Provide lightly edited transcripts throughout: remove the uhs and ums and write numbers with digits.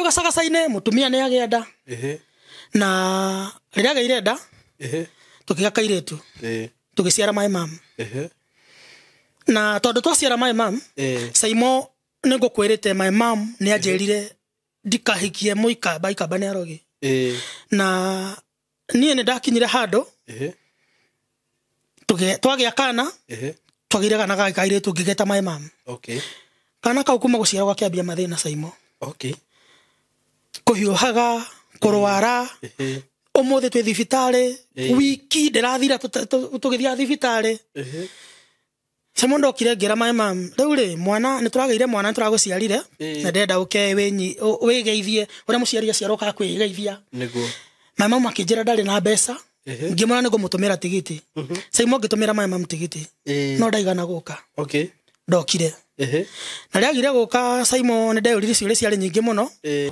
Rĩu gacagaca-inĩ mũtumia nĩ agĩa nda. Na rĩrĩa agĩire nda, tũkĩgĩa kairĩtu. Tũgĩciara my mom. Na tondũ twaciara my mom, Saimo nĩ ngũkwĩrĩte my mom nĩ anjĩrire ndikahikie mũikamba, ikamba nĩ arogi. Na niĩ nĩ ndakinyire handũ, twagĩa kana, twagĩire kana ga kairĩtu ngĩgeta my mom. Kana kau kuma gũciarwo gakĩambia mathĩna Saimo. Kũhiũhaga, kũrwara, ũmũthĩ twĩ thibitarĩ, wiki ndĩrathira tũgĩthiaga thibitarĩ. Saimo ndokire ngĩra my mom, rĩu rĩ, mwana nĩ tũragĩire mwana nĩ tũragũciarire, na ndĩrenda ũke wĩgeithie ũrĩa mũciari aciarwo okaga kwĩgeithia. My mom akĩnjĩra ndarĩ na mbeca, ngĩmwĩra nĩ ngũmũtũmĩra tigiti. Saimo ngĩtũmĩra my mom tigiti, no ndaigana gũka. Ndokire. Na rĩagire gũka Saimo nĩ ndeyũririe ciũria ciarĩ nyingĩ mũno.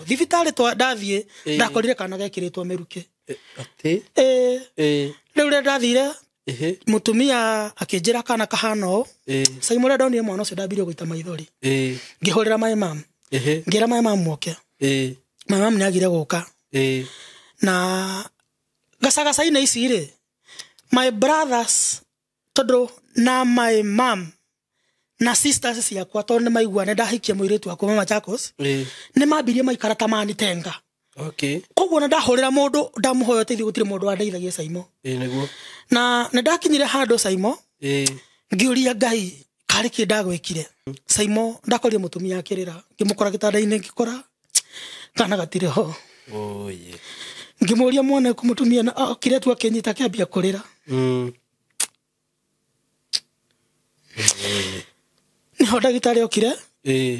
Thibitarĩ ndathiĩ, ndakorire kana gekĩrĩtwo mĩrukĩ. Atĩ? Rĩu rĩrĩa ndathire, mũtumia akĩnjĩra kana kahana ũũ. Saimo rĩrĩa ndonire mwana ũcio ndambirie gũita maithori. Ngĩhũrĩra my mom. Ngĩra my mom oke. My mom nĩagire gũka. Na gacagaca-inĩ ici rĩ, my brothers tondũ na my mom na sisters ciakwa tondũ nĩ maigua nĩ ndahikia mũirĩtu wakwa Machakos, nĩ mambirie maikara ta manitenga. Koguo nĩ ndahũrĩra mũndũ ndamũhoya ũteithio gũtirĩ mũndũ wandeithagia Saimo. Nĩguo. Na nĩ ndakinyire handũ Saimo, ngĩũria Ngai karĩ kĩ ndagwĩkire. Saimo ndakorire mũtumia akĩrĩra, ngĩmũkora gĩtanda-inĩ ngĩkora kana gatirĩ ho. Ngĩmũria mwana kũ mũtumia na okire tu akĩnyita akĩambia kũrĩra. Nĩho ndagĩtarĩ okire,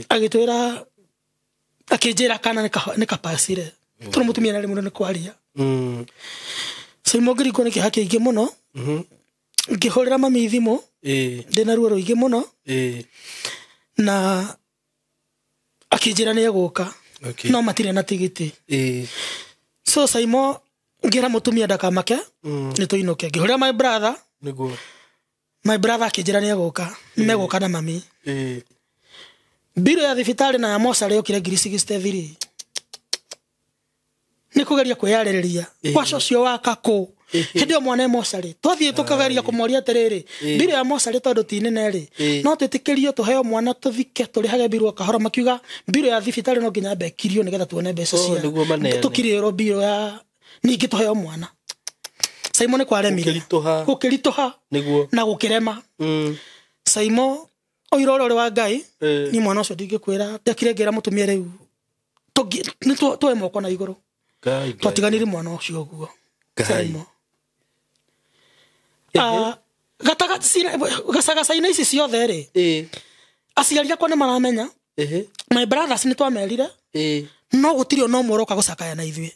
agĩtwĩra, akĩnjĩra kana nĩ kapacire. Tondũ mũtumia nĩ mũno nĩ kwaria. Saimo ngĩringwo nĩ kĩeha kĩingĩ mũno. Ngĩhũrĩra mami thimũ, ndĩna ruo rũingĩ mũno. Na akĩnjĩra nĩ egũka. No matirĩ na tigiti. So Saimo ngĩra mũtumia ndakamake, nĩ tũinũke. Ngĩhũrĩra my brother. My brother akĩnjĩra nĩ egũka. Nĩ megũka na mami. Mbirũ ya thibitarĩ na ya mocarĩ yokire ngiri 63. Nĩ kũgeria kwĩyarĩrĩria. Kwa ũcio wa kakũ. Hĩndĩ ĩyo mwana e mocarĩ. Twathiĩ tũkageria kũmoria atĩrĩrĩ, mbirũ ya mocarĩ tondũ ti nene rĩ, no twĩtĩkĩrio tũheo mwana tũthike tũrĩhage mbirũ o kahora. Makiuga mbirũ ya thibitarĩ no nginya mbekirio nĩgetha tuone mbeca cia Nĩguo maneane. Tũkirĩrwo mbirũ ya ningĩ tũheo mwana. Saimo nĩ kwaremire. Gũkĩritũha. Gũkĩritũha. Na gũkĩrema. Saimo ũira ũrĩa ũrĩ wa Ngai, niĩ mwana ũcio ndingĩkwĩra, ndekire ngĩra mũtumia rĩu, nĩ twoe moko na igũrũ. Ngai, Ngai. Twatiganire mwana ũcio ũguo. Ngai. Saimo. Gacagaca-inĩ ici ciothe rĩ, aciari akwa nĩ maramenya. My brothers nĩ twamerire. No gũtirĩ ona ũmwe ũroka gũcakaya na ithuĩ.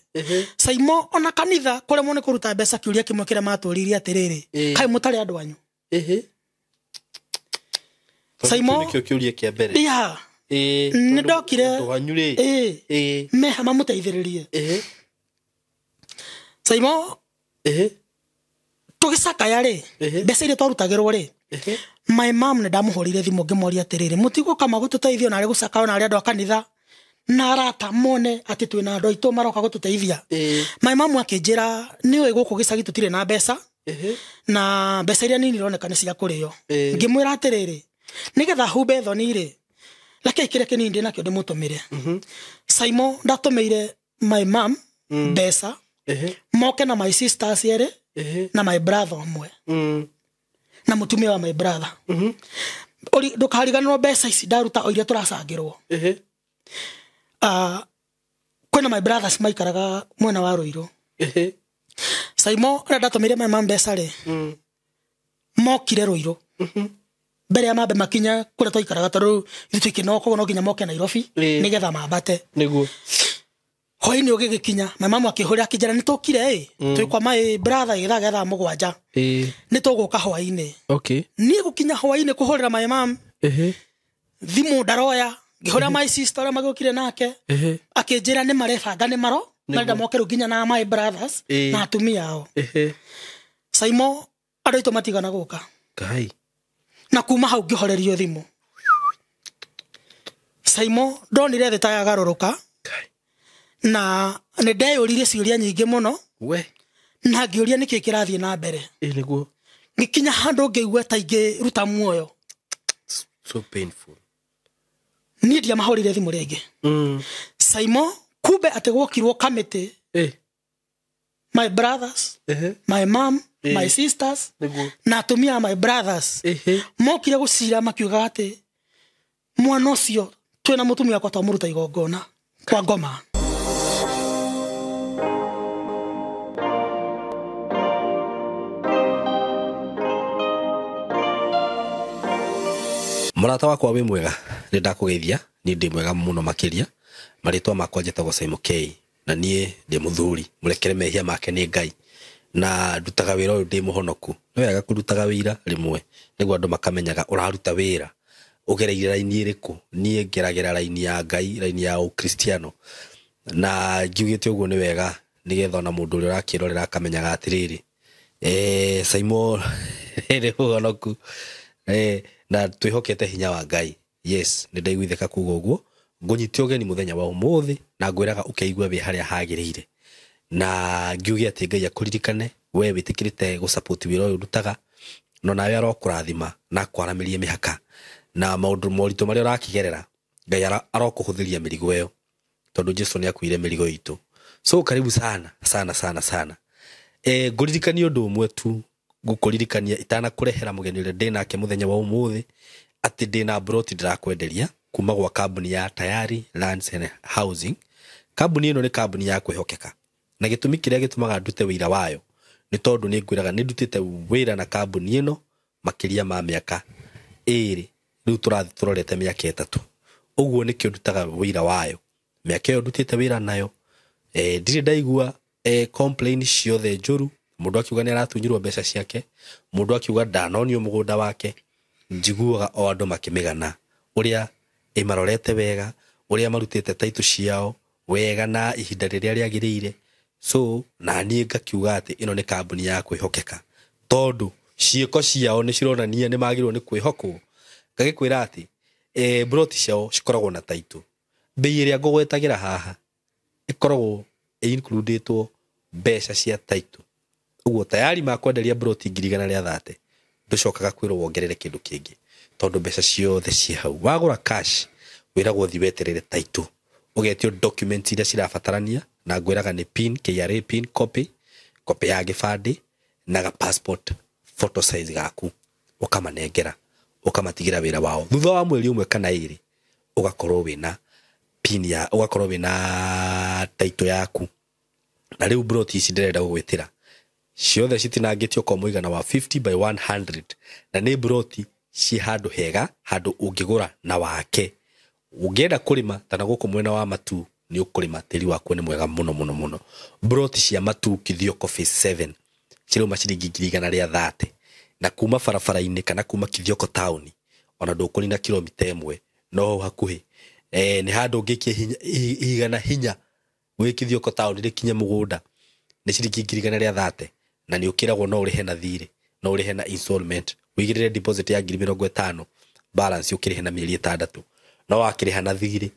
Saimo ona kanitha kũremwo nĩ kũruta mbeca kĩũria kĩmwe kĩrĩa matũririe atĩrĩrĩ, kaĩ mũtarĩ andũ anyu? Saimo, Kĩu nĩkĩo kĩũria kĩa mbere. Yeah. Nĩ ndokire. Andũ anyu rĩ. Meha mamũteithĩrĩrie. Saimo, tũgĩcakaya rĩ, mbeca iria twarutagĩrwo rĩ, my mom nĩ ndamũhũrĩire thimũ ngĩmũria atĩrĩrĩ, mũtigũka magũtũteithia ona arĩ gũcakaya ona arĩ andũ a kanitha na arata mone atĩ twĩna andũ aitũ maroka gũtũteithia. My mom akĩnjĩra nĩũĩ gũkũ gĩcagi tũtirĩ na mbeca, na mbeca iria nini ironeka nĩ cia kũrĩo. Ngĩmwĩra atĩrĩrĩ, nĩgetha humbe thoni rĩ, reke kĩrĩa kĩnini ndĩ nakĩo ndĩmũtũmĩre. Saimo ndatũmĩire my mom mbeca, moke na my sisters erĩ, na my brother ũmwe. Na mũtumia wa my brother. Ndũkariganĩrwo mbeca ici ndaruta o iria tũracangĩrwo. Kwĩna my brothers maikaraga mwena wa Ruiru. Saimo ũrĩa ndatũmĩire my mom mbeca rĩ, mokire Ruiru. Mbere ya mambe makinya kũrĩa twaikaraga tondũ ithuĩ twĩkĩnoga koguo no nginya moke Nairobi nĩgetha mambate. Hwaĩ-inĩ ũgĩgĩkinya, my mom akĩhũrĩra akĩnjĩra nĩ tũkire ĩ, twĩ kwa my brother gĩthaa gĩa thaa mũgwanja. Nĩ tũgũka hwaĩ-inĩ. Niĩ gũkinya hwaĩ-inĩ kũhũrĩra my mom, thimũ ndaroya, ngĩhũrĩra my sister ũrĩa magĩũkire nake, akĩnjĩra nĩ marebanga nĩ maro, marenda moke rĩu nginya na my brothers na atumia ao. Saimo andũ aitũ matigana gũka. Ngai. Na kuma hau ngĩhorerio thimũ. Saimo ndonire thĩ ta yagarũrũka. Ngai. Na nĩ ndeyũririe ciũria nyingĩ mũno. We. Na ngĩũria nĩkĩ kĩrathiĩ na mbere. Nĩguo. Ngĩkinya handũ ngĩigua ta ingĩruta muoyo. So painful. Niĩ ndiamahũrĩire thimũ rĩngĩ. Saimo kumbe atĩ gwokirwo kamĩtĩ. My brothers, my mom, my sisters, na atumia my brothers. Mokire gũcira makiuga atĩ mwana ũcio twĩna mũtumia wakwa twamũruta igongona kwa ngoma. Mũrata wakwa wĩ mwega, nĩ ndakũgeithia, niĩ ndĩ mwega mũno makĩria. Marĩtwa makwa njĩtagwo Saimo K, na niĩ ndĩ mũthuri, mũrekere mehia make nĩ Ngai. Na ndutaga wĩra ũyũ ndĩ mũhonoku. Nĩ wega kũrutaga wĩra rĩmwe nĩguo andũ makamenyaga ũraruta wĩra ũgereire raini ĩrĩkũ. Niĩ ngeragĩra raini ya Ngai, raini ya Ũkristiano. Na ngiugĩte ũguo nĩ wega nĩgetha ona mũndũ ũrĩa ũrakĩrorera akamenyaga atĩrĩrĩ, Saimo nĩ mũhonoku. Na twĩhokete hinya wa Ngai. Yes, nĩ ndaiguithĩka kuga ũguo. Ngũnyite ũgeni mũthenya wa ũmũthĩ na ngwĩraga ũkeigua wĩ harĩa hagĩrĩire. Na ngiuge atĩ Ngai akũririkane we wĩtĩkĩrĩte gũsupport wĩra ũyũ ndutaga, no nawe arokũrathima na akwaramĩrie mĩhaka na maũndũ moritũ marĩa ũrakĩgerera, Ngai arokũhũthĩria mĩrigo ĩyo, tondũ Jesu nĩ akuire mĩrigo itũ. So karibu sana sana sana sana. Ngũririkanie ũndũ ũmwe tu, ngũkũririkania itanakũrehera mũgeni ũrĩa ndĩ nake mũthenya wa ũmũthĩ, atĩ ndĩ na broti ndĩrakwenderia kuma gwa kambuni ya Tayari Lands and Housing. Kambuni ĩno nĩ kambuni ya kwĩhokeka, na gĩtũmi kĩrĩa gĩtũmaga ndute wĩra wayo nĩ tondũ nĩ ngwĩraga nĩ ndutĩte wĩra na kambuni ĩno makĩria ma mĩaka 2, rĩu tũrathiĩ tũrorete mĩaka 3. Ũguo nĩkĩo ndutaga wĩra wayo. Mĩaka ĩyo ndutĩte wĩra nayo, ndirĩ ndaigua complain ciothe njũru. Mũndũ akiuga nĩ aratunyirwo mbeca ciake, mũndũ akiuga ndanonio mũgũnda wake. Njiguaga o andũ makĩmĩgana ũrĩa ĩmarorete wega, ũrĩa marutĩte taitũ ciao wega na ihinda rĩrĩa rĩagĩrĩire. So na niĩ ngakiuga atĩ ĩno nĩ kambuni ya kwĩhokeka, tondũ ciĩko ciao nĩ cironania nĩ magĩrĩirwo nĩ kwĩhokwo. Ngagĩkwĩra atĩ broti ciao cikoragwo na taitũ. Bei ĩrĩa ngũgwetagĩra haha ĩkoragwo ĩ-includĩtwo mbeca cia taitũ. Ũguo tayari makwenderia broti 130,000, ndũcokaga kwĩrwo wongerere kĩndũ kĩngĩ, tondũ mbeca ciothe ciĩ hau. Wagũra cash wĩragwo thiĩ weterere taitũ, ũgetio documents iria cirabatarania, na ngwĩraga nĩ pin, KRA pin, copy, copy ya gĩbandĩ na ga passport photo size gaku, ũkamanengera, ũkamatigĩra wĩra wao. Thutha wa mweri ũmwe kana 2 ũgakorwo wĩna pin ya, ũgakorwo wĩna taitũ yaku. Na rĩu broti ici ndĩrenda gũgwĩtĩra ciothe citinangĩtio kwa mũigana wa 50 by 100, na nĩ broti ci handũ hega, handũ ũngĩgũra na wake. Ũngĩenda kũrĩma tana gũkũ mwena wa Matu nĩ ũkũrĩma, tĩri wakuo nĩ mwega mũno mũno mũno. Broti cia Matu Kithioko phase 7 cirauma ciringi 130,000, na kuma barabara-inĩ kana kuma Kithioko town ona ndũkũrina kilomita 1, no hau hakuhĩ. Nĩ handũ ũngĩikia ihiga na hinya wĩ Kithioko town rĩkinye mũgũnda nĩ ciringi 130,000, na nĩ ũkĩragwo no ũrĩhe na thirĩ, no ũrĩhe na installment, ũigĩrĩre deposit ya 50,000, balance ũkĩrĩhe na mĩeri 6. No wakĩrĩha na thirĩ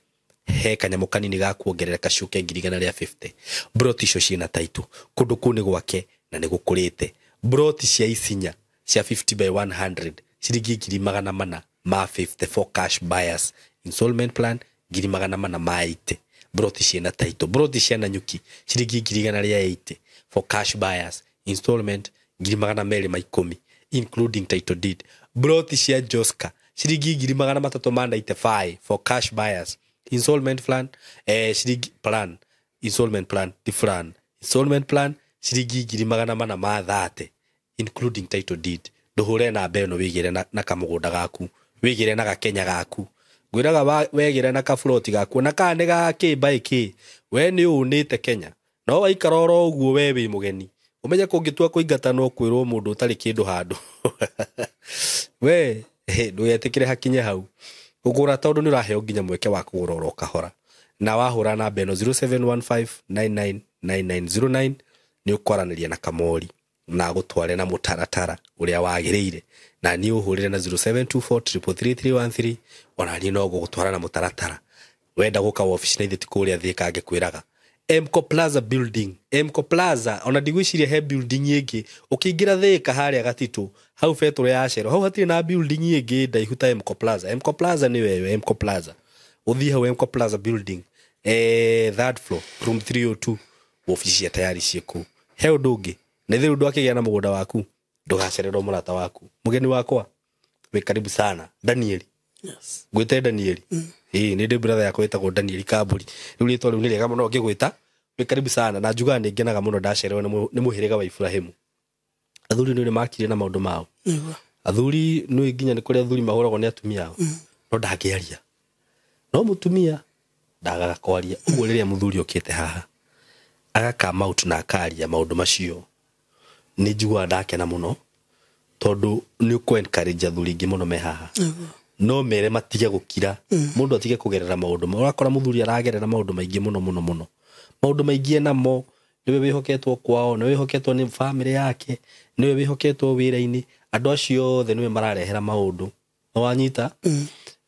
he kanyamũ kanini ga kuongerera kacuke 150,000. Broti icio ciĩna taitũ, kũndũ kũu nĩ gwake na nĩ gũkũrĩte. Broti cia Isinya cia 50 by 100 ciringi 450 for cash buyers, installment plan 480,000. Broti ciĩna taitũ. Broti cia Nanyuki ciringi 180,000 for cash buyers, installment 210,000 including title deed. Broti cia Joska ciringi 395,000 for cash buyers, installment plan ciringi plan installment plan different installment plan ciringi 430,000 including title deed. Nduhure namba ĩno wĩigĩre na kamũgũnda gaku, wĩigĩre na gakenya gaku, ngwĩraga wegĩre na kaburoti gaku, na kana nĩ ga kĩ by kĩ. We nĩ ũnĩte Kenya, no waikara oro ũguo we wĩ mũgeni, ũmenye kũngĩtua kũingata no kwĩrwo mũndũ ũtarĩ kĩndũ handũ. We ndũgetĩkĩre hakinye hau. Ũgũra tondũ nĩ ũraheo nginya mweke wa kũgũra oro kahora. Na wahũra namba ĩno 0715999909 nĩ ũkwaranĩria na Kamori na gũtware na mũtaratara ũrĩa wagĩrĩire. Na niĩ ũhũrĩre na 0724333313, ona niĩ no ngũgũtwara na mũtaratara. Wenda gũka wabici na ithuĩ ti kũrĩa Thika ngĩkwĩraga. Mco Plaza building. Mco Plaza ona ndigwiciria he building ĩngĩ ũkĩingĩra Thika harĩa Gatitũ hau betũrũ ya Shell hau hatirĩ na building ĩngĩ ndaihu ta Mco Plaza. Mco Plaza nĩ wewe Mco Plaza ũthiĩ hau Mco Plaza building third floor room 302 ofici cia tayari ciĩ kũu. He ũndũ ũngĩ na ithe ũndũ akĩgĩa na mũgũnda waku ndũgacererwo mũrata waku mũgeni wakwa wĩ karibu sana Danieli. Yes. Ngwĩte Danieli. Ĩĩ nĩ ndĩ brother yakwa ĩtagwo Danieli Kambũri. Rĩu rĩtwa rĩu nĩ rĩega mũno ngĩgwĩta wĩ karibu sana na njugaga nĩ ngenaga mũno ndacererwo nĩ mũhĩrĩga wa Iburahĩmu. Athuri nĩ makire na maũndũ mao. Nĩguo. Athuri nĩ nginya nĩ kũrĩ athuri mahũragwo nĩ atumia ao. No ndangĩaria. No mũtumia ndagaga kwaria. Ũguo rĩrĩa mũthuri okĩte haha aga come out na akaria maũndũ macio nĩ njiguaga ndakena mũno tondũ nĩ ũkũ encourage athuri aingĩ mũno me haha. Nĩguo. No mere matige gũkira mũndũ atige kũgerera maũndũ ma ũrakora mũthuri aragerera maũndũ maingĩ mũno mũno mũno maũndũ maingĩ namo nĩwe wĩhoketwo kwao nĩwe wĩhoketwo nĩ bamĩrĩ yake nĩwe wĩhoketwo wĩra-inĩ andũ acio othe nĩwe mararehera maũndũ no wanyita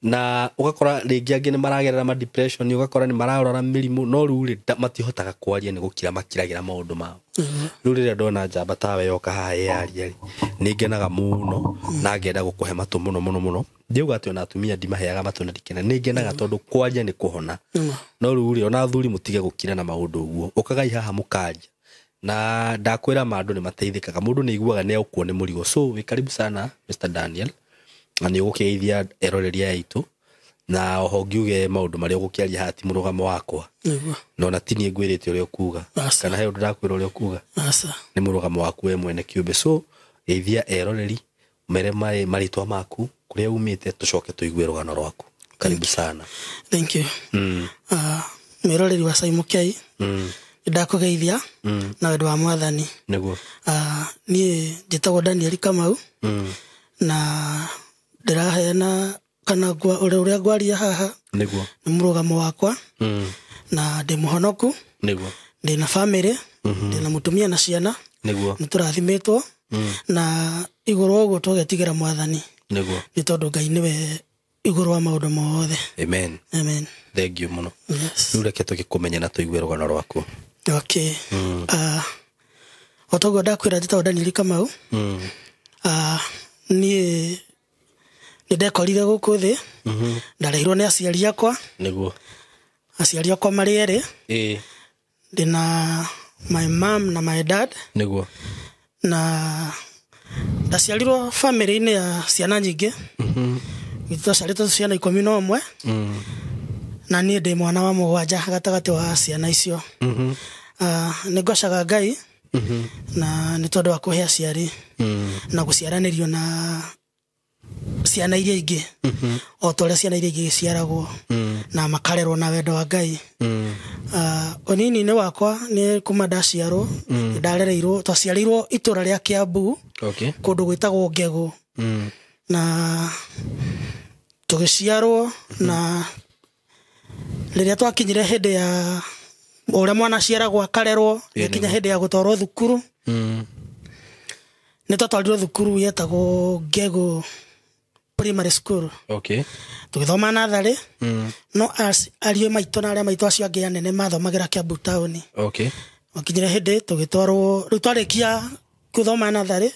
na ũgakora rĩngĩ angĩ nĩ maragerera ma depression ũgakora nĩ mararwara mĩrimũ no rĩu rĩ matihotaga kwaria nĩ gũkira makiragĩra maũndũ mao. Rĩu rĩrĩa ndona njamba tawe yoka haha ĩyaria rĩ nĩ ngenaga mũno na ngenda gũkũhe matũ mũno mũno mũno. Ndiuga atĩ ona atumia ndimaheaga matũ na ndikena nĩ ngenaga tondũ kwaria nĩ kũhona. No rĩu rĩ ona athuri mũtige gũkira na maũndũ ũguo ũkagai haha mũkaria na ndakwĩra ma andũ nĩ mateithĩkaga mũndũ nĩ aiguaga nĩ aũkuo nĩ mũrigo. So wĩ karibu sana Mr Daniel na nĩ ũgũkĩgeithia eroreri aya aitũ na oho ngiuge maũndũ marĩa ũgũkĩaria haha ti mũrũgamo wakwa. Nĩguo. Na ona ti niĩ ngwĩrĩte ũrĩa ũkuga kana he ũndũ ndakwĩra ũrĩa ũkuga. Aca. Nĩ mũrũgamo waku we mwene kĩũmbe. So geithia eroreri mere marĩtwa maku kũrĩa umĩte tũcoke tũigue rũgano rwaku. Karibu sana. Thank you. Mwĩroreri wa Saimo K. Ndakũgeithia na wendo wa Mwathani. Nĩguo. Niĩ njĩtagwo Daniel Kamau. Na ndĩraheana kana ũrĩa ngwaria haha. Nĩguo. Nĩ mũrũgamo wakwa. Na ndĩ mũhonoku. Nĩguo. Ndĩ na bamĩrĩ. Ndĩ na mũtumia na ciana. Nĩguo. Nĩ tũrathimĩtwo. Na igũrũ ũguo tũgetigĩra Mwathani. Nĩguo. Nĩ tondũ Ngai nĩwe igũrũ wa maũndũ mothe. Amen. Amen. Thank you mũno. Yes. Rĩu reke tũgĩkũmenye na tũigue rũgano rwaku. Okay. O toguo ndakwĩra njĩtagwo Daniel Kamau. Niĩ nĩ ndekorire gũkũ thĩ. Ndareirwo nĩ aciari akwa. Nĩguo. Aciari akwa marĩ erĩ. Ĩĩ. Ndĩna my mom na my dad. Nĩguo. Na ndaciarirwo bamĩrĩ-inĩ ya ciana nyingĩ. Twaciarĩtwo ciana 11. Na niĩ ndĩ mwana wa mũgwanja gatagatĩ wa ciana icio. Nĩ ngocaga Ngai. Na nĩ tondũ wa kũhe aciari. Na gũciaranĩrio na ciana iria ingĩ. O ta ũrĩa ciana iria ingĩ iciaragwo. Na makarerwo na wendo wa Ngai. Ũnini-inĩ wakwa nĩ kuma ndaciarwo, ndarereirwo, twaciarĩirwo itũra rĩa Kiambu. Okay. Kũndũ gwĩtagwo Ngegũ. Na tũgĩciarwo na rĩrĩa twakinyire hĩndĩ ya ũrĩa mwana aciaragwo akarerwo, gĩkinya hĩndĩ ya gũtwarwo thukuru. Nĩ twatwarirwo thukuru yetagwo Ngegũ Primary School. Okay. Tũgĩthoma natharĩ. No ariũ maitũ na arĩa maitũ acio angĩ anene mathomagĩra Kiambu taũni. Okay. Wakinyire hĩndĩ tũgĩtwarwo, rĩu twarĩkia gũthoma natharĩ,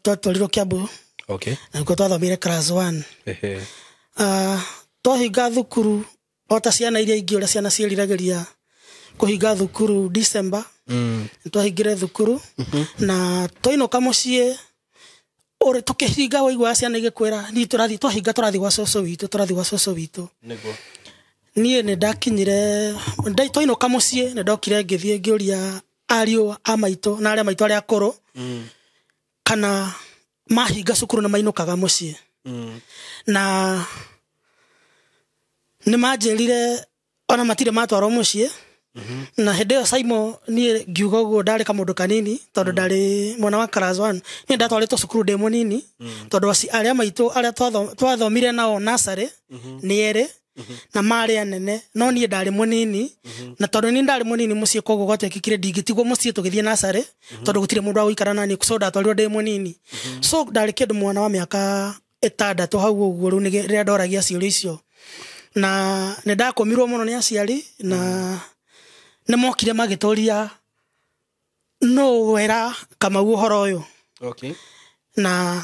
twatwarirwo Kiambu. Okay. Na nĩkuo twathomire class 1. Twahinga thukuru o ta ciana iria ingĩ ũrĩa ciana ciĩriragĩria kũhinga thukuru December. Nĩtwahingire thukuru na twainũka mũciĩ ũrĩ tũkĩhinga waigua ciana igĩkwĩra niĩ tũrathiĩ twahinga tũrathiĩ gwa cũcũ witũ tũrathiĩ gwa cũcũ witũ. Nĩguo. Niĩ nĩ ndakinyire twainũka mũciĩ nĩ ndokire ngĩthiĩ ngĩũria ariũ a maitũ na arĩa maitũ arĩa akũrũ kana mahinga cukuru na mainũkaga mũciĩ. Na nĩ manjĩrire ona matirĩ matwarwo mũciĩ. Na hĩndĩ ĩyo Saimo niĩ ngiuga ũguo ndarĩ kamũndũ kanini tondũ ndarĩ mwana wa class 1. Niĩ ndatwarĩtwo cukuru ndĩ mũnini tondũ arĩa maitũ arĩa twathomire nao nursery nĩ erĩ na marĩ anene no niĩ ndarĩ mũnini. Na tondũ niĩ ndarĩ mũnini mũciĩ koguo gwatuĩkire ndingĩtigwo mũciĩ tũgĩthiĩ nursery tondũ gũtirĩ mũndũ wa gũikara na niĩ, so ndatwarirwo ndĩ mũnini. So ndarĩ kĩndũ mwana wa mĩaka 6 hau ũguo rĩu rĩrĩa ndoragia ciũria icio. Na nĩ ndakũmirwo mũno nĩ aciari na Nĩ mokire magĩtũria no wera Kamau ũhoro ũyũ. Okay. Na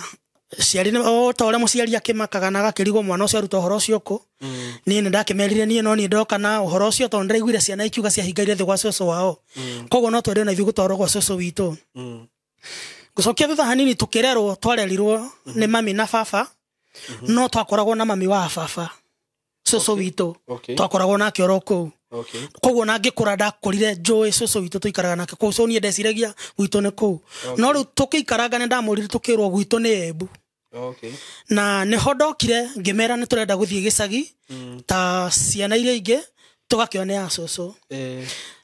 ciari o ta ũrĩa mũciari akĩmakaga na agakĩrigwo mwana ũcio aruta ũhoro ũcio kũ. Niĩ nĩ ndakĩmerire niĩ no niĩ ndoka na ũhoro ũcio tondũ ndĩraiguire ciana ikiuga ciahingaire thĩ gwa cũcũ wao. Koguo no twende ona ithuĩ gũtwarwo gwa cũcũ witũ. Gũcokia thutha hanini tũkĩrerwo twarerirwo nĩ mami na baba. No twakoragwo na mami wa baba cũcũ witũ. Okay. Twakoragwo nake oro kũu. Okay. Koguo na ngĩkũra ndakũrire njũĩ cũcũ witũ tũikaraga nake kũu, so niĩ ndeciragia gwitũ nĩ kũu. No rĩu tũkĩikaranga nĩ ndamũrire tũkĩrwo gwitũ nĩ Embu. Okay. Na nĩho ndokire ngĩmera nĩ tũrenda gũthiĩ gĩcagi ta ciana iria ingĩ tũgakĩone ya cũcũ.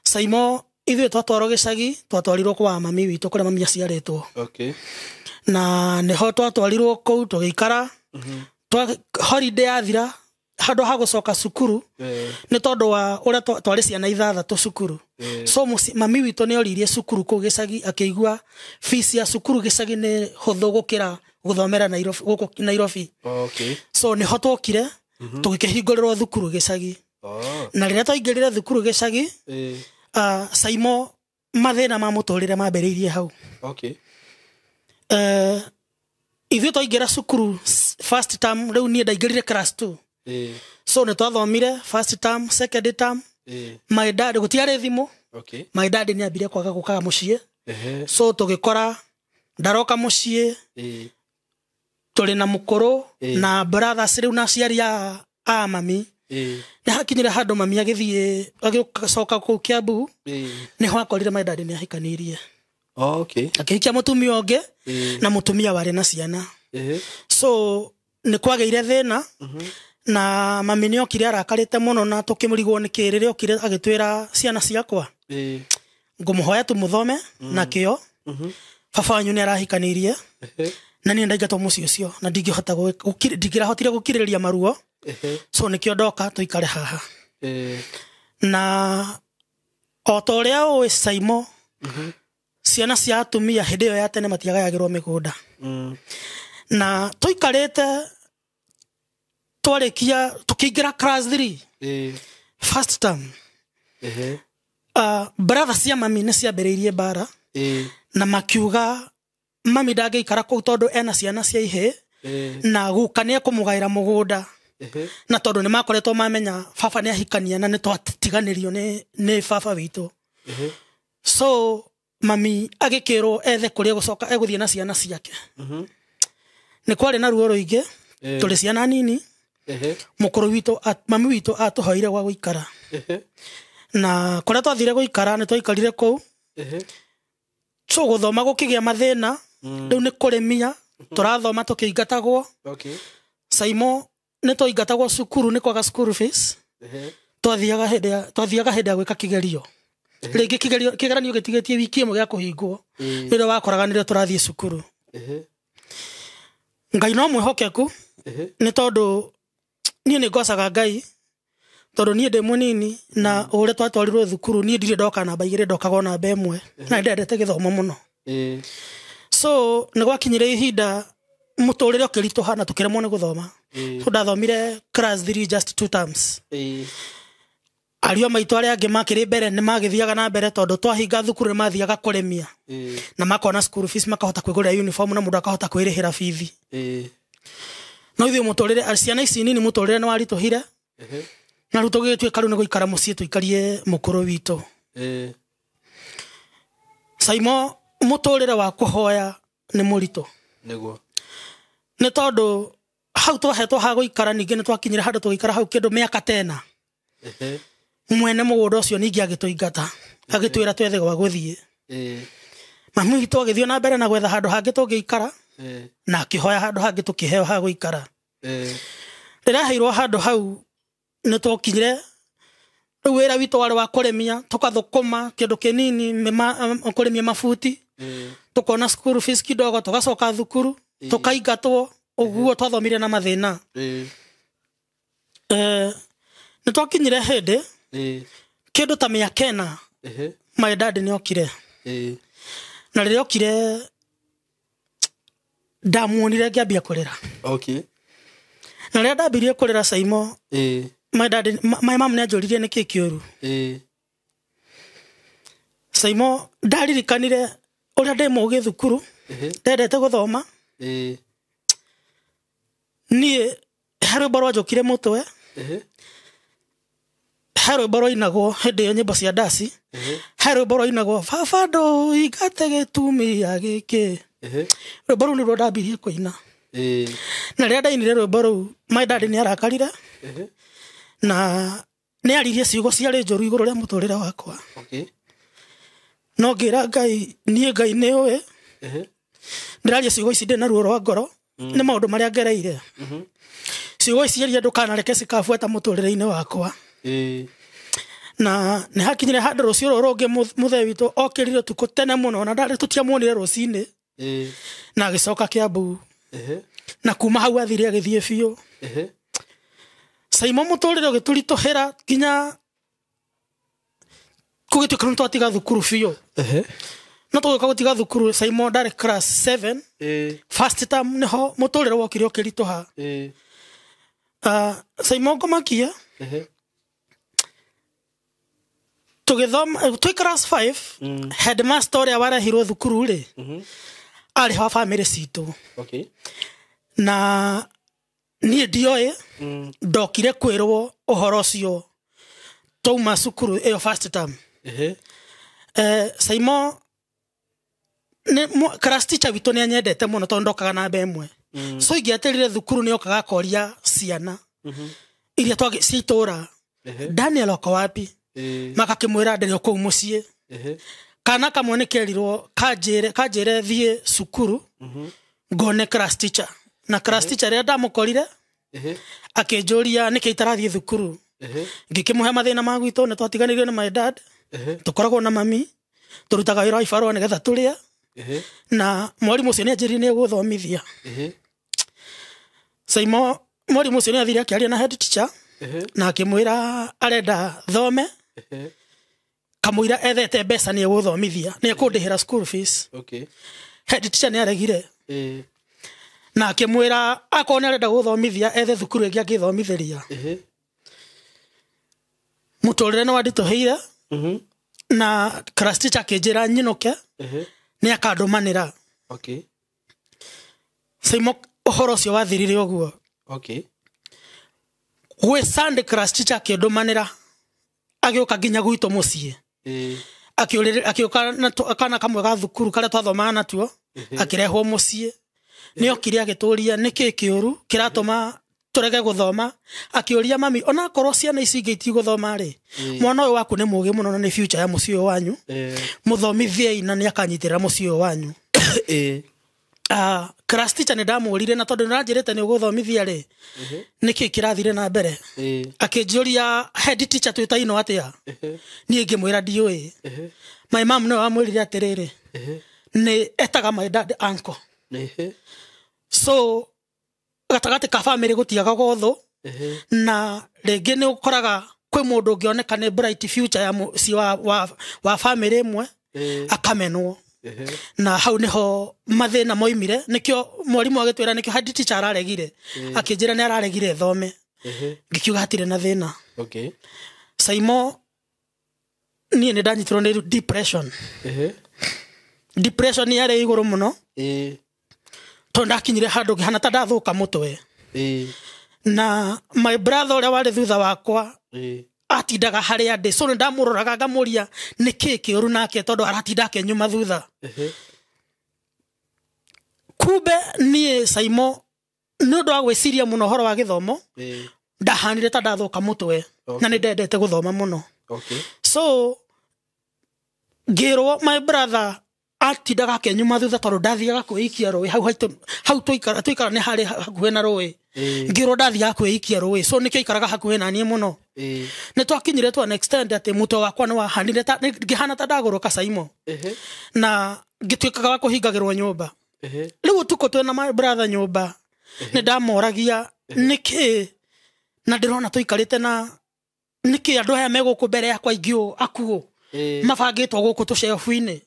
Saimo ithuĩ twatwarwo gĩcagi twatwarirwo kwa mami witũ kũrĩa mami aciarĩtwo. Okay. Na nĩho twatwarirwo kũu tũgĩikara. Holiday yathira handũ ha gũcoka cukuru nĩ tondũ wa ũrĩa twarĩ ciana ithathatũ cukuru. So mami witũ nĩ oririe cukuru kũu gĩcagi akĩigua fees ya cukuru gĩcagi nĩ hũthũ gũkĩra gũthomera Nairobi, gũkũ Nairobi. Okay. So nĩho twokire tũgĩkĩhingũrĩrwo thukuru gĩcagi. Na rĩrĩa twaingĩrire thukuru gĩcagi, Saimo mathĩna ma mũtũrĩre mambĩrĩirie hau. Okay. Ithuĩ twaingĩra cukuru first term, rĩu niĩ ndaingĩrire class 2. So nĩ twathomire first term, second term. My dad gũtiarĩ thimũ. Okay. My dad nĩ ambire kwaga gũkaga mũciĩ. So tũgĩkora ndaroka mũciĩ. Tũrĩ na mũkũrũ na brothers rĩu na aciari a mami. Nĩ hakinyire handũ mami agĩthiĩ agĩcoka kũu Kiambu. Nĩho akorire my dad nĩ ahikanirie. Okay. Akĩhikia mũtumia ũngĩ na mũtumia warĩ na ciana. So nĩ kwagĩire thĩna. Na mami nĩ okire arakarĩte mũno na tũkĩmũrigwo nĩ kĩ rĩrĩa okire agĩtwĩra ciana ciakwa. Ngũmũhoya tũmũthome na kĩo. Baba wanyu nĩ arahikanirie. Na niĩ ndaingatwo mũciĩ ũcio na ndingĩhota ndingĩrahotire gũkirĩrĩria maruo. So nĩkĩo ndoka tũikare haha. Na o ta ũrĩa ũĩ Saimo, ciana cia atumia hĩndĩ ĩyo ya tene matiagayagĩrwo mĩgũnda. Na tũikarĩte twarĩkia tũkĩingĩra class 3. First term. Brother cia mami nĩ ciambĩrĩirie mbara. Na makiuga mami ndangĩikara kũu tondũ ena ciana cia ihĩĩ. Na guka nĩ ekũmũgaĩra mũgũnda. Na tondũ nĩ makoretwo mamenya baba nĩ ahikania na nĩ twatiganĩrio nĩ baba witũ. So mami agĩkĩrwo ethe kũrĩa gũcoka egũthiĩ na ciana ciake. Nĩ kwarĩ na ruo rũingĩ, tũrĩ ciana nini. Mũkũrũ witũ, mami witũ atũhoire gwa gũikara. Na kũrĩa twathire gũikara nĩ twaikarire kũu. So gũthoma gũkĩgĩa mathĩna, rĩu nĩ kũrĩmia, tũrathoma tũkĩingatagwo. Okay. Saimo nĩ twaingatagwo cukuru nĩ kwaga school fees. Twathiaga hĩndĩ ya gwĩka kĩgerio. Rĩngĩ kĩgeranio gĩtigĩtie wiki ĩmwe gĩa kũhingwo. Rĩrĩa wakoraga nĩrĩo tũrathiĩ cukuru. Ngai no mwĩhokeku nĩ tondũ niĩ nĩ ngocaga Ngai tondũ niĩ ndĩ mũnini na ũrĩa twatwarirwo thukuru niĩ ndirĩ ndoka namba igĩrĩ ndokaga o namba ĩmwe na ndendete gĩthomo mũno. So nĩ gwakinyire ihinda mũtũrĩre ũkĩritũha na tũkĩremwo nĩ gũthoma. So ndathomire class 3 just 2 terms. Ariũ a maitũ arĩa angĩ makĩrĩ mbere nĩ magĩthiaga na mbere tondũ twahinga thukuru nĩ mathiaga kũrĩmia. Na makona school fees makahota kwĩgũrĩra uniform na mũndũ akahota kwĩrĩhĩra bithi. No ithuĩ mũtũrĩre ciana ici nini mũtũrĩre nĩ waritũhire. Na rĩu tũgĩtuĩka rĩu nĩ gũikara mũciĩ tũikarie mũkũrũ witũ. Saimo mũtũrĩre wa kũhoya nĩ mũritũ. Nĩguo. Nĩ tondũ hau twahetwo ha gũikara ningĩ nĩ twakinyire handũ tũgĩikara hau kĩndũ mĩaka tena. Mwene mũgũnda ũcio ningĩ agĩtũingata agĩtwĩra twethe gwa gũthiĩ. Mami witũ agĩthiĩ na mbere na gwetha handũ hangĩ tũngĩikara na akĩhoya handũ hangĩ tũkĩheo ha gũikara. Rĩrĩa aheirwo handũ hau nĩ twakinyire rĩu wĩra witũ warĩ wa kũrĩmia tũkathũkũma kĩndũ kĩnini kũrĩmia mabuti tũkona school fees kidogo tũgacoka thukuru tũkaingatwo ũguo twathomire na mathĩna. Nĩ twakinyire hĩndĩ kĩndũ ta mĩaka ĩna my dad nĩ okire. Na rĩrĩa okire ndamuonire ngĩambia kũrĩra. Okay. Na rĩrĩa ndambirie kũrĩra Saimo, my dad, my mom nĩ anjũririe nĩkĩ kĩũru. Saimo ndaririkanire uria ndi mugi thukuru ndendete guthoma nie he rwimbo rwanjukire mutwe he rwimbo rwainagwo hindi iyo nyimbo cia ndaci he rwimbo rwainagwo baba nduingate gitumia giki rwimbo rũu nĩruo ndambirie kũina na rĩrĩa ndainire rwĩmbo rũu my dad nĩ arakarire na nĩ aririe ciugo ciarĩ njũru igũrũ rĩa mũtũrĩre wakwa no ngĩra Ngai niĩ Ngai nĩ ũĩ ndĩraria ciugo ici ndĩ na ruo rwa ngoro nĩ maũndũ marĩa ngereire ciugo ici iria ndũkanareke cikabuata mũtũrĩre-inĩ wakwa na nĩ hakinyire handũ rũciũ rũrũ rũngĩ mũthee witũ okĩrire ũtukũ tene mũno na ndarĩ tũtiamuonire rũcinĩ na agĩcoka Kiambu na kuma hau athire agĩthiĩ biũ Saimo mũtũrĩre ũgĩtũritũhĩra nginya kũgĩtuĩka nĩ twatiga thukuru biũ no tũgĩũka gũtiga thukuru Saimo ndarĩ class 7 first term nĩho mũtũrĩre wokire ũkĩritũha Saimo ngomakia tũgĩthoma twĩ class 5 headmaster ũrĩa warehirwo thukuru rĩ arĩ wa bamĩrĩ citũ na niĩ ndioĩ ndokire kwĩrwo ũhoro ũcio twauma cukuru ĩyo first term Saimo class teacher witũ nĩ anyendete mũno tondũ ndokaga namba ĩmwe so ingĩatĩrire thukuru nĩ okaga akoria ciana iria cia itũra Daniel oko wapi makakĩmwĩra ndĩrĩ o kũu mũciĩ kana kamwe nĩ kerirwo kanjĩre thiĩ cukuru ngone class teacher na class teacher rĩrĩa ndamũkorire akĩnjũria nĩkĩ itarathiĩ thukuru ngĩkĩmũhe mathĩna ma gwitũ nĩ twatiganĩirio nĩ my dad tũkoragwo na mami tũrutaga wĩra wa ibarũa nĩgetha tũrĩe na mwarimũ ũcio nĩ anjĩrire nĩ egũthomithia Saimo mwarimũ ũcio nĩ athire akĩaria na head teacher na akĩmwĩra arenda thome kamũira ethete mbeca nĩ egũthomithia nĩ ekũndĩhĩra school fees head teacher nĩ aregire na akĩmwĩra akorwo nĩ arenda gũthomithia ethe thukuru ĩngĩ angĩthomithĩria mũtũrĩre nĩ wanditũhĩire na class teacher akĩnjĩra nyinũke nĩ akandũmanĩra Saimo ũhoro ũcio wathirire ũguo gwĩ Sunday class teacher akĩndũmanĩra agĩũka nginya gwitũ mũciĩ akĩũka na kana kamwe ga thukuru karĩa twathomaga natuo akĩrehwo mũciĩ nĩ okire agĩtũria nĩkĩ kĩũru kĩratũma tũrege gũthoma akĩũria mami onakorwo ciana ici ingĩ itigũthoma rĩ mwana ũyũ waku nĩ mũũgĩ mũno na nĩ future ya mũciĩ ũyũ wanyu mũthomithiei na nĩ akanyitĩrĩra mũciĩ ũyũ wanyu class teacher nĩ ndamũrire na tondũ nĩranjĩrĩte nĩ ũgũthomithia rĩ nĩkĩ kĩrathire na mbere akĩnjũria head teacher twĩtainwo atĩa niĩ ngĩmwĩra ndiũĩ my mom nĩwe wamwĩrire atĩrĩrĩ nĩ etaga my dad uncle so gatagatĩ ka bamĩrĩ gũtiagaga ũthũ na rĩngĩ nĩ ũkoraga kwĩ mũndũ ũngĩoneka nĩ bright future ya mũciĩ wa bamĩrĩ ĩmwe akamenwo na hau nĩho mathĩna moimire nĩkĩo mwarimũ agĩtwĩra nĩkĩo head teacher araregire akĩnjĩra nĩ araregire thome ngĩkiuga hatirĩ na thĩna Saimo niĩ nĩ ndanyitirwo nĩ depression depression yarĩ igũrũ mũno tondũ ndakinyire handũ ngĩhana ta ndathũka mũtwe na my brother ũrĩa warĩ thutha wakwa atindaga harĩa ndĩ so nĩ ndamũroraga ngamũria nĩkĩ kĩũru nake tondũ aratinda akĩnyuma thutha kumbe niĩ Saimo nĩ ũndũ wa gwĩciria mũno ũhoro wa gĩthomo ndahanire ta ndathũka mũtwe na nĩ ndendete gũthoma mũno so ngĩrwo my brother atindaga akĩnyuma thutha tondũ ndathiaga kwĩikia rũĩ hau tũikara nĩ harĩ hakuhĩ na rũĩ ngĩrwo ndathiaga kwĩikia rũĩ so nĩkĩo aikaraga hakuhĩ na niĩ mũno nĩ twakinyire to an extent atĩ mũtwe wakwa nĩ wahanire ngĩhana ta ndagũrũka Saimo na ngĩtuĩkaga wa kũhingagĩrwo nyũmba rĩu ũtukũ twĩna my brother nyũmba nĩ ndamoragia nĩkĩ na ndĩrona tũikarĩte na nĩkĩ andũ aya me gũkũ mbere yakwa aingĩ ũũ akuũ mabangĩtwo gũkũ tũcebu-inĩ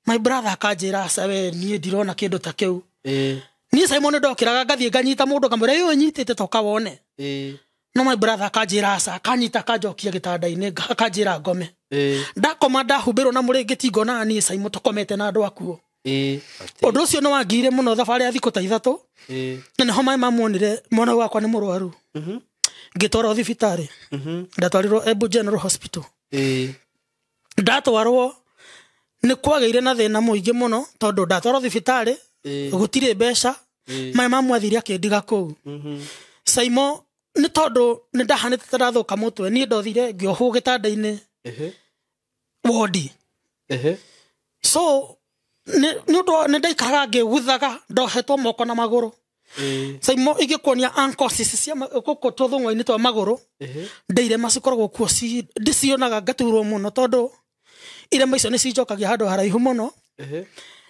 my brother akanjĩra aca we niĩ ndirona kĩndũ ta kĩu niĩ Simon ndokĩraga ngathiĩ nganyita mũndũ ngamwĩra ĩyo nyitĩte toka wone no my brother akanjĩra aca akanyita akanjokia gĩtanda-inĩ akanjĩra ngome Ndakoma ndahumbĩrwo na mũrĩngĩti ngona niĩ Saimo tũkomete na andũ akuo. Ũndũ ũcio nĩ wangire mũno thabarĩ ya thikũ ta 3. Na nĩho maĩ mamuonire mwana wakwa nĩ mũrwaru. Ngĩtwarwo thibitarĩ. Ndatwarirwo Embu General Hospital. Ndatwarwo nĩ kwagĩire na thĩna mũingĩ mũno tondũ ndatwarwo thibitarĩ gũtirĩ mbeca. Maĩ mamwathire akĩndiga kũu. Saimo nĩ tondũ nĩ ndahanĩte ta ndathũka mũtwe niĩ ndothire ngĩohwo gĩtanda-inĩ wodi. So nĩ ũndũ nĩ ndaikaraga ngĩguthaga ndohetwo moko na magũrũ. Saimo ingĩkuonia ankles cia gũkũ tũthũng'wa-inĩ twa magũrũ ndeirema cikoragwo kuo ndicionaga ngaturwo mũno tondũ irema icio nĩ cinjokagia handũ haraihu mũno.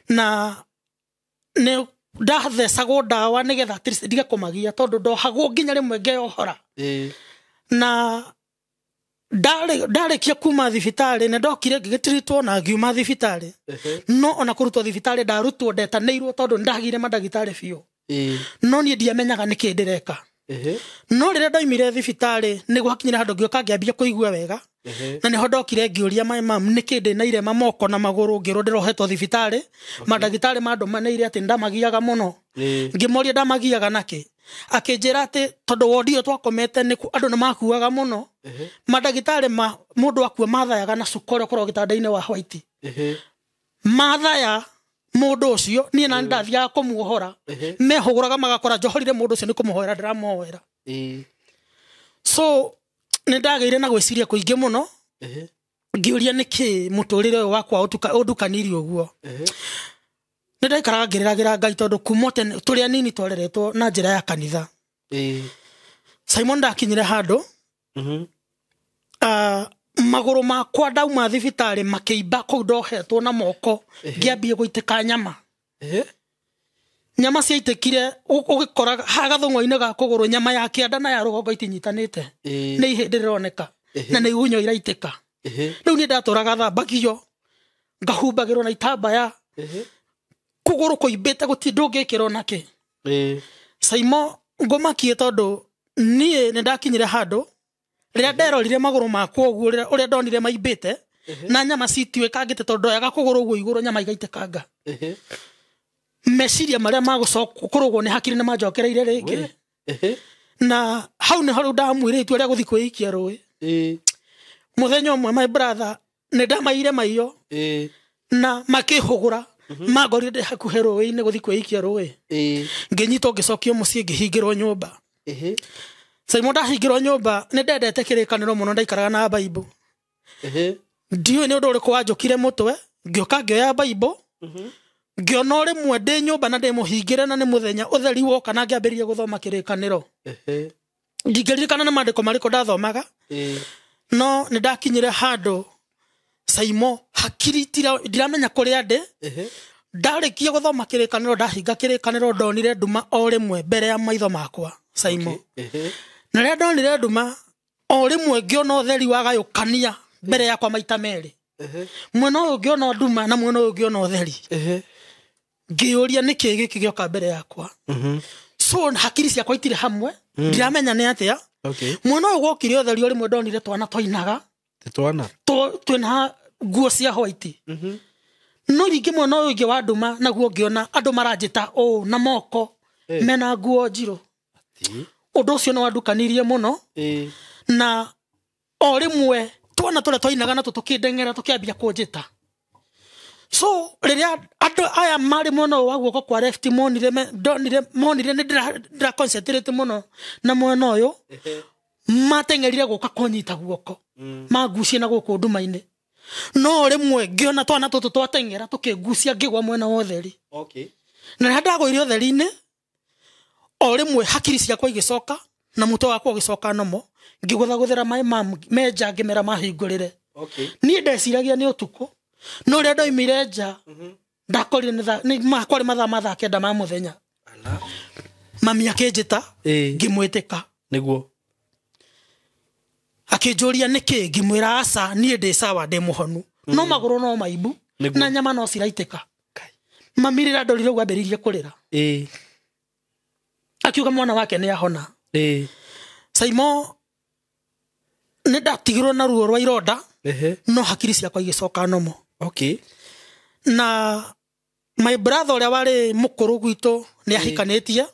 Na nĩ ndathecagwo ndawa nĩgetha at least ndige kũmagia tondũ ndohagwo nginya rĩmwe ngeyohora. Na ndarĩkia kuma thibitarĩ nĩ ndokire ngĩgĩtiritwo na ngiuma thibitarĩ. No ona kũrutwo thibitarĩ ndarutwo ndetanĩirwo tondũ nĩndagire mandagĩtarĩ biũ. No niĩ ndiamenyaga nĩkĩ ndĩreka. No rĩrĩa ndoimire thibitarĩ nĩ gwakinyire handũ ngĩũka ngĩambia kũigua wega. Na nĩho ndokire ngĩũria my mum nĩkĩ ndĩna irema moko na magũrũ ngĩrwo ndĩrohetwo thibitarĩ. Mandagĩtarĩ mandũmanĩire atĩ ndamagiaga mũno. Ngĩmoria ndamagiaga nakĩ. Akĩnjĩra atĩ tondũ wodi ĩyo twakomete nĩ andũ nĩ makuaga mũno. Mandagĩtarĩ ma mũndũ akua mathayaga na cuka ũrĩa ũkoragwo gĩtanda-inĩ wa white. Mathaya mũndũ ũcio niĩ na ndathiaga kũmuohora. Mehũgũraga magakora njohorire mũndũ ũcio nĩ kũmũhoera ndĩramũhoera. So nĩ ndagĩire na gwĩciria kũingĩ mũno. Ngĩũria nĩkĩ mũtũrĩre ũyũ wakwa ũndukanirie ũguo. Nĩ ndaikaraga ngĩrĩragĩra Ngai tondũ kuma tene tũrĩ anini twareretwo na njĩra ya kanitha. Simon ndakinyire handũ magũrũ makwa ndauma thibitarĩ makĩimba kũu ndohetwo na moko ngĩambia gũitĩka nyama. Nyama ciaitĩkire ũgĩkora hagathũng'wa-inĩ ga kũgũrũ nyama ya kĩanda na ya rũgongo itinyitanĩte. Nĩ ihĩndĩ rĩroneka na nĩ igunyo iraitĩka. Rĩu niĩ ndatũraga thambagio ngahumbagĩrwo na itambaya kũgũrũ kũimbĩte gũtirĩ ndũngĩkĩrwo nakĩ. Saimo ngũmakie tondũ niĩ nĩ ndakinyire handũ rĩrĩa nderorire magũrũ makwa ũguo ũrĩa ndonire maimbĩte na nyama cituĩkangĩte tondũ ndoyaga kũgũrũ ũguo igũrũ nyama igaitĩkanga. Meciria marĩa magũcoka kũrũgwo nĩ hakiri nĩ manjokereire rĩngĩ. Na hau nĩho rĩu ndamwĩrire itua rĩa gũthiĩ kwĩikia rũĩ. Mũthenya ũmwe my brother nĩ ndamaire maiyo na makĩhũgũra mangorire ndĩ hakuhĩ rũĩ-inĩ gũthiĩ kwĩikia rũĩ. Ngĩnyitwo ngĩcokio mũciĩ ngĩhingĩrwo nyũmba. Saimo ndahingĩrwo nyũmba nĩ ndendete kĩrĩkanĩro mũno ndaikaraga na Bible. Ndiũĩ nĩ ũndũ ũrĩkũ wanjũkire mũtwe ngĩũka ngĩoya Bible ngĩona o rĩmwe ndĩ nyũmba na ndĩmũhingĩre na nĩ mũthenya ũtheri woka na ngĩambĩrĩria gũthoma kĩrĩkanĩro. Ndingĩririkana nĩ maandĩko marĩkũ ndathomaga. No nĩ ndakinyire handũ Saimo hakiri ndiramenya kũrĩa ndĩ. Ndarĩkia gũthoma kĩrĩkanĩro ndahinga kĩrĩkanĩro ndonire nduma o rĩmwe mbere ya maitho makwa Saimo. Na rĩrĩa ndonire nduma o rĩmwe ngĩona ũtheri wagayũkania mbere yakwa maita merĩ. Mwena ũyũ ngĩona nduma na mwena ũyũ ngĩona ũtheri. Ngĩũria nĩkĩ gĩkĩ gĩoka mbere yakwa. So hakiri ciakwa itirĩ hamwe ndiramenya nĩ atĩa. Mwena ũyũ gwokire ũtheri o rĩmwe ndonire twana twainaga. Twana twĩna nguo cia white. No rĩngĩ mwena ũyũ ũngĩ wa nduma naguo ngĩona andũ maranjĩta ũũ na moko mena nguo njirũ. Ũndũ ũcio nĩ wandukanirie mũno. Na o rĩmwe twana tũrĩa twainaga natwo tũkĩndeng'era tũkĩambia kũnjĩta. So rĩrĩa andũ aya marĩ mwena ũyũ wa guoko kwa left monire nĩ ndĩra concentrate mũno na mwena ũyũ mateng'erire gũka kũnyita guoko mangucie na gũkũ nduma-inĩ. No rĩmwe ngĩona twana tũtũ twateng'era tũkĩngucia ngĩgwa mwena wa ũtheri. Na rĩrĩa ndagũire ũtheri-inĩ o rĩmwe hakiri ciakwa igĩcoka na mũtwe wakwa ũgĩcoka nomo ngĩgũthagũthĩra maĩ ma menja ngĩmera mahingũrĩre. Niĩ ndeciragia nĩ ũtukũ no rĩrĩa ndoimire nja ndakorire nĩ kwarĩ mathaa ma thaa 9 ma mũthenya. Mami akĩnjĩta ngĩmwĩtĩka. Nĩguo Akĩnjũria nĩkĩ ngĩmwĩra aca niĩ ndĩ sawa ndĩ mũhonu. No magũrũ no maimbu na nyama no ciraitĩka. Mami rĩrĩa ndorire ũguo ambĩrĩirie kũrĩra. Akiuga mwana wake nĩ ahona. Saimo nĩ ndatigirwo na ruo rwa ironda. No hakiri ciakwa igĩcoka nomo. Okay. Na my brother ũrĩa warĩ mũkũrũ gwitũ nĩ ahikanĩtie.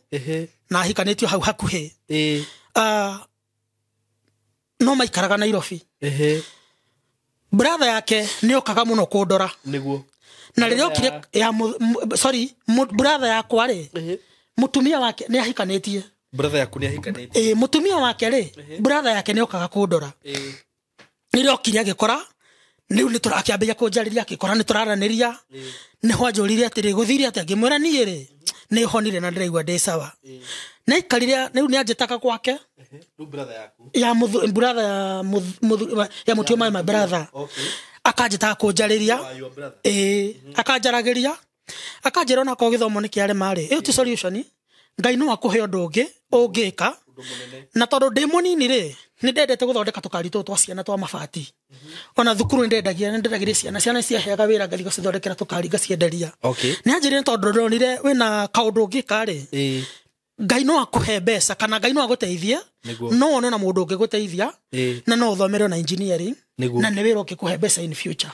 Na ahikanĩtio hau hakuhĩ. No maikaraga Nairobi. Brother yake nĩ okaga mũno kũndora. Nĩguo. Na rĩrĩa okire ya sorry, brother yakwa rĩ, mutumia wake nĩ ahikanĩtie. Brother yaku nĩ ahikanĩtie. Mutumia wake rĩ, brother yake nĩ okaga kũndora. Rĩrĩa okire agĩkora rĩu nĩ tũrakĩambĩrĩria kũnjarĩria, akĩkora nĩ tũraranĩria. Nĩho anjũririe atĩrĩ, gũthire atĩa? Ngĩmwĩra niĩ rĩ, nĩ honire na ndĩraigua ndĩ sawa. Naikarire rĩu nĩ anjĩtaga gwake. Rĩu brother yaku. Ya brother ya mũtumia my brother. Akanjĩtaga kũnjarĩria. Akanjaragĩria. Akanjĩra ona korwo gĩthomo nĩ kĩarema rĩ, ĩyo ti solution. Ngai no akũhe ũndũ ũngĩ ũngĩka. Na tondũ ndĩ mũnini rĩ, nĩ ndendete gũthondeka tũkari tũtũ twa ciana twa mabati. Ona thukuru nĩ ndendagĩria ciana, ciana ciaheaga wĩra ngathiĩ gũcithondekera tũkari ngacienderia. Nĩ anjĩrire tondũ ndonire wĩna kaũndũ ũngĩka rĩ, Ngai no akũhe mbeca kana Ngai no agũteithie, no wone na mũndũ ũngĩgũteithia, na no ũthomere na engineering, na nĩ wĩra ũngĩkũhe mbeca in future.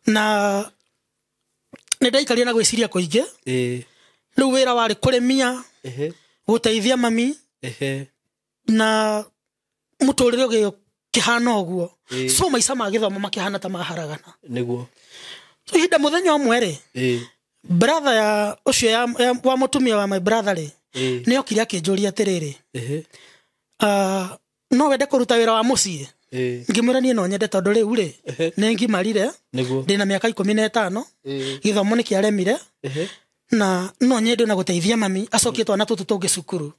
Na nĩ ndaikarire na gwĩciria kũingĩ. Rĩu wĩra warĩ kũrĩmia, gũteithia mami, na mũtũrĩre ũgĩkĩhana ũguo. So maica ma gĩthomo makĩhana ta maharagana. Nĩguo. So ihinda mũthenya ũmwe rĩ, brother ya ũcio wa mũtumia wa my brother rĩ, nĩ okire akĩnjũria atĩrĩrĩ, no wende kũruta wĩra wa mũciĩ? Ngĩmwĩra niĩ no nyende tondũ rĩu rĩ, nĩ ngimarire, ndĩna mĩaka 15, gĩthomo nĩ kĩaremire, na no nyende ona gũteithia mami acokie twana tũtũ tũngĩ cukuru.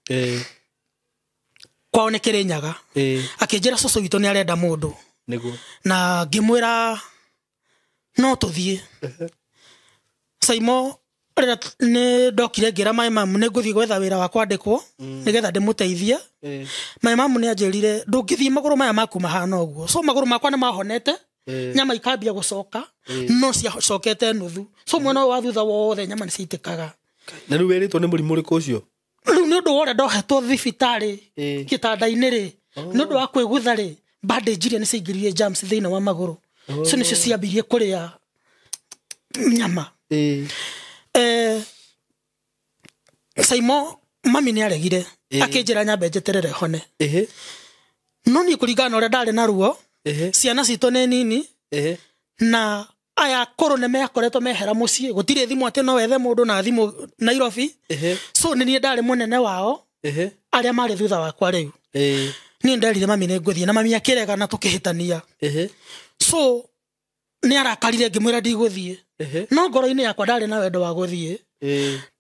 Kwao nĩ Kĩrĩnyaga. Akĩnjĩra cũcũ witũ nĩ arenda mũndũ. Nĩguo. Na ngĩmwĩra no tũthiĩ. Saimo rĩrĩa nĩ ndokire ngĩra my mum nĩ ngũthiĩ gwetha wĩra wa kwandĩkwo nĩgetha ndĩmũteithie. My mum nĩ anjĩrire ndũngĩthiĩ magũrũ maya maku mahana ũguo. So magũrũ makwa nĩ mahonete, nyama ikambia gũcoka, no ciacokete nuthu. So mwena ũyũ wa thutha wothe nyama nĩ ciaitĩkaga. Na rĩu wĩrĩtwo nĩ mũrimũ ũrĩkũ ũcio? Rĩu nĩ ũndũ wa ũrĩa ndohetwo thibitarĩ gĩtanda-inĩ rĩ, nĩ ũndũ wa kwĩgutha rĩ, bandage iria nĩ ciaingĩririe germs thĩinĩ wa magũrũ. So nĩcio ciambirie kũrĩa nyama. Saimo mami nĩ aregire, akĩnjĩra nyambe njeterere hone. No niĩ kũringana na ũrĩa ndarĩ na ruo, ciana citũ nĩ nini, na aya akũrũ nĩ mekoretwo mehera mũciĩ, gũtirĩ thimũ atĩ no wethe mũndũ na thimũ Nairobi. So nĩ niĩ ndarĩ mũnene wao, arĩa marĩ thutha wakwa rĩu. Niĩ nderire mami nĩ ngũthiĩ, na mami akĩrega na tũkĩhĩtania. So nĩ arakarire ngĩmwĩra ndigũthiĩ. No ngoro-inĩ yakwa ndarĩ na wendo wa gũthiĩ.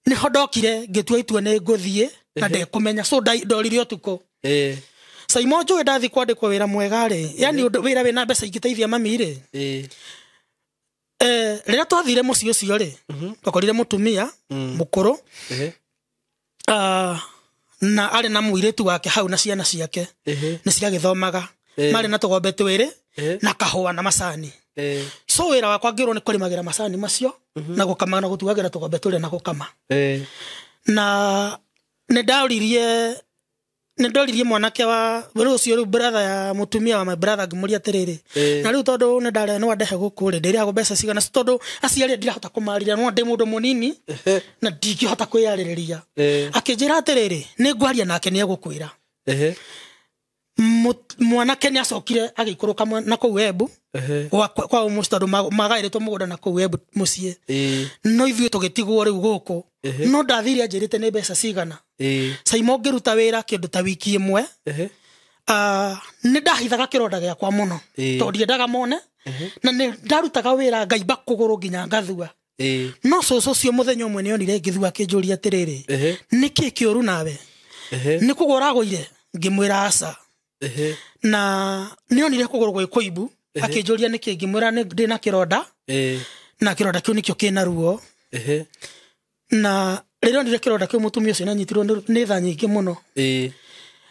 Nĩho ndokire ngĩtua itua nĩ ngũthiĩ na ndekũmenya. So ndorire ũtukũ. Saimo njũĩ ndathiĩ kwandĩkwo wĩra mwega rĩ, yani wĩra wĩna mbeca ingĩteithia mami rĩ. Rĩrĩa twathire mũciĩ ũcio rĩ, twakorire mũtumia mũkũrũ, na arĩ na mũirĩtu wake hau na ciana ciake nĩ ciagĩthomaga. Marĩ na tũgombe twĩrĩ na kahũa na macani. So wĩra wakwa ngĩrwo nĩ kũrĩmagĩra macani macio na gũkama na gũtuagĩra tũgombe tũrĩa na gũkama. Na nĩ ndoririe mwanake wa rĩu ũcio rĩu brother ya mũtumia wa my brother ngĩmũria atĩrĩrĩ, na rĩu tondũ nĩ ndarĩa nĩ wandehe gũkũ rĩ, ndĩrĩhagwo mbeca cigana? Tondũ aciari ndirahota kũmarĩria, no ndĩ mũndũ mũnini na ndingĩhota kwĩyarĩrĩria. Akĩnjĩra atĩrĩrĩ, nĩ ngwaria nake nĩ egũkwĩra. Mwanake nĩ acokire agĩikũrũka na kũu Embu kwa mũciĩ tondũ magaĩrĩtwo mũgũnda na kũu Embu mũciĩ. No ithuĩ tũgĩtigwo rĩu gũkũ. No ndathire anjĩrĩte nĩ mbeca cigana. Saimo ngĩruta wĩra kĩndũ ta wiki ĩmwe, nĩ ndahithaga kĩronda gĩakwa mũno tondũ ndiendaga mone, na nĩ ndarutaga wĩra ngaimba kũgũrũ nginya ngathua. No cũcũ ũcio mũthenya ũmwe nĩ onire ngĩthua akĩnjũria atĩrĩrĩ, nĩ kĩĩ kĩũru nawe? Nĩ kũgũra ũragũire? Ngĩmwĩra aca. Na nĩ onire kũgũrũ gwĩ kũimbu, akĩnjũria nĩkĩ? Ngĩmwĩra ndĩna kĩronda, na kĩronda kĩu nĩkĩo kĩna ruo. Na rĩrĩa onire kĩronda kĩu mũtumia ũcio nĩanyitirwo nĩ tha nyingĩ mũno.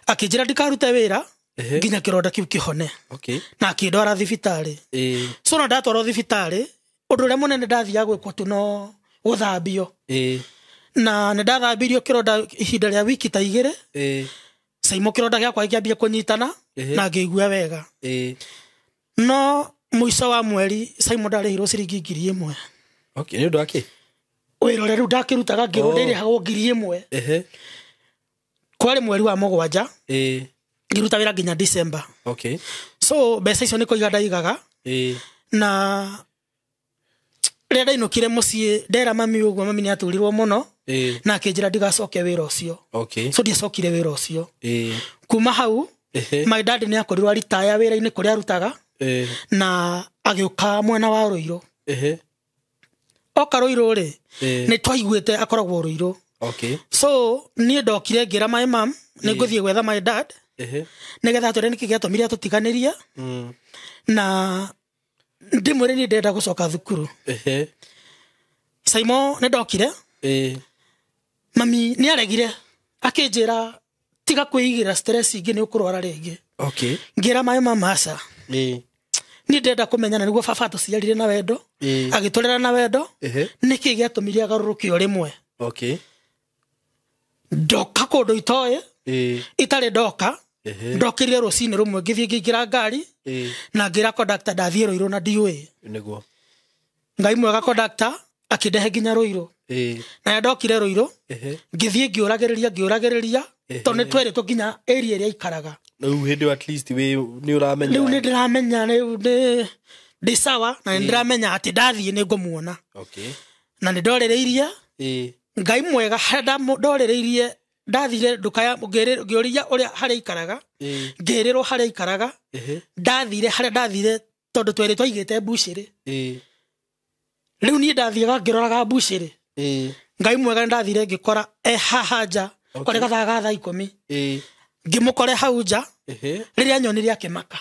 Akĩnjĩra ndikarute wĩra nginya kĩronda kĩu kĩhone. Na akĩndwara thibitarĩ. So na ndatwarwo thibitarĩ, ũndũ ũrĩa mũnene ndathiaga gwĩkwo tu no gũthambio. Na nĩ ndathambirio kĩronda ihinda rĩa wiki ta igĩrĩ. Saimo kĩronda gĩakwa gĩkĩambia kũnyitana na ngĩigua wega. No mũico wa mweri Simon ndarĩhirwo ciringi 1,000. Okay, nĩ ũndũ wa kĩ? Wĩra ũrĩa rĩu ndakĩrutaga ngĩrwo ndĩrĩhagwo 1,000. Ehe. Kwarĩ mweri wa 7. Ĩĩ. Ngĩruta wĩra nginya December. Okay. So mbeca icio nĩ kũiga ndaigaga. Ĩĩ. Na rĩrĩa ndainũkire mũciĩ ndera mami ũguo, mami nĩaturirwo mũno. Ĩĩ. Na akĩnjĩra ndigacoke wĩra ũcio. Okay. So ndiacokire wĩra ũcio. Ĩĩ. Kuma hau Ehe. my dad nĩakorirwo aritaya wĩra-inĩ kũrĩa arutaga. Ĩĩ. Na agĩũka mwena wa Ruiru. Ehe. Oka Ruiru rĩ, Ĩĩ. nĩ twaiguĩte akoragwo Ruiru. Okay. So niĩ ndokire ngĩra my mom nĩ ngũthiĩ gwetha my dad. Ehe. Nĩgetha atwĩre nĩkĩ gĩatũmire atũtiganĩrie. Na ndĩmwĩre niĩ ndĩrenda gũcoka thukuru. Ehe. Simon nĩ ndokire. Ĩĩ. Mami nĩ aregire akĩnjĩra tiga kwĩigĩra stress ingĩ nĩ ũkũrwara rĩngĩ. Okay. Ngĩra my mom aca. Ĩĩ. Niĩ ndĩrenda kũmenya na nĩguo baba atũciarire na wendo. Ĩĩ. Agĩtũrera na wendo. Ehe. Nĩkĩ gĩatũmire agarũrũke o rĩmwe. Okay. Ndoka kũndũ itoĩ. Ĩĩ. Itarĩ ndoka. Ehe. Ndokire rũcinĩ rũmwe ngĩthiĩ ngĩingĩra ngari. Ĩĩ. Na ngĩra conductor ndathiĩ Ruiru na ndiũĩ. Nĩguo. Ngai mwega conductor akĩndehe nginya Ruiru. Ĩĩ. Na ndokire Ruiru. Ehe. Ngĩthiĩ ngĩũragĩrĩria tondũ nĩ twerĩtwo nginya area ĩrĩa aikaraga. Rĩu hĩndĩ at least wĩ nĩ ũramenya. Rĩu nĩ ndĩramenya rĩu nĩ ndĩ sawa na nĩ ndĩramenya atĩ ndathiĩ nĩ ngũmuona. Okay. Na nĩ ndorereirie. Ĩĩ. Ngai mwega harĩa ndorereirie ndathire nduka ya ngĩũria ũrĩa harĩa aikaraga. Ĩĩ. Ngĩrĩrwo harĩa aikaraga. Ehe. Ndathire harĩa ndathire tondũ twerĩ twaigĩte mbucĩrĩ. Ĩĩ. Rĩu niĩ ndathiaga ngĩroraga mbucĩrĩ. Ĩĩ. Ngai mwega nĩndathire ngĩkora e haha nja. Okay. Kwarĩ gathaa ga thaa 10. Ĩĩ. Ngĩmũkore hau nja. Ehe. Rĩrĩa nyonire akĩmaka.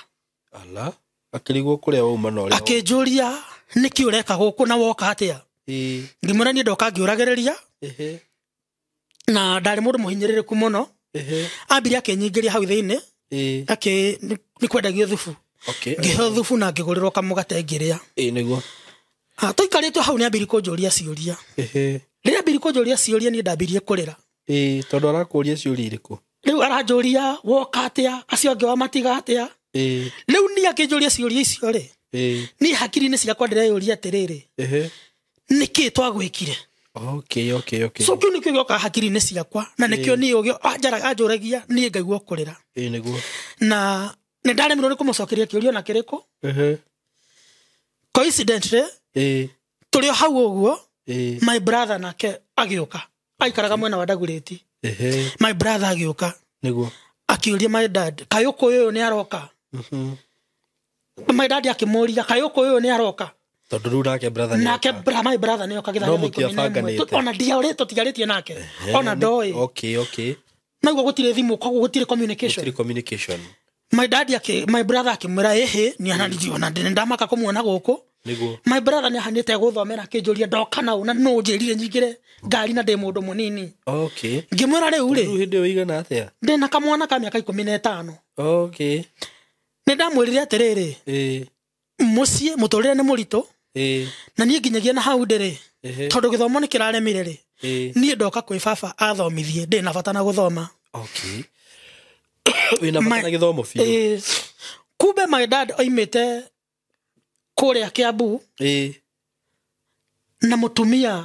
Ala, akĩrigwo kũrĩa wauma na ũrĩa. Akĩnjũria nĩkĩ ũreka gũkũ na woka atĩa. Ĩĩ. Ngĩmwĩra niĩ ndoka ngĩũragĩrĩria. Ehe. Na ndarĩ mũndũ mũhinyĩrĩrĩku mũno. Ehe. Ambire akĩnyingĩria hau thĩinĩ. Ĩĩ. Akĩ nĩ kwendagio thubu. Okay. Ngĩheo thubu na ngĩgũrĩrwo kamũgate ngĩrĩa. Ĩĩ nĩguo. Tũikarĩte hau nĩambirie kũnjũria ciũria. Ehe. Rĩrĩa ambirie kũnjũria ciũria niĩ ndambirie kũrĩra. Ĩĩ, tondũ arakũria ciũria irĩkũ? Rĩu aranjũria woka atĩa, acio angĩ wamatiga atĩa. Ĩĩ. Rĩu niĩ akĩnjũria ciũria icio rĩ. Ĩĩ. Niĩ hakiri-inĩ ciakwa ndĩreyũria atĩrĩrĩ. Ehe. Nĩkĩ twagwĩkire? Okay, okay, okay. So kĩu nĩkĩo gĩokaga hakiri-inĩ ciakwa na nĩkĩo niĩ ũgĩ anjũragia niĩ ngaigua kũrĩra. Ĩĩ nĩguo. Na nĩ ndaremirwo nĩ kũmũcokeria kĩũria ona kĩrĩkũ. Ehe. Coincidentally, Ĩĩ. tũrĩ o hau ũguo, Ĩĩ. my brother nake agĩũka. Aikaraga mwena wa Ndagurĩti. Ehe. My brother agĩũka. Nĩguo. Akĩũria my dad, kayũkũ ũyũ nĩ aroka? Mhm. My dad akĩmũũria, kayũkũ ũyũ nĩ aroka? Tondũ rĩu nake brother nĩ Nake oka. my brother nĩ oka gĩthaa No gĩa thaa 11. mũtiabanganĩte. Ona ndiarĩ tũtiarĩtie nake. Ona ndoĩ. Okay, okay. Naguo gũtirĩ thimũ, koguo gũtirĩ communication. Gũtirĩ communication. My dad akĩ my brother akĩmwĩra ĩhĩ, nĩ anandiona ona ndamaka kũmuona gũkũ. Nĩguo. My brother nĩ ahanĩte gũthomera akĩnjũria ndoka nau na nũ njĩrire nyingĩre ngari na ndĩ mũndũ mũnini. Okay. Ngĩmwĩra rĩu rĩ. Rĩu hĩndĩ ĩyo ĩigana atĩa? Ndĩna kamwana ka mĩaka 15. Okay. Nĩ ndamwĩrire atĩrĩrĩ. Ĩĩ. Mũciĩ mũtũrĩre nĩ mũritũ. Ĩĩ. Na niĩ nginyagia na hau ndĩrĩ. Ehe. Tondũ gĩthomo nĩ kĩraremire rĩ. Ĩĩ. Niĩ ndoka kwĩ baba athomithie ndĩ na bata na gũthoma. Okay. Wĩna bata na gĩthomo biũ. Ĩĩ. Kumbe my dad oimĩte kũrĩa Kiambu. Ĩĩ. Na mũtumia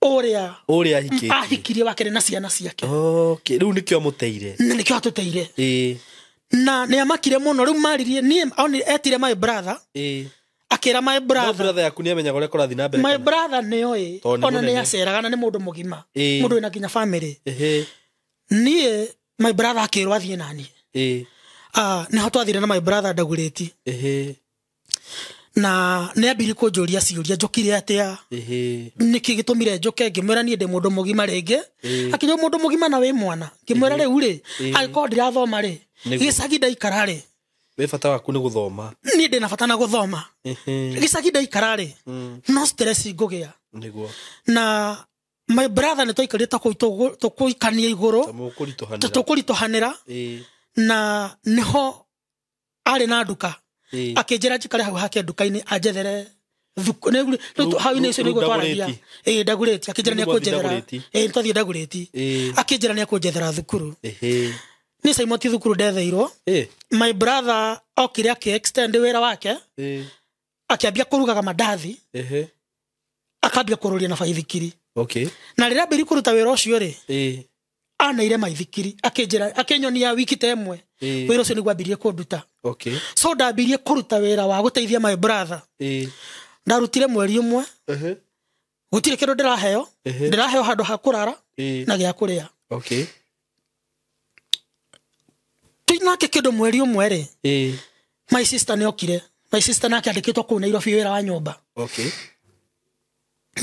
ũrĩa ahikirie. Ahikirie wake na ciana ciake. Okay, rĩu nĩkĩo amũteire. Na nĩkĩo atũteire. Ĩĩ. Na nĩ amakire mũno rĩu maririe niĩ onire etire my brother. Ĩĩ. Akĩra my brother. No brother yaku nĩ amenyaga ũrĩa kũrathiĩ na mbere. My brother nĩoĩ. Tondũ nĩ Ona nĩ mũnene. aceraga na nĩ mũndũ mũgima. Ĩĩ. Mũndũ wĩna nginya family. Ehe. Niĩ my brother akĩrwo athiĩ naniĩ. Ĩĩ. Nĩho twathire na my brother Ndagurĩti. Ehe. Na nĩ ambirie kũnjũria ciũria njũkire atĩa. Ehe. Nĩkĩ gĩtũmire njũke ngĩmwĩra niĩ ndĩ mũndũ mũgima rĩngĩ. Ĩĩ. Akĩnjũria mũndũ mũgima na wĩ mwana. Ngĩmwĩra rĩu rĩ, Ĩĩ. angĩkorwo ndirathoma rĩ, Nĩguo. gĩcagi ndaikara rĩ. Wĩ bata waku nĩ gũthoma. Niĩ ndĩ na bata na gũthoma. Ehe. Gĩcagi ndaikara rĩ, no stress ngũgĩa. Nĩguo. Na my brother nĩ twaikarire ta kũu tũkũikania igũrũ. Ta mũkũritũhanĩra. Tũkũritũhanĩra. Ĩĩ. Na nĩho arĩ na nduka. Ĩĩ. Akĩnjĩra njikare hau hake nduka-inĩ anjethere thuku. Rĩu hau-inĩ ũcio nĩguo twaragia. Ndagũrĩti. Ĩĩ, Ndagũrĩti. Akĩnjĩra Rĩu nĩekũnjethera. Ndagũrĩti. Ĩĩ, twathiĩ Ndagũrĩti. Ĩĩ. Akĩnjĩra nĩekũnjethera thukuru. Ehe. Niĩ Saimo ti thukuru ndetheirwo. My brother okire akĩ extend wĩra wake. Akĩambia kũrugaga mandathi. Akambia kũrũria na baithikiri. Okay. Na rĩrĩa ambĩrĩirie kũruta wĩra ũcio rĩ, aneire maithikiri akĩnjĩra akĩnyonia wiki ta ĩmwe. Wĩra ũcio nĩguo ambirie kũnduta. Okay. So ndambirie kũruta wĩra wa gũteithia my brother. Ndarutire mweri ũmwe. Gũtirĩ kĩndũ ndĩraheo. Ndĩraheo handũ ha kũrara na gĩa kũrĩa. Okay. Nake kĩndũ mweri ũmwe rĩ, my sister nĩ okire. My sister nake andĩkĩtwo kũu Nairobi wĩra wa nyũmba. Okay.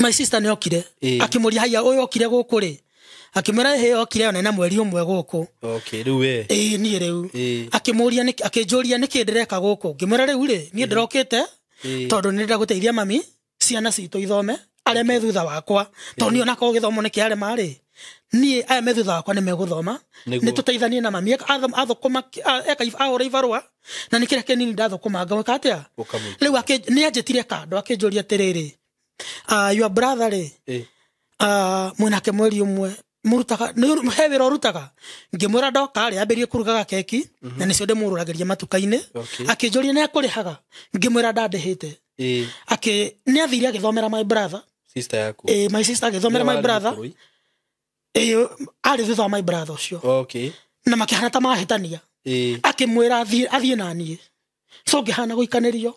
My sister nĩ okire. Akĩmũria haiya ũyũ okire gũkũ rĩ. Akĩmwĩra ĩhĩ okire ona na mweri ũmwe gũkũ. Okay, rĩu we. Niĩ rĩu. Akĩmũria nĩkĩ, akĩnjũria nĩkĩ ndĩreka gũkũ. Ngĩmwĩra rĩu rĩ, niĩ ndĩrokĩte tondũ nĩ ndĩrenda gũteithia mami ciana citũ ithome arĩa me thutha wakwa. Tondũ niĩ onakorwo gĩthomo nĩ kĩarema rĩ, niĩ aya me thutha wakwa nĩ megũthoma. Nĩ tũteithanie na mami athũkũma, eka ahũra ibarũa na nĩ kĩrĩa kĩnini ndathũkũma ngamwĩka atĩa. Rĩu nĩ anjĩtire kando akĩnjũria atĩrĩrĩ, your brother rĩ, mwĩnake mweri ũmwe mũrutaga he wĩra ũrutaga. Ngĩmwĩra ndoka rĩ, ambĩrĩrie kũrugaga keki na nĩcio ndĩmũrũragĩria matuka-inĩ. Akĩnjũria nĩ akũrĩhaga, ngĩmwĩra ndandĩhĩte. Nĩ athire agĩthomera my brother. Sister yaku. My sister agĩthomera my brother. Arĩ thutha wa my brother ũcio. Okay. Na makĩhana ta mahĩtania. Akĩmwĩra athiĩ na niĩ. So ngĩhana gũikanĩrio.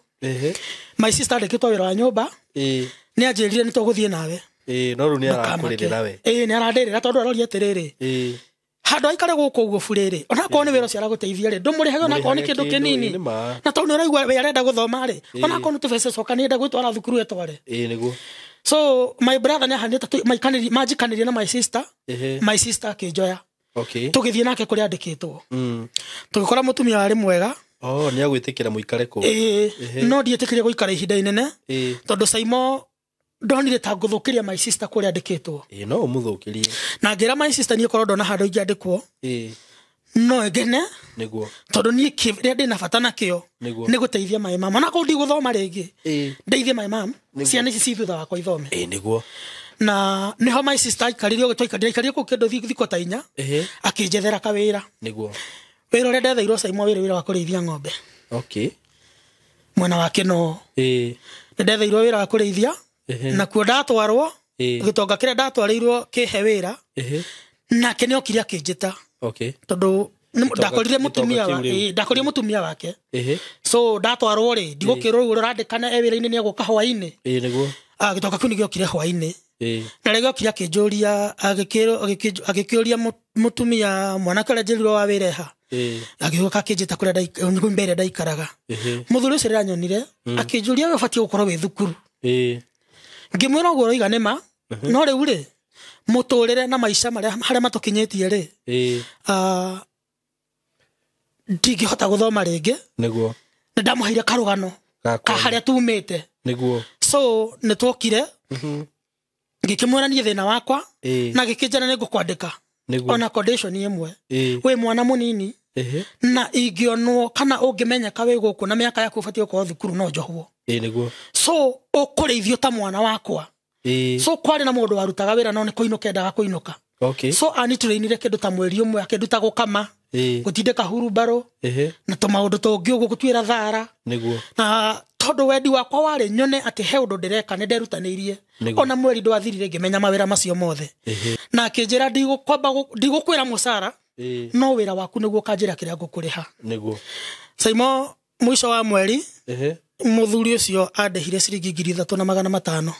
My sister andĩkĩtwo wĩra wa nyũmba. Nĩ anjĩrire nĩ tũgũthiĩ nawe. No rĩu nĩ arakũrĩrĩra we. Nĩ arandĩrĩra tondũ aroria atĩrĩrĩ. Handũ aikare gũkũ ũguo burĩ rĩ, onakorwo nĩ wĩra ũcio aragũteithia rĩ, ndũmũrĩhage onakorwo nĩ kĩndũ kĩnini. Na tondũ nĩ ũraigua we arenda gũthoma rĩ, onakorwo nĩ tũbeca coka nĩ enda gwĩtwara thukuru etware. Nĩguo. So my brother nĩ ahanĩte manjikanĩrie na my sister. My sister akĩnjoya. Okay. Tũgĩthiĩ nake kũrĩa andĩkĩtwo. Tũgĩkora mũtumia warĩ mwega. Oh, nĩ agwĩtĩkĩra mũikare kũu. No ndiĩtĩkĩrie gũikara ihinda inene. Tondũ Saimo ndonire ta ngũthũkĩria my sister kũrĩa andĩkĩtwo. No ũmũthũkĩrie. Na ngĩra my sister niĩ korwo ndona handũ ingĩandĩkwo. No ngene. Nĩguo. Tondũ niĩ kĩrĩa ndĩna bata nakĩo nĩ gũteithia my mama. Ona korwo ndigũthoma rĩngĩ. Ndeithie my mom. Ciana ici ci thutha wakwa ithome. Nĩguo. Na nĩho my sister aikarire ũguo twaikarire kũu kĩndũ thikũ ta inya. Akĩnjethera kawĩra. Nĩguo. Wĩra ũrĩa ndetheirwo Saimo wĩra wa kũrĩithia ng'ombe. Okay. Mwena wa Kĩnoo. Nĩ ndetheirwo wĩra wa kũrĩithia. Na kuo ndatwarwo, gĩtonga kĩrĩa ndatwarĩirwo kĩhe wĩra. Nake nĩ okire akĩnjĩta. Okay. Tondũ ndakorire mũtumia wa, ndakorire mũtumia wake. So ndatwarwo rĩ, ndigũkĩrwo ũguo ũrandĩkana e wĩra-inĩ nĩ egũka hwaĩ-inĩ. Nĩguo. Gĩtonga kĩu nĩ gĩokire hwaĩ-inĩ. Na rĩrĩa gĩokire akĩnjũria, agĩkĩũria mũtumia mwanake ũrĩa njĩrirwo wa wĩra ha. Agĩũka akĩnjĩta kũrĩa mbere ndaikaraga. Mũthuri ũcio rĩrĩa anyonire, akĩnjũria we ũbatiĩ gũkorwo wĩ thukuru. Ngĩmwĩra ũguo ũroiga nĩ ma, no rĩu rĩ, mũtũrĩre na maica marĩa harĩa matũkinyĩtie rĩ, ndingĩhota gũthoma rĩngĩ. Nĩguo. Nĩ ndamũheire karũgano ka harĩa tumĩte. Nĩguo. So nĩ twokire, ngĩkĩmwĩra niĩ thĩna wakwa, na gĩkĩnjĩra nĩ ngũkwandĩka. Ona condition ĩmwe. Wĩ mwana mũnini, na ingĩonwo kana ũngĩmenyeka wĩ gũkũ na mĩaka yaku ũbatiĩ gũkorwo thukuru no njohwo. Nĩguo. So ũkũrĩithio ta mwana wakwa. So kwarĩ na mũndũ warutaga wĩra no nĩ kũinũka endaga kũinũka. Okay. So anitũrĩinire kĩndũ ta mweri ũmwe akĩnduta gũkama, gũtindĩka hurumbarũ, na tũmaũndũ tũngĩ ũguo gũtuĩra thara. Nĩguo. Na tondũ wendi wakwa warĩ nyone atĩ he ũndũ ndĩreka nĩ nderutanĩirie. Ona mweri ndwathirire ngĩmenya mawĩra macio mothe. Na akĩnjĩra ndigũkwĩra mũcara, no wĩra waku nĩguo ũkanjĩra kĩrĩa ngũkũrĩha. Nĩguo. Saimo mũico wa mweri, mũthuri ũcio andĩhire ciringi 3,500.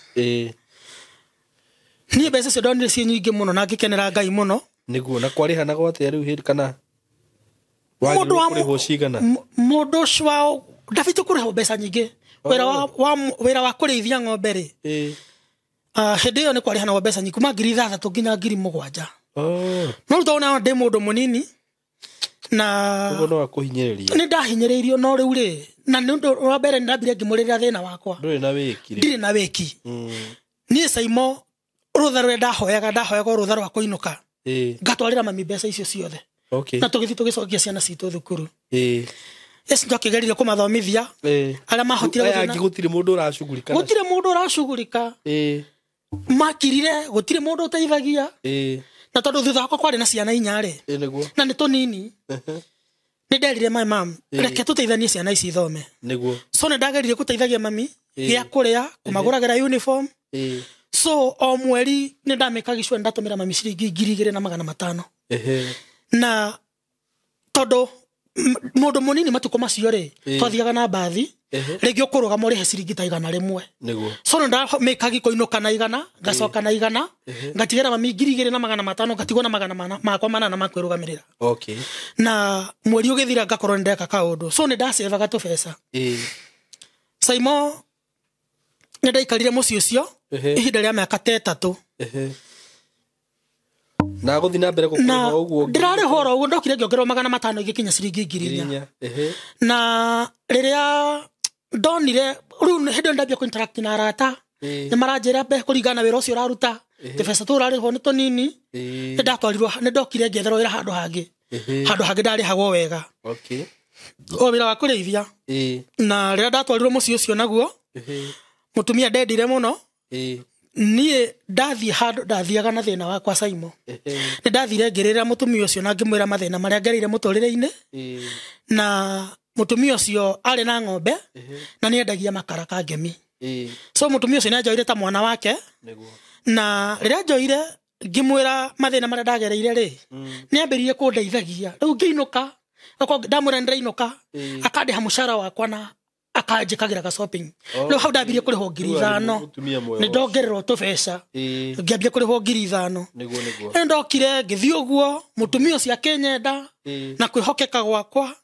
Niĩ mbeca icio ndonire ciĩ nyingĩ mũno na ngĩkenera Ngai mũno. Nĩguo. Na kwarĩhanagwo atĩa rĩu hĩndĩ kana wagĩrĩirwo kũrĩhwo cigana? Mũndũ ũcio wa ndabatiĩ kũrĩhwo mbeca nyingĩ. Wĩra wa kũrĩithia ng'ombe rĩ, hĩndĩ ĩyo nĩ kwarĩhanagwo mbeca nyingĩ kuma 6,000 nginya 7,000. No rĩu tondũ ndĩ mũndũ mũnini na ũguo no akũhinyĩrĩria. Nĩ ndahinyĩrĩirio no rĩu rĩ, na nĩ ũndũ wa mbere nĩ ndambire ngĩmũrĩrĩra thĩna wakwa. Ndũrĩ na wĩki rĩ. Ndirĩ na wĩki. Niĩ Saimo rũtha rũrĩa ndahoyaga rũtha rwa kũinũka. Ngatwarĩra mami mbeca icio ciothe. Okay. Na tũgĩthiĩ tũgĩcokia ciana citũ thukuru. Yes, ndakĩgeririe kũmathomithia. Arĩa mahotire gũthiĩ na gũtirĩ mũndũ ũracugurika. Gũtirĩ mũndũ ũracugurika. Makirire gũtirĩ mũndũ ũteithagia. Na tondu thutha wakwa kwarĩ na ciana inya rĩ, na nĩ tũnini, nĩ nderire my mom reke tũteithanie ciana ici ithome. So nĩ ndageririe gũteithagia mami gĩa kũrĩa, kũmagũragĩra uniform. So o mweri nĩ ndamĩkaga sure ndatũmĩra mami ciringi 2500. Na tondu mũndũ mũnini matukũ macio rĩ, twathiaga na mbathi, rĩngĩ ũkũrũgama ũrĩhe ciringi ta 100. So nĩ ndamĩkaga kũinũka na 100, ngacoka na 100, ngatigĩra mami 2500, ngatigwo na magana makwa manana ma kwĩrũgamĩrĩra. Na mweri ũgĩthira ngakorwo nĩ ndeka kaũndũ. So nĩ ndacevaga tũbeca. Saimo nĩ ndaikarire mũciĩ ũcio ihinda rĩa mĩaka ta 3. Na guthi na mbere gũkũrĩha ũguo ndĩrarĩhwo oro ũguo, ndokire ngĩongererwo 500 igĩkinya ciringi 4,000. Na rĩrĩa ndonire rĩu hĩndĩ ĩyo ndambia kũ-interact na arata, nĩ maranjĩra mbe kũringana na wĩra ũcio ũraruta, tũbeca tũu ũrarĩhwo nĩ tũnini. Nĩ ndatwarirwo, nĩ ndokire ngĩetherwo wĩra handũ hangĩ. Handũ hangĩ ndarĩhagwo wega. O wĩra wa kũrĩithia. Na rĩrĩa ndatwarirwo mũciĩ ũcio naguo, mũtumia ndendire mũno. Niĩ ndathiĩ handũ ndathiaga na thĩna wakwa Saimo. Nĩ ndathire ngĩrĩra mũtumia ũcio na ngĩmwĩra mathĩna marĩa ngereire mũtũrĩre-inĩ. Na mũtumia ũcio arĩ na ng'ombe na nĩ endagia makara Kangemi. So mũtumia ũcio nĩ anjoire ta mwana wake. Na rĩrĩa anjoire ngĩmwĩra mathĩna marĩa ndagereire rĩ, nĩ ambĩrĩirie kũndeithagia. Rĩu ngĩinũka, okorwo ndamwĩra nĩ ndĩrainũka, akandĩha mũcara wakwa na akanjĩkagĩra ga shopping. Rĩu hau ndambirie kũrĩhwo 5,000. Nĩ ndongererwo tũbeca. Ngĩambia kũrĩhwo 5,000. Nĩ ndokire ngĩthiĩ ũguo, mũtumia ũcio akĩnyenda na kwĩhokeka gwakwa.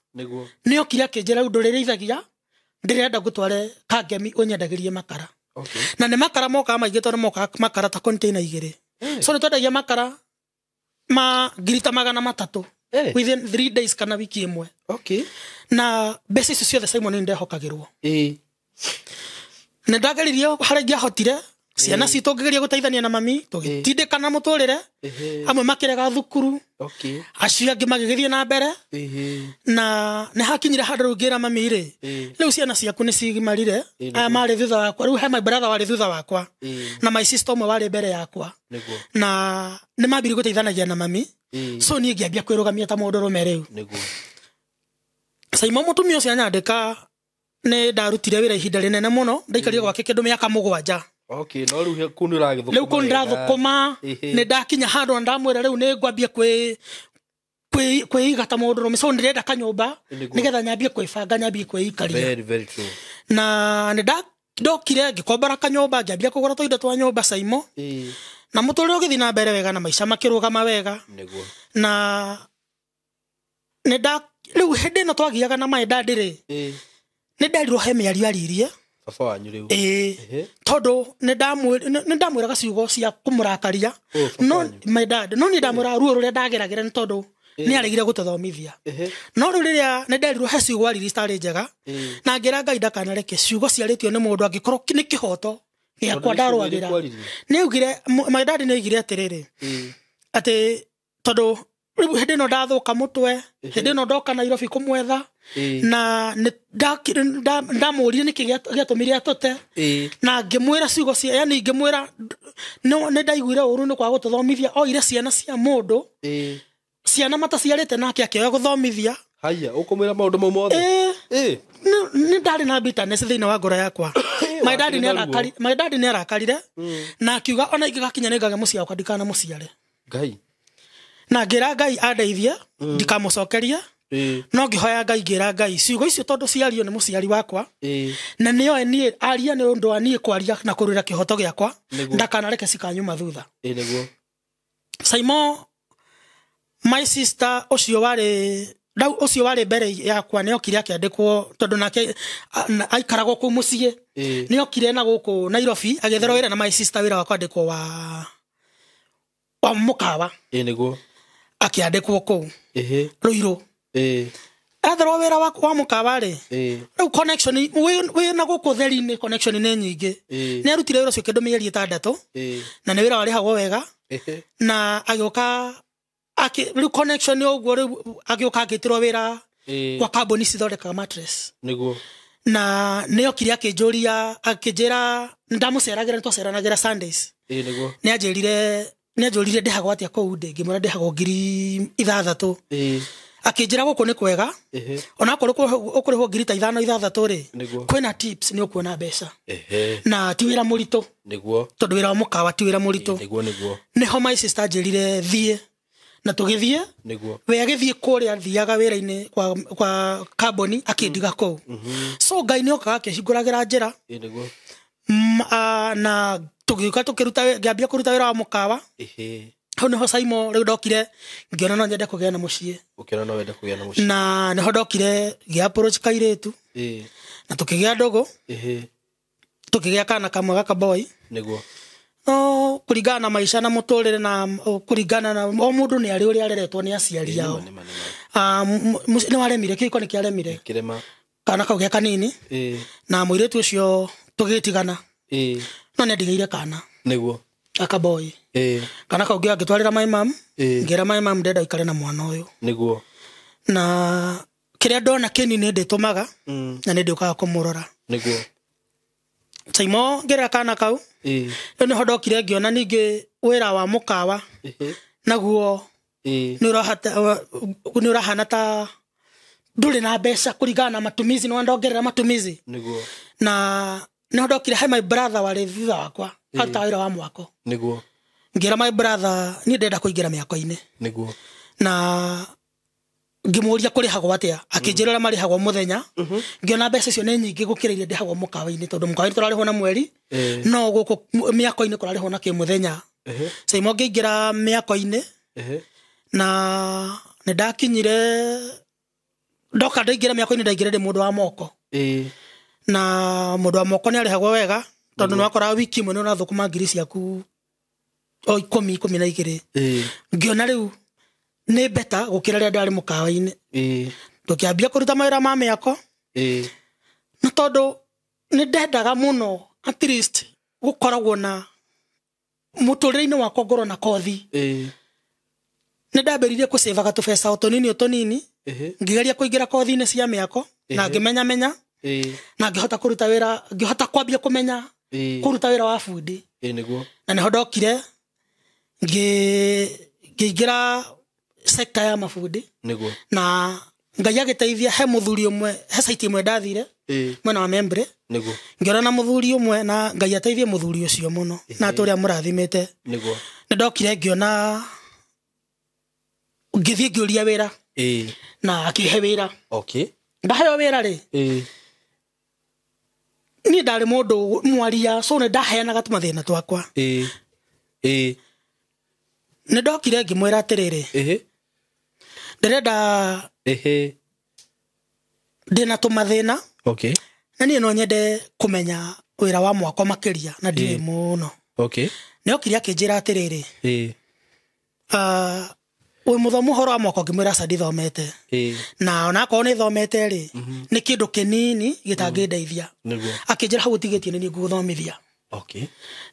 Nĩ okire akĩnjĩra rĩu ndũrĩrĩithagia, ndĩrenda ngũtware Kangemi ũnyendagĩrie makara. Na nĩ makara mokaga maingĩ tondũ mokaga makara ta container 2. So nĩ twendagia makara ma 300,000 within 3 days kana wiki ĩmwe. Na mbeca icio ciothe Simon nĩ ndehokagĩrwo. Nĩ ndageririe harĩa ingĩahotire, ciana citũ ngĩgeria gũteithania na mami, tũgĩtindĩkana mũtũrĩre, amwe makĩrega thukuru, acio angĩ magĩgĩthiĩ na mbere. Na nĩ hakinyire handũ rĩu ngĩra mami rĩ, rĩu ciana ciaku nĩ cigimarire, aya marĩ thutha wakwa, rĩu he my brother warĩ thutha wakwa, na my sister ũmwe warĩ mbere yakwa. Na nĩ mambirie gũteithanagia na mami. So niĩ ngĩambia kwĩrũgamia ta mũndũrũme rĩu. Saimo mũtumia ũcio anyandĩka, nĩ ndarutire wĩra ihinda rĩnene mũno, ndaikarire gwake kĩndũ mĩaka 7. No rĩu kũu nĩ ũragĩthũkũma. Rĩu kũu ndĩrathũkũma, nĩ ndakinya handũ na ndamwĩra rĩu nĩ ngwambia kwĩiga ta mũndũrũme. So ndĩrenda kanyũmba nĩgetha nyambie kwĩbanga, nyambie kwĩikaria. Na nĩ ndokire ngĩkombora kanyũmba, ngĩambia kũgũra tũindo twa nyũmba Saimo. Na mũtũrĩre ũgĩthiĩ na mbere wega na maica makĩrũgama wega. Na nĩ nda rĩu hĩndĩ ĩno twagiaga na my dad rĩ, nĩ nderirwo he mĩario aririe Baba wanyu rĩu. Tondũ nĩ ndamwĩraga ciugo cia kũmũrakaria. No my dad, no nĩ ndamwĩraga ruo rũrĩa ndageragĩra nĩ tondũ nĩ aregire gũtũthomithia. No rĩu rĩrĩa nĩ nderirwo he ciugo aririe citarĩ njega, na ngĩra Ngai ndakanareke ciugo ciarĩtio nĩ mũndũ angĩkorwo nĩ kĩhoto gĩakwa ndarũagĩra. Nĩ augire, my dad nĩ augire atĩrĩrĩ, atĩ tondũ rĩu hĩndĩ ĩno ndathũka mũtwe, hĩndĩ ĩno ndoka Nairobi kũmwetha, na ndamũririe nĩkĩ gĩatũmire atũte, na ngĩmwĩra ciugo cia, yani ngĩmwĩra nĩ ndaiguire ũru nĩ kwaga gũtũthomithia, oire ciana cia mũndũ, ciana mataciarĩte nake akĩoya gũthomithia. Haya, ũkũmwĩra maũndũ mau mothe? Nĩ ndarĩ na bitterness thĩinĩ wa ngoro yakwa. My dad nĩ arakarire, na akiuga ona ingĩgakinya nĩ ngage mũciĩ wakwa ndikanamũciare. Ngai. Na ngĩra Ngai andeithie, ndikamũcokerie. No ngĩhoya Ngai ngĩra Ngai ciugo icio tondũ ciario nĩ mũciari wakwa, na nĩoe niĩ aria nĩ ũndũ wa niĩ kwaria na kũrũĩra kĩhoto gĩakwa, ndakanareke cikanyuma thutha. Saimo, my sister ũcio warĩ rau ũcio warĩ mbere yakwa nĩ okire akĩandĩkwo tondũ nake aikaragwo kũu mũciĩ. Nĩ okire na gũkũ Nairobi agĩetherwo wĩra na my sister wĩra wa kwandĩkwo wa mũkawa. Akĩandĩkwo kũu Ruiru. Etherwo wĩra wa mũkawa rĩ, rĩu connection wĩ na gũkũ theri-inĩ, connection nĩ nyingĩ. Nĩ arutire wĩra ũcio kĩndũ mĩeri 6, na nĩ wĩra warĩhagwo wega. Na agĩũka rĩu connection ũguo rĩu agĩũka akĩtĩrwo wĩra kwa kambuni cithondekaga mattress. Na nĩ okire akĩnjũria, akĩnjĩra ndamũceragĩra, nĩ twaceranagĩra Sundays. Nĩ anjĩrire Nĩanjũririe ndĩhagwo atĩa kũu ndĩ, ngĩmwĩra ndĩhagwo 6,000. Akĩnjĩra gũkũ nĩ kwega, onakorwo ũkũrĩhwo 5,000 6,000 rĩ, kwĩna tips nĩ ũkuona mbeca. Na ti wĩra mũritũ. Nĩguo. Tondũ wĩra wa mũkawa ti wĩra mũritũ. Nĩguo nĩguo. Nĩho my sister anjĩrire thiĩ, na tũgĩthiĩ. Nĩguo. We agĩthiĩ kũrĩa thiaga wĩra-inĩ kwa kambuni akĩndiga kũu. So Ngai nĩokaga akĩhingũragĩra njĩra. Nĩguo. Na tũgĩũka tũkĩruta, ngĩambia kũruta wĩra wa mũkawa. Hau nĩho Saimo rĩu ndokire ngĩona no nyende kũgĩa na mũciĩ. Ũkĩona no wende kũgĩa na mũciĩ. Na nĩho ndokire ngĩ approach kairĩtu. Na tũkĩgĩa ndũgũ. Tũkĩgĩa kana kamwe gaka boy. Nĩguo. No kũringana na maica na mũtũrĩre na kũringana na o mũndũ nĩ arĩ ũrĩa areretwo nĩ aciari ao. Nĩ waremire, kĩhiko nĩ kĩaremire. Kĩrema. Kana kau ge kanini. Na mũirĩtu ũcio tũgĩtigana. No nĩ andigĩire kana. Nĩguo. Gaka boy. Kana kau ngĩtwarĩra my mom. Ngĩra my mom ndenda ikare na mwana ũyũ. Nĩguo. Na kĩrĩa ndona kĩnini nĩ ndĩtũmaga na nĩ ndĩũkaga kũmũrora. Nĩguo. Saimo ngĩrera kana kau. Rĩu nĩho ndokire ngĩona ningĩ wĩra wa mũkawa naguo nĩ ũrahana ta ndũrĩ na mbeca kũringana na matumizi, nĩ wandongerera matumizi. Nĩguo. Na nĩho ndokire he my brother warĩ thutha wakwa arutaga wĩra wa mwako. Nĩguo. Ngĩra my brother niĩ ndĩrenda kũingĩra mĩako-inĩ. Nĩguo. Na ngĩmũria kũrĩhagwo atĩa, akĩnjĩra ũrĩa marĩhagwo mũthenya. Ngĩona mbeca icio nĩ nyingĩ gũkĩra iria ndĩhagwo mũkawa-inĩ, tondũ mũkawa-inĩ tũrarĩhwo na mweri, no gũkũ mĩako-inĩ kũrarĩhwo na kĩmũthenya. Saimo ngĩingĩra mĩako-inĩ na nĩ ndakinyire ndoka ndaingĩra mĩako-inĩ, ndaingĩra ndĩ mũndũ wa moko. Na mũndũ wa moko nĩ arĩhagwo wega, tondũ nĩ wakoraga wiki ĩmwe nĩ ũrathũkũma ngiri ciaku o 10, 12. Ngĩona rĩu nĩ beta gũkĩra rĩrĩa ndarĩ mũkawa-inĩ. Tũkĩambia kũruta mawĩra ma mĩako. Na tondũ nĩ ndendaga mũno at least gũkoragwo na mũtũrĩre-inĩ wakwa ngorwo na kothi. Nĩ ndambĩrĩirie kũcĩvaga tũbeca o tũnini o tũnini, ngĩgeria kũingĩra kothi-inĩ cia mĩako na ngĩmenyamenya na ngĩhota kũruta wĩra, ngĩhota kwambia kũmenya kũruta wĩra wa bundi. Nĩguo. Na nĩho ndokire ngĩingĩra sector ya mabundi. Nĩguo. Na Ngai agĩteithia he mũthuri ũmwe, he site ĩmwe ndathire mwena wa Membre. Nĩguo. Ngĩona na mũthuri ũmwe na Ngai ateithie mũthuri ũcio mũno na atũrĩa mũrathimĩte. Nĩguo. Nĩ ndokire ngĩona ngĩthiĩ ngĩũria wĩra. Na akĩhe wĩra. Okay. Ndaheo wĩra rĩ. Niĩ ndarĩ mũndũ mwaria, so nĩ ndaheanaga tũmathĩna twakwa. Nĩ ndokire ngĩmwĩra atĩrĩrĩ. Ndĩrenda ndĩna tũmathĩna. Okay. Na niĩ no nyende kũmenya wĩra wa mwako makĩria na ndirĩ mũno. Okay. Nĩ okire akĩnjĩra atĩrĩrĩ. Wĩ mũthomu ũhoro wa mwako, ngĩmwĩra aca ndithomete. Na onakorwo nĩ thomete rĩ, nĩ kĩndũ kĩnini gĩtangĩndeithia. Nĩguo. Akĩnjĩra hau ũtigĩtie nĩ niĩ ngũgũthomithia. Okay.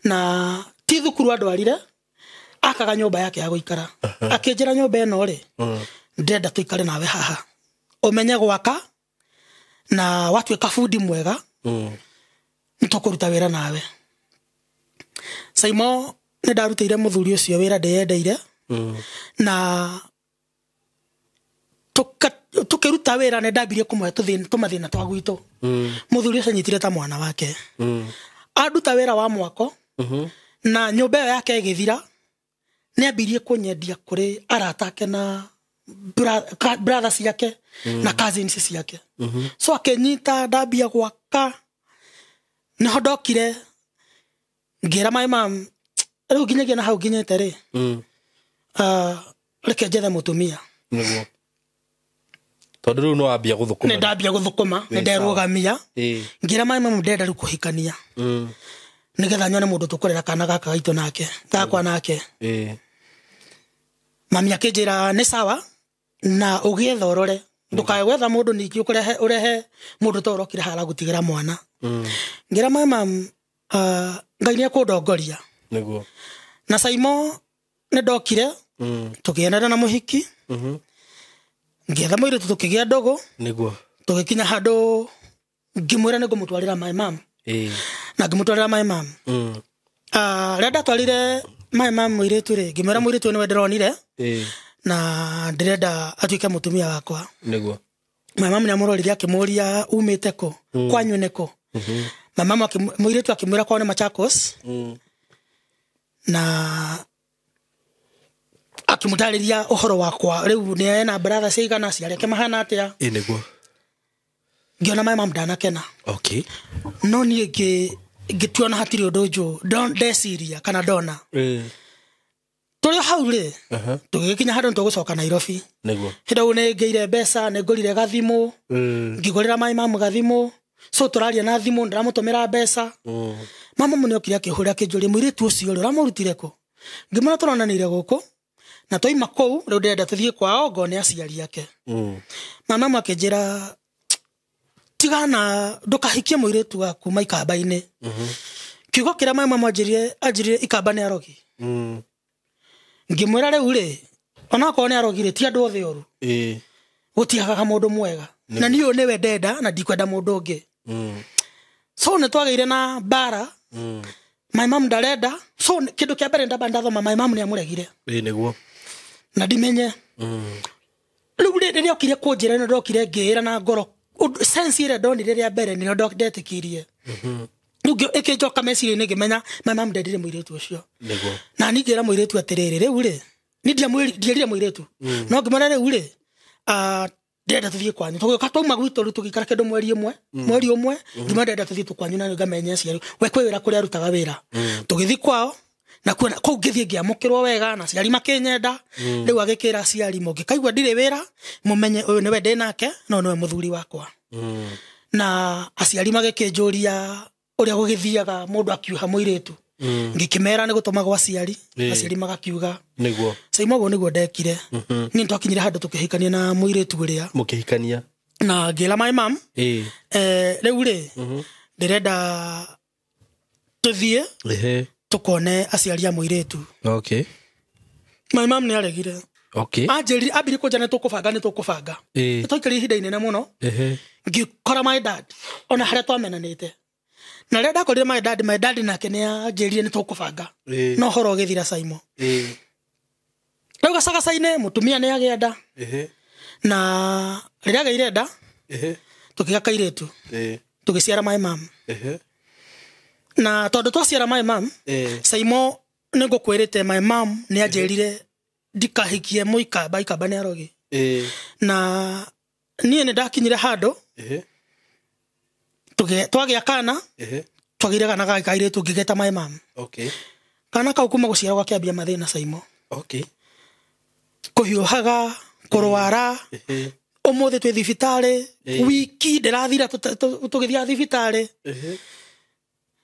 Na ti thukuru andwarire, akaga nyũmba yake ya gũikara. Akĩnjĩra nyũmba ĩno rĩ, ndĩrenda tũikare nawe haha. Ũmenye gwaka na watuĩka bundi mwega, nĩ tũkũruta wĩra nawe. Saimo nĩ ndarutĩire mũthuri ũcio wĩra ndĩyendeire. Na tũkĩruta wĩra nĩ ndambirie kũmũhe tũmathĩna twa gwitũ. Mũthuri ũcio anyitire ta mwana wake. Anduta wĩra wa mwako, na nyũmba ĩyo yake ĩgĩthira, nĩ ambirie kũnyendia kũrĩ arata ake na brothers ciake na cousins ciake. So akĩnyita ndambia gwaka. Nĩho ndokire ngĩra my mom, rĩu nginyagia na hau nginyĩte rĩ, reke njethe mũtumia. Nĩguo. Tondũ rĩu no wambia gũthũkũma. Nĩ ndambia gũthũkũma, nĩ nderũgamia. Ngĩra my mom ndĩrenda rĩu kũhikania. Nĩgetha nyone mũndũ tũkũrera kana gaka gaitũ nake, gakwa nake. Mami akĩnjĩra nĩ sawa na ũgĩetha ũrore, ndũkae gwetha mũndũ ningĩ ũrehe mũndũ ta ũrokire haha aragũtigĩra mwana. Ngĩra my mom, Ngai nĩ ekũndongoria. Nĩguo. Na Saimo nĩ ndokire, tũkĩendana na mũhiki. Ngĩetha mũirĩtu tũkĩgĩa ndũgũ. Nĩguo. Tũgĩkinya handũ ngĩmwĩra nĩ ngũmũtwarĩra my mom. Na ngĩmũtwarĩra my mom. Rĩrĩa ndatwarire my mom mũirĩtu rĩ, ngĩmwĩra mũirĩtu nĩwe ndĩronire na ndĩrenda atuĩke mũtumia wakwa. Nĩguo. My mom nĩamũroririe akĩmũria umĩte kũ, kwanyu nĩ kũ. My mom mũirĩtu akĩmwĩra kwao nĩ Machakos. Na akĩmũtarĩria ũhoro wakwa rĩu nĩ ena brother cigana, aciari ake mahana atĩa. Nĩguo. Ngĩona my mom ndanakena. Okay. No niĩ ngĩtuona hatirĩ ũndũ njũ ndeciria kana ndona. Tũrĩ hau rĩ, tũgĩkinya handũ nĩtũgũcoka Nairobi. Nĩguo. Hĩndĩ ĩyo nĩ ngĩire mbeca, nĩ ngũrire gathimũ, ngĩgũrĩra my mom gathimũ. So tũraria na thimũ, ndĩramũtũmĩra mbeca. Mama nĩ okire akĩhũra akĩnjũria mũirĩtu ũcio rĩ, ũramũrutire kũ? Ngĩmwĩra tũronanĩire gũkũ na twaima kũu rĩu ndĩrenda tũthiĩ kwao ngone aciari ake. Mama akĩnjĩra tigana ndũkahikie mũirĩtu waku maikamba-inĩ. Kiugo kĩrĩa my mama anjĩrire ikamba nĩ arogi. Ngĩmwĩra rĩu rĩ, onakorwo nĩ arogi rĩ, ti andũ othe oru. Gũtiagaga mũndũ mwega. Na niĩ ũyũ nĩwe ndenda na ndikwenda mũndũ ũngĩ. So nĩ twagĩire na mbara. My mom ndarenda. So kĩndũ kĩa mbere ndamba ndathoma my mom nĩ amũregire. Nĩguo. Na ndimenye. Rĩu rĩrĩa okire kũnjĩra nĩ ndokire ngĩĩra na ngoro. Sense ĩrĩa ndonire rĩa mbere nĩrĩo ndetĩkirie. Rĩu ĩkĩnjoka meciria-inĩ ngĩmenya my mom ndendire mũirĩtu ũcio. Nĩguo. Na niĩ ngĩra mũirĩtu atĩrĩrĩ, rĩu rĩ, niĩ ndierire mũirĩtu. No ngĩmwĩra rĩu rĩ, ndĩrenda tũthiĩ kwanyu. Tũgĩũka twauma gwitũ rĩu tũgĩikara kĩndũ mweri ũmwe, mweri ũmwe, ngĩmwĩra ndĩrenda tũthiĩ kwanyu na ngamenye aciari. We kwĩ wĩra kũrĩa arutaga wĩra. Tũgĩthiĩ kwao, na kuona kũu ngĩthiĩ ngĩamũkĩrwo wega na aciari makĩnyenda. Rĩu agĩkĩra aciari mũngĩkaigua ndirĩ wĩra, mũmenye ũyũ nĩwe ndĩ nake, no nĩwe mũthuri wakwa. Na aciari magĩkĩnjũria ũrĩa gũgĩthiaga mũndũ akiuha mũirĩtu. Ngĩkĩmera nĩ gũtũmagwo aciari, aciari magakiuga. Nĩguo. Saimo ũguo nĩguo ndekire. Niĩ nĩtwakinyire handũ tũkĩhikania na mũirĩtu ũrĩa. Mũkĩhikania. Na ngĩra my mom, rĩu rĩ, ndĩrenda tũthiĩ tũkone aciari a mũirĩtu. Okay. My mom nĩ aregire. Okay. Anjĩrire ambire kũnjĩra nĩ tũkũbanga, nĩ tũkũbanga. Nĩtwaikarire ihinda inene mũno. Ngĩkora my dad ona harĩa twamenanĩte. Na rĩrĩa ndakorire my dad nake nĩ anjĩrire nĩ tũkũbanga. No ũhoro ũgĩthira Saimo. Rĩu gacagaca-inĩ mũtumia nĩ agĩa nda. Na rĩrĩa agĩire nda, tũkĩgĩa kairĩtu. Tũgĩciara my mom. Na tondũ twaciara my mom, Saimo nĩ ngũkwĩrĩte my mom nĩ anjĩrire ndikahikie mũikamba, ikamba nĩ arogi. Na niĩ nĩ ndakinyire handũ, twagĩa kana, twagĩire kana ga kairĩtu ngĩgeta my mom. Okay. Kana kau kuma gũciarwo gakĩambia mathĩna Saimo. Okay. Kũhiũhaga, kũrwara, ũmũthĩ twĩ thibitarĩ, wiki ndĩrathira tũgĩthiaga thibitarĩ.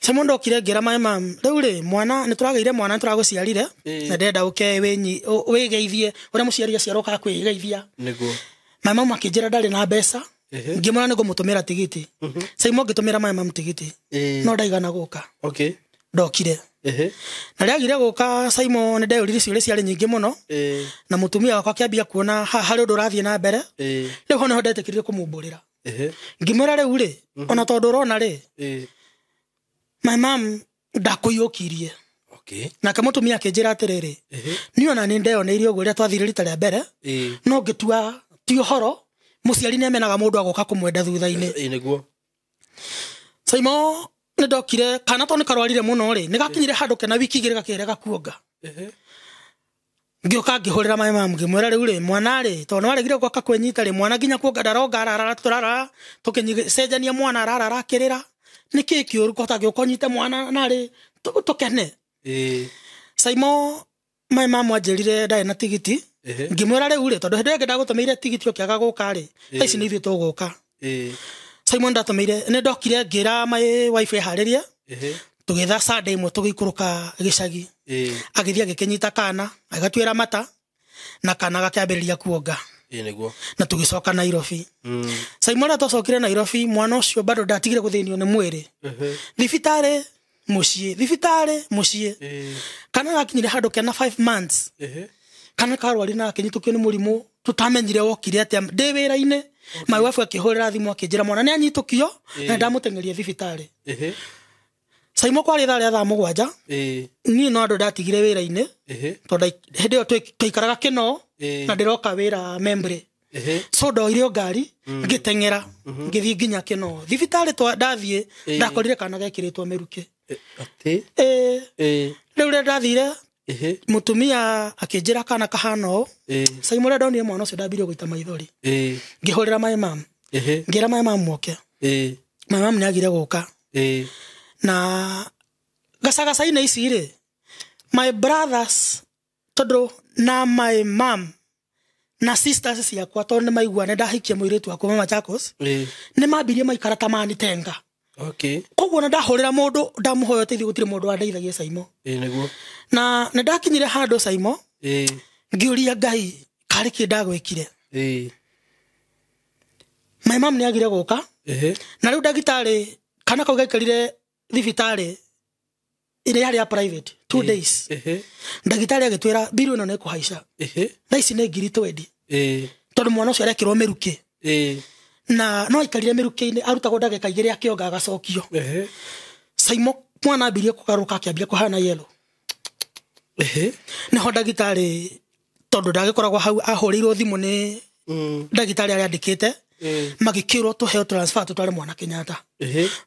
Saimo ndokire ngĩra my mom, rĩu rĩ, mwana nĩ tũragĩire mwana nĩ tũragũciarire, na ndĩrenda ũke wĩgeithie ũrĩa mũciari aciarwo okaga kwĩgeithia. Nĩguo. My mom akĩnjĩra ndarĩ na mbeca, ngĩmwĩra nĩ ngũmũtũmĩra tigiti. Saimo ngĩtũmĩra my mom tigiti, no ndaigana gũka. Okay. Ndokire. Na rĩrĩa agire gũka Saimo nĩ ndeyũririe ciũria ciarĩ nyingĩ mũno. Na mũtumia wakwa akĩambia kuona harĩ ũndũ ũrathiĩ na mbere. Rĩu ho nĩho ndetĩkĩrire kũmumbũrĩra. Ngĩmwĩra rĩu rĩ, ona tondũ ũrona rĩ, my mom ndakũiyũkirie. Okay. Nake mũtumia akĩnjĩra atĩrĩrĩ, niĩ ona nĩ ndeyoneire ũguo rĩrĩa twathire rita rĩa mbere, no ngĩtua ti ũhoro, mũciari nĩ amenaga mũndũ agoka kũmwenda thutha-inĩ. Nĩguo. Saimo nĩ ndokire, kana tondũ nĩ karwarire mũno rĩ, nĩ gakinyire handũ kena wiki igĩrĩ gakĩrega kuonga. Ngĩũka ngĩhũrĩra my mom ngĩmwĩra rĩu rĩ, mwana rĩ, tondũ nĩ waregire gũka kwĩnyita rĩ, mwana nginya kuonga ndaronga, ararara, tũrarara, tũkĩcenjania mwana ararara akĩrĩra. Nĩ kĩĩ kĩũru kũhota gĩũka ũnyite mwana narĩ tũkene. Saimo my mom anjĩrire ndarĩ na tigiti. Ngĩmwĩra rĩu rĩ, tondũ hĩndĩ ĩyo ĩngĩ ndagũtũmĩire tigiti ũkĩaga gũka rĩ, thaa ici nĩ ithuĩ tũgũka. Saimo ndatũmĩire, nĩ ndokire ngĩra my wife eharĩrie. Tũgĩtha Sunday ĩmwe tũgĩikũrũka gĩcagi. Agĩthiĩ agĩkĩnyita kana, agĩgatuĩra mata, na kana gakĩambĩrĩria kuonga. Nĩguo. Na tũgĩcoka Nairobi. Saimo rĩrĩa twacokire Nairobi, mwana ũcio bado ndatigire gũthĩnio nĩ mwĩrĩ. Thibitarĩ mũciĩ, thibitarĩ mũciĩ. Kana gakinyire handũ kena 5 months. Kana karwarire na gakĩnyitũkio nĩ mũrimũ tũtamenyire wokire atĩa. Ndĩ wĩra-inĩ, my wife akĩhũrĩra thimũ akĩnjĩra mwana nĩ anyitũkio, na ndamũteng'eria thibitarĩ. Saimo kwarĩ thaa rĩa thaa 7 niĩ no andũ ndatigire wĩra-inĩ tondũ hĩndĩ ĩyo twaikaraga Kĩno na ndĩroka wĩra Membre. So ndoire o ngari ngĩteng'era ngĩthiĩ nginya Kĩno thibitarĩ ndathiĩ ndakorire kana gekĩrĩtwo mĩrukĩ. Atĩ Rĩu rĩrĩa ndathire mutumia akĩnjĩra kana kahana ũũ. Saimo rĩrĩa ndonire mwana ũcio ndambirie gũita maithori. Ngĩhũrĩra my mom. Ngĩra my mom oke. My mom nĩagire gũka. Na gacagaca-inĩ ici rĩ, my brothers tondũ na my mom na sisters ciakwa tondũ nĩ maigua nĩ ndahikia mũirĩtu wakwa Machakos, nĩ mambirie maikara ta manitenga. Okay. Koguo nĩ ndahũrĩra mũndũ ndamũhoya ũteithio gũtirĩ mũndũ wandeithagia Saimo. Nĩguo. Na nĩ ndakinyire handũ Saimo ngĩũria Ngai karĩ kĩ ndagwĩkire. My mom nĩ agire gũka. Na rĩu ndagĩtarĩ kana kau gaikarire thibitarĩ ĩrĩa yarĩ ya private 2 days. Ndagĩtarĩ agĩtwĩra biru ĩno nĩ ĩkũhaica. Thaa ici nĩ ngiri 20. Tondũ mwana ũcio arekĩrwo mĩrukĩ. Na no aikarire mĩrukĩ-inĩ arutagwo ndagĩka 2 akĩonga agacokio. Saimo mwana ambirie kũgarũrũka akĩambia kũhana yellow. Nĩho ndagĩtarĩ tondũ ndagĩkoragwo hau ahũrĩirwo thimũ nĩ ndagĩtarĩ arĩa andĩkĩte magĩkĩrwo tũheo transfer tũtware mwana Kenyatta.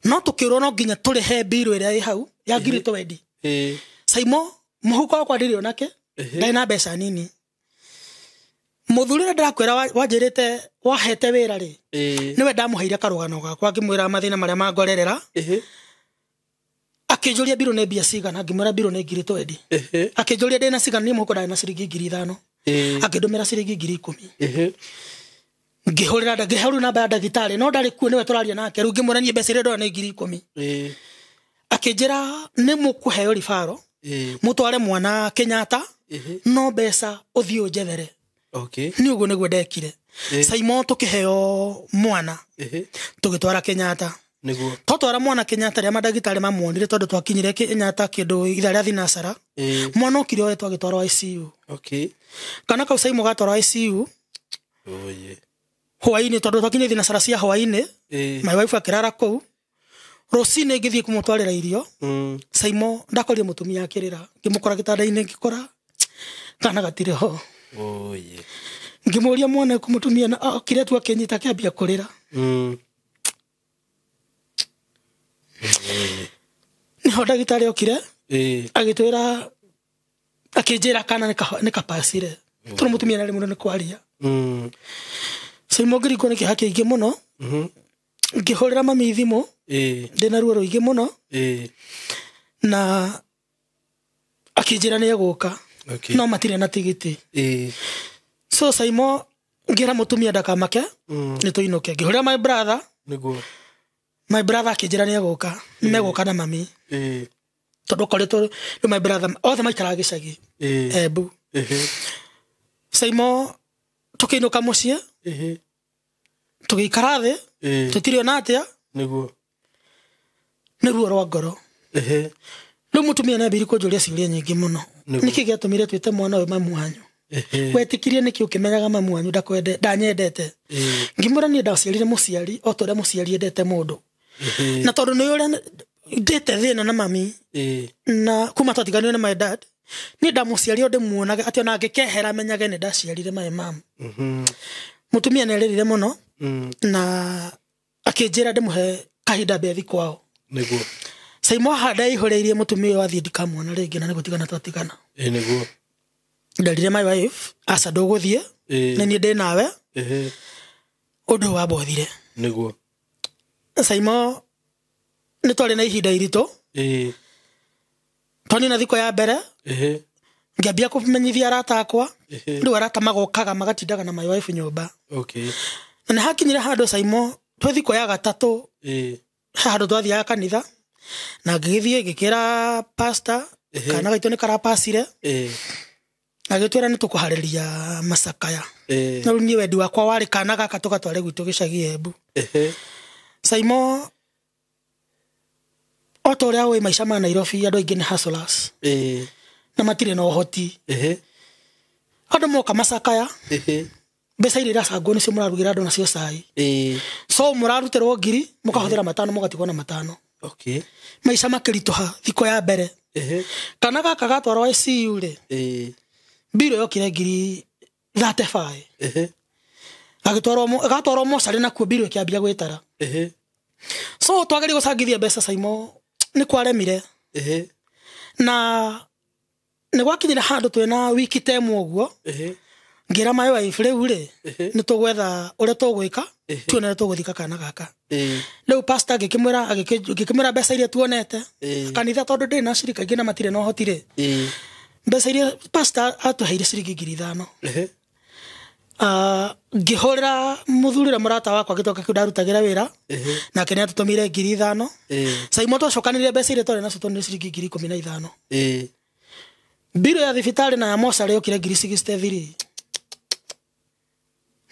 No tũkĩrwo no nginya tũrĩhe biru ĩrĩa ĩ hau ya ngiri 20. Saimo mũhuko wakwa ndirĩ onake ndarĩ na mbeca nini. Mũthuri ũrĩa ndĩrakwĩra wanjĩrĩte wahete wĩra rĩ, nĩwe ndamũheire karũgano gakwa ngĩmwĩra mathĩna marĩa mangorerera. Akĩnjũria biru nĩ mbia cigana, ngĩmwĩra biru nĩ ngiri 20. Akĩnjũria ndĩna cigana, niĩ mũhuko ndarĩ na ciringi ngiri 5. Akĩndũmĩra ciringi ngiri 10. Ngĩhũrĩra ngĩhe namba ya ndagĩtarĩ no ndarĩ kuo nĩwe tũraria nake rĩu ngĩmwĩra niĩ mbeca iria ndona nĩ ngiri 10. Akĩnjĩra nĩ mũkũheo ribaro mũtware mwana Kenyatta no mbeca ũthiĩ ũnjethere. Okay. Nĩ ũguo nĩguo ndekire. Saimo tũkĩheo mwana tũgĩtwara Kenyatta. Nĩguo. Twatwara mwana Kenyatta rĩa mandagĩtarĩ mamuonire tondũ twakinyire Kenyatta kĩndũ ithaa rĩa thinacara. Mwana okire oetwo agĩtwarwo ICU. Okay. Kana kau Saimo gatwarwo ICU. Oye. Hwaĩ-inĩ tondũ twakinyire thinacara cia hwaĩ-inĩ. My wife akĩrara kũu. Rũcinĩ ngĩthiĩ kũmũtwarĩra irio. Saimo ndakorire mũtumia akĩrĩra. Ngĩmũkora gĩtanda-inĩ ngĩkora kana gatirĩ ho. Oye. Ngĩmũria mwana kũmũtumia na okire tu akĩnyita akĩambia kũrĩra. Nĩho ndagĩtarĩ okire agĩtwĩra akĩnjĩra kana nĩ kapacire. Tondũ mũtumia nĩ mũno nĩ kwaria. Saimo ngĩringwo nĩ kĩeha kĩingĩ mũno. Ngĩhũrĩra mami thimũ ndĩna ruo rũingĩ mũno. Na akĩnjĩra nĩ egũka. No matirĩ na tigiti. So Saimo ngĩra mũtumia ndakamake nĩ tũinũke. Ngĩhũrĩra my brother. Nĩguo. My brother akĩnjĩra nĩ egũka. Nĩ megũka na mami. Tondũ koretwo rĩu my brother othe maikaraga gĩcagi. Embu. Saimo tũkĩinũka mũciĩ. Tũgĩikara thĩ. Tũtirĩ ona atĩa. Nĩguo. Nĩ ruo rwa ngoro. Rĩu mũtumia nĩ ambĩrĩirie kũnjũria ciũria nyingĩ mũno. Nĩkĩ gĩatũmire twĩte mwana ũyũ mamu wanyu? Wetĩkirie nĩkĩ ũkĩmenyaga mamu wanyu ndanyendete? Ngĩmwĩra niĩ ndaciarire mũciari o ta ũrĩa mũciari endete mũndũ. Na tondũ nĩ ũrĩa ndĩte thĩna na mami na kuma twatiganire na my dad, niĩ ndamũciari o ndĩmuonage atĩ ona angĩkehera menyage nĩ ndaciarire my mom. Mũtumia nĩ arĩrire mũno na akĩnjĩra ndĩmũhe kahinda mbethi kwao. Nĩguo. Saimo haha ndaihũrĩirie mũtumia ũyũ athiĩ ndikamuona rĩngĩ na nĩ gũtigana twatigana. Nĩguo. Nderire my wife aca ndũgũthiĩ na niĩ ndĩ nawe. Ũndũ wambothire. Nĩguo. Saimo nĩ twarĩ na ihinda iritũ. Twanina thikũ ya mbere. Ngĩambia kũmenyithia arata akwa. Rĩu arata magokaga magatindaga na my wife nyũmba. Okay. Na nĩ hakinyire handũ Saimo twĩ thikũ ya gatatũ. He handũ twathiaga kanitha. Na ngĩgĩthiĩ ngĩkĩra pastor kana gaitũ nĩ karapacire. Agĩtwĩra nĩ tũkũharĩria macakaya. Na rĩu niĩ wendi wakwa warĩ kana gaka tũgatware gwitũ gĩcagi Embu. Saimo o ta ũrĩa ũĩ maica ma Nairobi andũ aingĩ nĩ hustlers. Na matirĩ na ũhoti. Andũ moka macakaya. Mbeca iria iracangwo nĩcio mũrarugĩra andũ nacio cai. So mũrarutĩrwo ngiri mũkahũthĩra 5 mũgatigwo na 5. Okay. Maica makĩritũha thikũ ya mbere. Kana gaka gatwarwo ICU rĩ, mbirũ yokire ngiri 35. Gagĩtwarwo gatwarwo mocarĩ nakuo mbirũ ĩkĩambia gwĩtara. So twageria gũcangithia mbeca Saimo nĩ kwaremire. Na nĩ gwakinyire handũ twĩna wiki ta ĩmwe ũguo, ngĩra my wife rĩu rĩ, nĩ tũgwetha ũrĩa tũgwĩka tuone ũrĩa tũgũthika kana gaka. Rĩu pastor ngĩkĩmwĩra mbeca iria tuonete kanitha, tondũ ndĩ na cirika ingĩ na matirĩ na ũhoti rĩ, mbeca iria pastor atũheire ciringi 5,000. Ngĩhũrĩra mũthuri ũrĩa mũrata wakwa gĩtoka kĩu ndarutagĩra wĩra, nake nĩ atũtũmĩire 5,000. Saimo twacokanĩrĩria mbeca iria twarĩ nacio tuonire ciringi 15,000. Mbirũ ya thibitarĩ na ya mocarĩ yokire 63,000.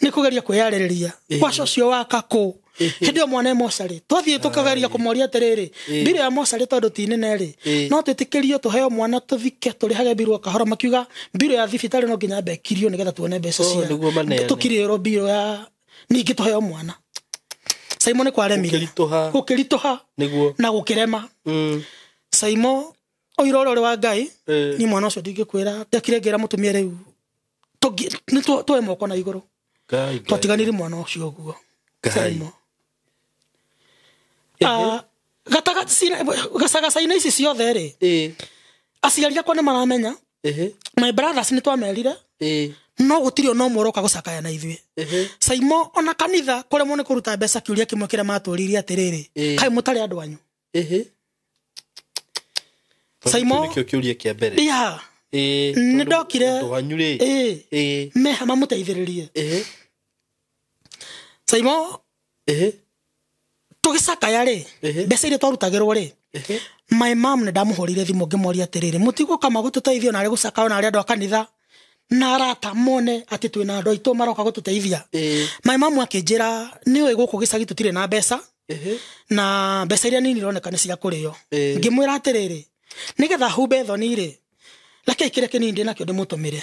Nĩ kũgeria kwĩyarĩrĩria kwa ũcio wa kakũ hĩndĩ ĩyo mwana e mocarĩ twathiĩ tũkageria kũmoria atĩrĩrĩ, mbirũ ya mocarĩ tondũ ti nene rĩ, no twĩtĩkĩrio tũheo mwana tũthike tũrĩhage mbirũ o kahora. Makiuga mbirũ ya thibitarĩ no nginya mbekirio nĩgetha tuone mbeca cia tũkirĩrwo mbirũ ya ningĩ tũheo mwana. Saimo nĩ kwaremire, gũkĩritũha na gũkĩrema. Saimo ũira ũrĩa ũrĩ wa Ngai, ni mwana ũcio ndingĩkwĩra ndekire ngĩra mũtumia rĩu nĩ twoe moko na igũrũ, twatiganire mwana ũcio ũguo. Saimo gacagaca-inĩ ici ciothe rĩ, aciari akwa nĩ maramenya, my brothers nĩ twamerire, no gũtirĩ ona ũmwe ũroka gũcakaya na ithuĩ. Saimo ona kanitha kũremwo nĩ kũruta mbeca, kĩũria kĩmwe kĩrĩa matũririe atĩrĩrĩ, kaĩ mũtarĩ andũ anyu? Saimo nĩkĩo kĩũria kĩa mbere. Nĩ ndokire meha mamũteithĩrĩrie. Saimo tũgĩcakaya rĩ, mbeca iria twarutagĩrwo rĩ, my mom nĩ ndamũhũrĩire thimũ ngĩmoria atĩrĩrĩ, mũtigũka magũtũteithia ona arĩ gũcakaya ona arĩ andũ a kanitha na arata mone atĩ twĩna andũ aitũ maroka gũtũteithia. My mom akĩnjĩra nĩũĩ gũkũ gĩcagi tũtirĩ na mbeca, na mbeca iria nini ironeka nĩ cia kũrĩo. Ngĩmwĩra atĩrĩrĩ, nĩgetha humbe thoni rĩ, reke kĩrĩa kĩnini ndĩ nakĩo ndĩmũtũmĩre.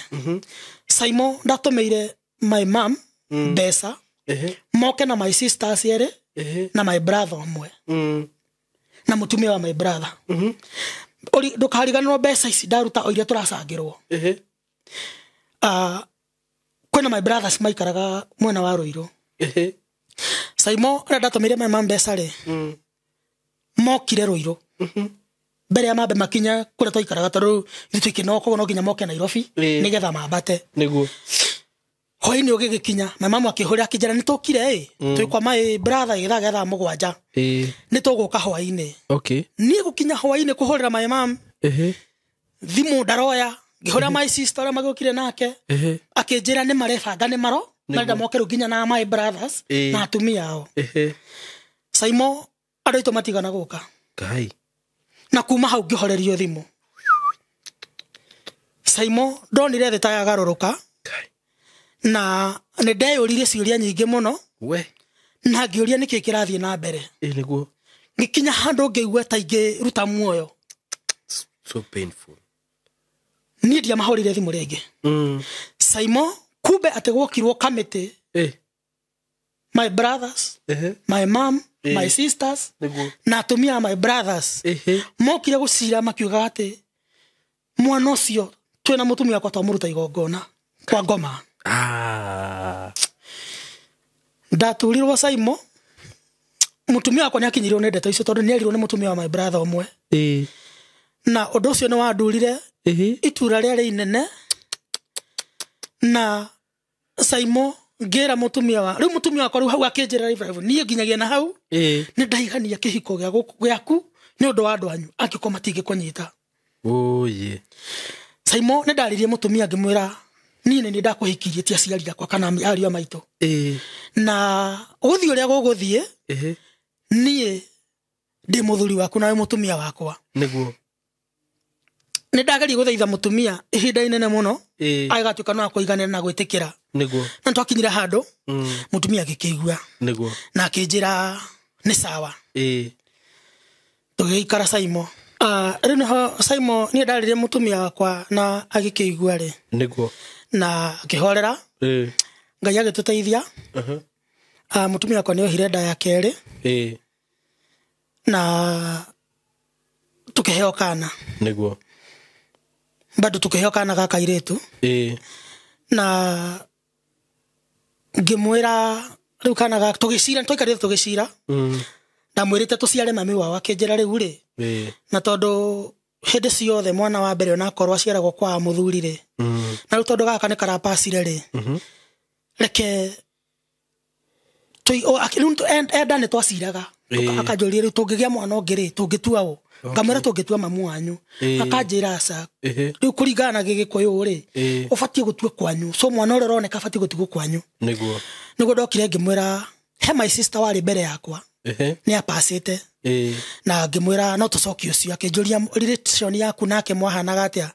Saimo ndatũmĩire my mom mbeca moke na my sisters erĩ na my brother ũmwe na mũtumia wa my brother. Ndũkariganĩrwo mbeca ici ndaruta o iria tũracangĩrwo. Kwĩna my brothers maikaraga mwena wa Ruiru. Saimo ũrĩa ndatũmĩire my mom mbeca rĩ, mokire Ruiru mbere ya mambe makinya kũrĩa twaikaraga, tondũ ithuĩ twĩkĩnoga koguo no nginya moke Nairobi nĩgetha mambate. Nĩguo hwaĩ-inĩ ũgĩgĩkinya my mom akĩhũrĩra akĩnjĩra nĩ tũkire ĩ, twĩ kwa my brother gĩthaa gĩa thaa 7, nĩ tũgũka hwaĩ-inĩ. Niĩ gũkinya hwaĩ-inĩ kũhũrĩra my mom thimũ ndaroya, ngĩhũrĩra my sister ũrĩa magĩũkire nake, akĩnjĩra nĩ marebanga nĩ maro marenda moke rĩu nginya na my brothers na atumia ao. Saimo andũ aitũ matigana gũka. Na kuma hau ngĩhorerio thimũ. Saimo ndonire thĩ ta yagarũrũka, na nĩ ndeyũririe ciũria nyingĩ mũno, na ngĩũria nĩkĩ kĩrathiĩ na mbere. Ngĩkinya handũ ngĩigua ta ingĩruta muoyo. So painful. Niĩ ndiamahũrĩire thimũ rĩngĩ. Saimo kumbe atĩ gwokirwo kamĩtĩ, my brothers, my mom, my sisters na atumia a my brothers mokire gũcira makiugaga atĩ mwana ũcio twĩna mũtumia wakwa twamũruta igongona kwa ngoma. Ndaturirwo Saimo, mũtumia wakwa nĩakinyirirwo nĩ ndeto icio tondũ nĩerirwo nĩ mũtumia wa my brother ũmwe. Na ũndũ ũcio nĩ wandurire itura rĩarĩ inene. Na Saimo ngĩra mũtumia wa rĩu mũtumia wakwa rĩu hau akĩnjĩra live niĩ nginyagia na hau nĩ ndaigania kĩhiko gĩaku nĩ ũndũ wa andũ anyu angĩkorwo matingĩkũnyita. Saimo nĩ ndaririe mũtumia ngĩmwĩra niĩ nĩ ndakũhikirie ti aciari akwa kana ariũ a maitũ. Na gũthiĩ ũrĩa gũgũthiĩ, niĩ ndĩ mũthuri waku nawe mũtumia wakwa. Nĩguo. Nĩ ndageria gũthaitha mũtumia ihinda inene mũno, agatuĩka no akũiganĩra na gwĩtĩkĩra. Nĩguo. Na twakinyire handũ mũtumia agĩkĩigua. Nĩguo. Na akĩnjĩra nĩ sawa. Tũgĩikara Saimo. Rĩu nĩho Saimo niĩ ndarĩrie mũtumia wakwa na agĩkĩigua rĩ. Nĩguo. Na akĩhorera. Ngai agĩtũteithia. Mũtumia wakwa nĩ ohire nda ya kerĩ. Na tukiheo kana. Niguo. Bado tukiheo kana ga kairitu. Na ngimwira riu kana ga tugicira twikarire tugicira. Ndamwirite tuciare mami wao akinjira riu ri. Na tondu hindi ciothe mwana wa mbere onakorwo aciaragwo kwa muthuri ri. Na riu tondu gaka ni karapacire ri. Reke enda ni twaciraga. Akanjũria rĩu tũngĩgĩa mwana ũngĩ rĩ tũngĩtua ũ. Ngamwĩra tũngĩtua mamu wanyu. Akanjĩra aca. Rĩu kũringana na Gĩgĩkũyũ rĩ ũbatiĩ gũtua kwanyu. So mwana ũrĩa ũroneka abatiĩ gũtigwo kwanyu. Nĩguo. Nĩguo ndokire ngĩmwĩra he my sister warĩ mbere yakwa. Nĩ apacĩte. Na ngĩmwĩra no tũcokie ũcio. Akĩnjũria relation yaku nake mwahanaga atĩa.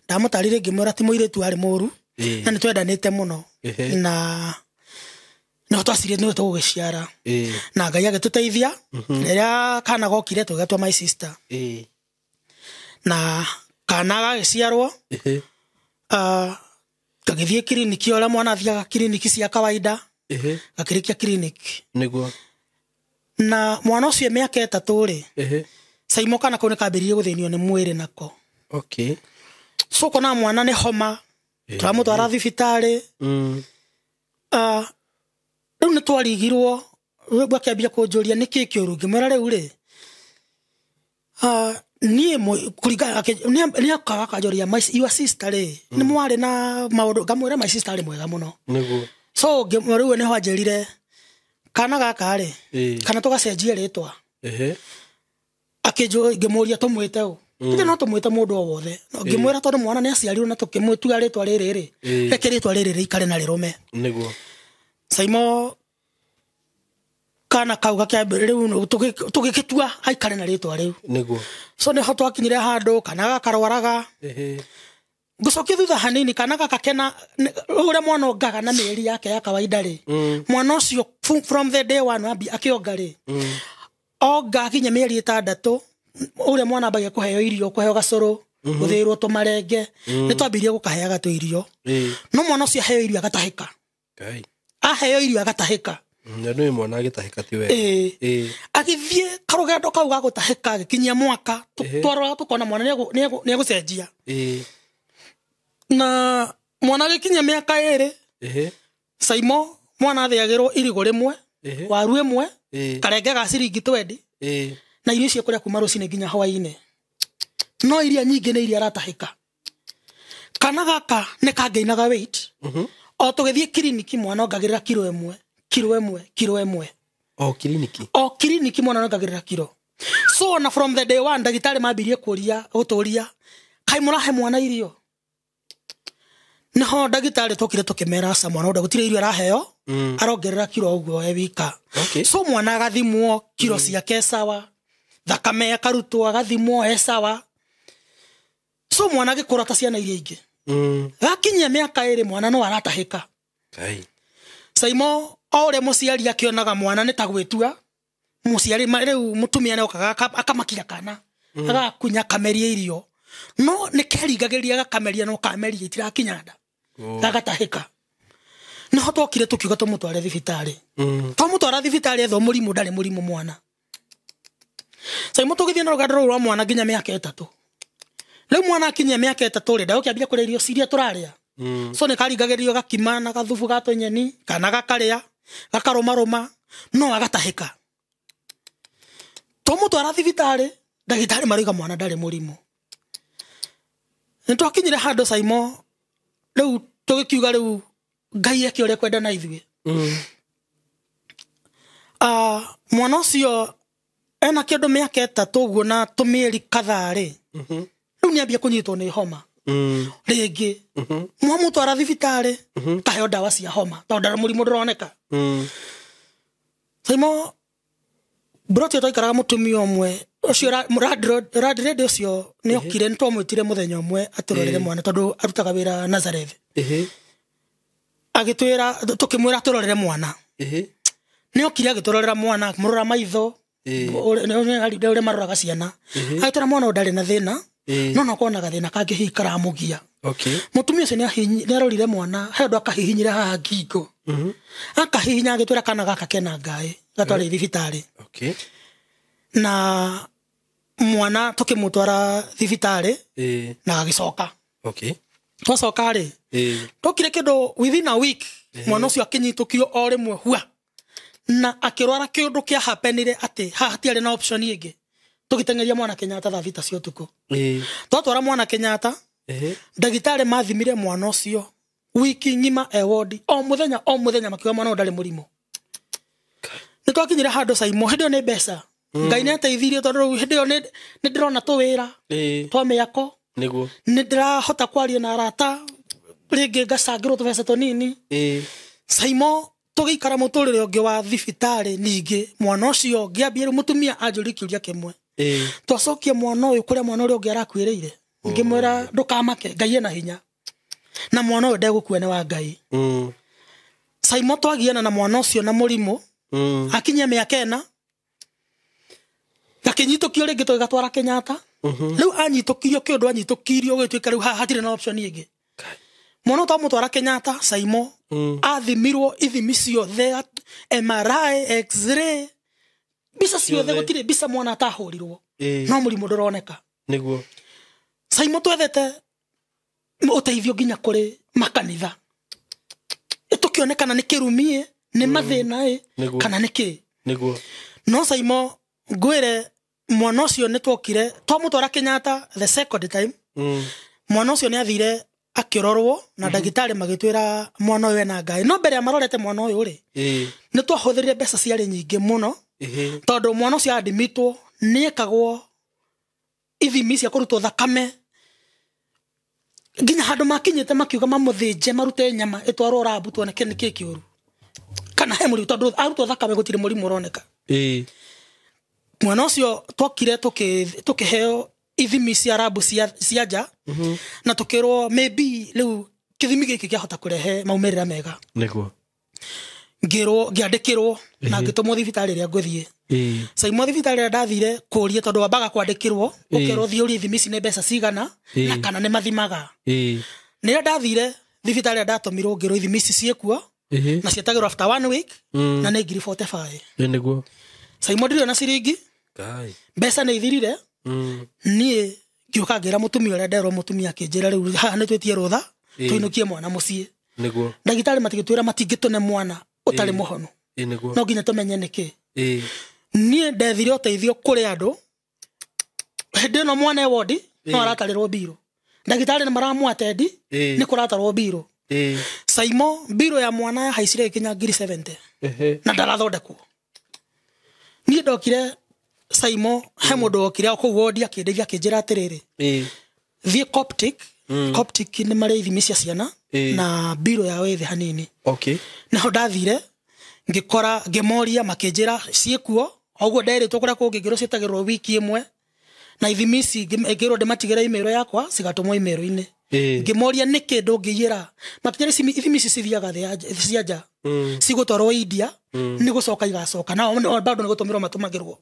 Ndamũtarire ngĩmwĩra ti mũirĩtu arĩ mũru. Na nĩ twendanĩte mũno. Na no twacire nĩ tũgũgĩciara. Na Ngai agĩtũteithia. Rĩrĩa kana gokire tũgĩtua my sister. Na kana gagĩciarwo. Gagĩthiĩ kiriniki ũrĩa mwana athiaga kiriniki cia kawaida. Gakĩrĩkia kiriniki. Nĩguo. Na mwana ũcio mĩaka 3 rĩ. Saimo kana kau nĩ kambĩrĩirie gũthĩnio nĩ mwĩrĩ nako. Okay. So kona mwana nĩ homa. Tũramũtwara thibitarĩ. Rĩu nĩ twarigirwo akĩambia kũnjũria nĩkĩ kĩũru. Ngĩmwĩra rĩu rĩ niĩ kũringana nĩ akaga akanjũria your sister rĩ nĩ mwarĩ na maũndũ. Ngamwĩra my sister arĩ mwega mũno. Nĩguo. So rĩu nĩho anjĩrire kana gaka rĩ kana tũgacenjie rĩtwa. Ngĩmũria tũmwĩte ũ. Ithe no tũmwĩte mũndũ o wothe. Ngĩmwĩra tondũ mwana nĩ aciarirwo na tũkĩmũtua rĩtwa rĩrĩ rĩ reke rĩtwa rĩrĩ rĩikare na rĩrũme. Nĩguo. Saimo kana kau gakĩambĩrĩria rĩu tũgĩgĩtua aikare na rĩtwa rĩu. Nĩguo. So nĩho twakinyire handũ kana gakarwaraga. Ngũcokia thutha hanini kana gaka kena ũrĩa mwana ongaga na mĩeri yake ya kawaida rĩ. Mwana ũcio from the day one ambi akĩonga rĩ. Onga akinya mĩeri 6 ũrĩa mwana ambagia kũheo irio kũheo gacũrũ gũthĩĩrwo tũmarenge. Nĩ twambirie gũkaheaga tũirio. No mwana ũcio aheo irio agatahĩka. Aheo irio agatahĩka. Na nĩ mwana agĩtahĩka ti wega. Agĩthiĩ karũgendo kau ga gũtahĩka agĩkinyia mwaka twarora tũkona mwana nĩ egũcenjia. Na mwana agĩkinyia mĩaka 2 Saimo mwana athĩagĩrwo irigũ rĩmwe waru ĩmwe karenge ga ciringi 20 na irio icio kũrĩa kuma rũcinĩ nginya hwaĩ-inĩ. No iria nyingĩ nĩ iria aratahĩka. Kana gaka nĩ kangainaga weight. O tũgĩthiĩ kiriniki mwana ongagĩrĩra kiro 1 kiro 1 kiro 1. O kiriniki. O kiriniki mwana ongagĩrĩra kiro. So na from the day one ndagĩtarĩ mambirie kũria gũtũria kaĩ mũrahe mwana irio. Nĩho ndagĩtarĩ tũkire tũkĩmera aca mwana ũyũ gũtirĩ irio araheo. Arongerera kiro ũguo e wika. So mwana agathimwo kiro ciake sawa. Thakame akarutwo agathimwo e sawa. So mwana agĩkũra ta ciana iria ingĩ. Gakinyia mĩaka 2 mwana no aratahĩka. Saimo o ũrĩa mũciari akĩonaga mwana nĩ ta gwĩtua. Mũciari rĩu mũtumia nĩokaga akamakia kana. Agakunya akameria irio. No nĩ kerigagĩria gakameria no kameria itirakinya nda. Gagatahĩka. Nĩho twokire tũkiuga tũmũtware thibitarĩ. Twamũtwara thibitarĩ ethwo mũrimũ ndarĩ mũrimũ mwana. Saimo tũgĩthiĩ na rũgendo rũu rwa mwana nginya mĩaka 3. Rĩu mwana akinyia mĩaka 3 rĩ ndagũkĩambia kũrĩa irio ciria tũrarĩa. So nĩ karigagĩrio gakima na gathubu ga tũnyeni kana gakarĩa gakarũmarũma no agatahĩka. Twamũtwara thibitarĩ ndagĩtarĩ marauga mwana ndarĩ mũrimũ. Nĩ twakinyire handũ Saimo rĩu tũgĩkiuga rĩu Ngai eke ũrĩa kwenda na ithuĩ. Mwana ũcio ena kĩndũ mĩaka 3 ũguo na tũmĩeri kadhaa rĩ. Rĩu nĩambia kũnyitwo nĩ homa. Rĩngĩ. Mwamũtwara thibitarĩ kaheo ndawa cia homa tondũ ndarĩ mũrimũ ndũroneka. Saimo broti twaikaraga mũtumia ũmwe ũcio landlady ũcio nĩ okire nĩ twamwĩtire mũthenya ũmwe atũrorere mwana tondũ arutaga wĩra Nazareth. Agĩtwĩra tũkĩmwĩra atũrorere mwana. Nĩ okire agĩtũrorera mwana akĩmũrora maitho ũrĩa maroraga ciana. Agĩtwĩra mwana ũyũ ndarĩ na thĩna no no kona gathĩna kangĩ hihi karamũgia. Mũtumia ũcio nĩ arorire mwana he ũndũ akahihinyire haha ngingo. Akahihinya agĩtwĩra kana gaka kena ngaĩ gatware thibitarĩ. Na mwana tukimutwara thibitari na agicoka. Okay. Twacoka ri tokire kindu within a week mwana ucio akinyitũkio o rimwe hua na akirwara kiundu kia happenire ati haha hatiarĩ na option ingi tugitengeria mwana Kenyatta thaa thita cia utuku. Twatwara mwana Kenyatta, ndagitari mathimire mwana ucio wiki ng'ima e wodi o muthenya makiuga mwana ũyũ ndarĩ mũrimũ. Nĩ twakinyire handũ Saimo hĩndĩ ĩyo nĩ mbeca Ngai nĩ ateithirie tondũ rĩu hĩndĩ ĩyo nĩ ndĩrona tũwĩra twa mĩako nĩguo nĩ ndĩrahota kwaria na arata rĩngĩ ngacangĩrwo tũbeca tũnini. Saimo tũgĩikara mũtũrĩre ũngĩ wa thibitarĩ ningĩ mwana ũcio ngĩambia rĩu mũtumia anjũria kĩũria kĩmwe. Twacokia mwana ũyũ kũrĩa mwana ũrĩa ũngĩ arakuĩrĩire ngĩmwĩra ndũkamake Ngai ena hinya na mwana ũyũ ndegũkua nĩ wa Ngai. Saimo twagiana na mwana ũcio na mũrimũ akinyia mĩaka 4 gakinyitũkio rĩngĩ tũgĩgatwara Kenyatta. Rĩu anyitũkirio kĩũndũ anyitũkirio gĩtuĩka rĩu haha hatirĩ na option ĩngĩ. Mwana ũyũ twamũtwara Kenyatta Saimo athimirwo ithimi ciothe MRI X-ray mbica ciothe gũtirĩ mbica mwana atahũrirwo no mũrimũ ndũroneka. Nĩguo Saimo twethete ũteithio nginya kũrĩ makanitha ĩtũkĩonekana nĩ kĩrumie nĩ mathĩna ĩ kana nĩ kĩ. Nĩguo no Saimo ngwĩre mwana ũcio nĩ twokire twamũtwara Kenyatta the second time. Mwana ũcio nĩ athire akĩrorwo na ndagĩtarĩ magĩtwĩra mwana ũyũ ena Ngai no mbere ya marorete mwana ũyũ rĩ nĩ twahũthĩrire mbeca ciarĩ nyingĩ mũno tondũ mwana ũcio adimitwo nĩ ekagwo ithimi cia kũrutwo thakame nginya handũ makinyĩte makiuga mamũthĩnje marute nyama ĩtwarwo rabu tuone nĩ kĩ kĩũru kana he mũrimũ tondũ arutwo thakame gũtirĩ mũrimũ ũroneka. Mwana ũcio twokire tũkĩheo ithimi cia rabu cia nja na tũkĩrwo maybe rĩu kĩthimi gĩkĩ kĩahota kũrehe maumĩrĩra mega. Nĩguo ngĩrwo ngĩandĩkĩrwo na ngĩtũmwo thibitarĩ ĩrĩa ngũthiĩ. Saimo thibitarĩ ĩrĩa ndathire kũria tondũ wambaga kwandĩkĩrwo ũkerwo thiĩ ũrie ithimi ici nĩ mbeca cigana na kana nĩ mathimaga. Nĩrĩa ndathire thibitarĩ ĩrĩa ndatũmirwo ngĩrwo ithimi ici ciĩkuo na cietagĩrwo after 1 week na nĩ 45,000. Nĩguo Saimo ndirĩ na ciringi mbeca nĩ ithirire. Niĩ ngĩũka ngĩra mũtumia ũrĩa nderwo mũtumia akĩnjĩra rĩu haha nĩ twĩtie rũtha tũinũkie mwana mũciĩ. Nĩguo ndagĩtarĩ matigĩtwĩra matingĩtũne mwana ũtarĩ mũhonu no nginya tũmenye nĩkĩ. Niĩ ndethire ũteithio kũrĩ andũ hĩndĩ ĩno mwana e wodi no aratarĩrwo mbirũ ndagĩtarĩ nĩ maramũatendi nĩ kũratarwo mbirũ. Saimo mbirũ ya mwana yahaicire ĩkinya 70,000 na ndarathondekwo. Niĩ ndokire Saimo he mũndũ wokire o kũu wodi akĩndeithia akĩnjĩra atĩrĩrĩ thiĩ Coptic. Coptic nĩ marĩ ithimi cia ciana na mbirũ yao ĩ thĩ hanini. Okay. Naho ndathire ngĩkora ngĩmoria makĩnjĩra ciĩkuo oguo nderĩtwo kũrĩa kũngĩ ngĩrwo ciĩtagĩrwo wiki ĩmwe na ithimi ici ngĩrwo ndĩmatigĩre email yakwa cigatũmwo email-inĩ. Ngĩmoria nĩkĩ ndũngĩiyĩra makĩnjĩra ithimi ici cithiaga cia nja cigũtwarwo India nĩ gũcoka igacoka nao bado nĩ gũtũmĩrwo matũmagĩrwo.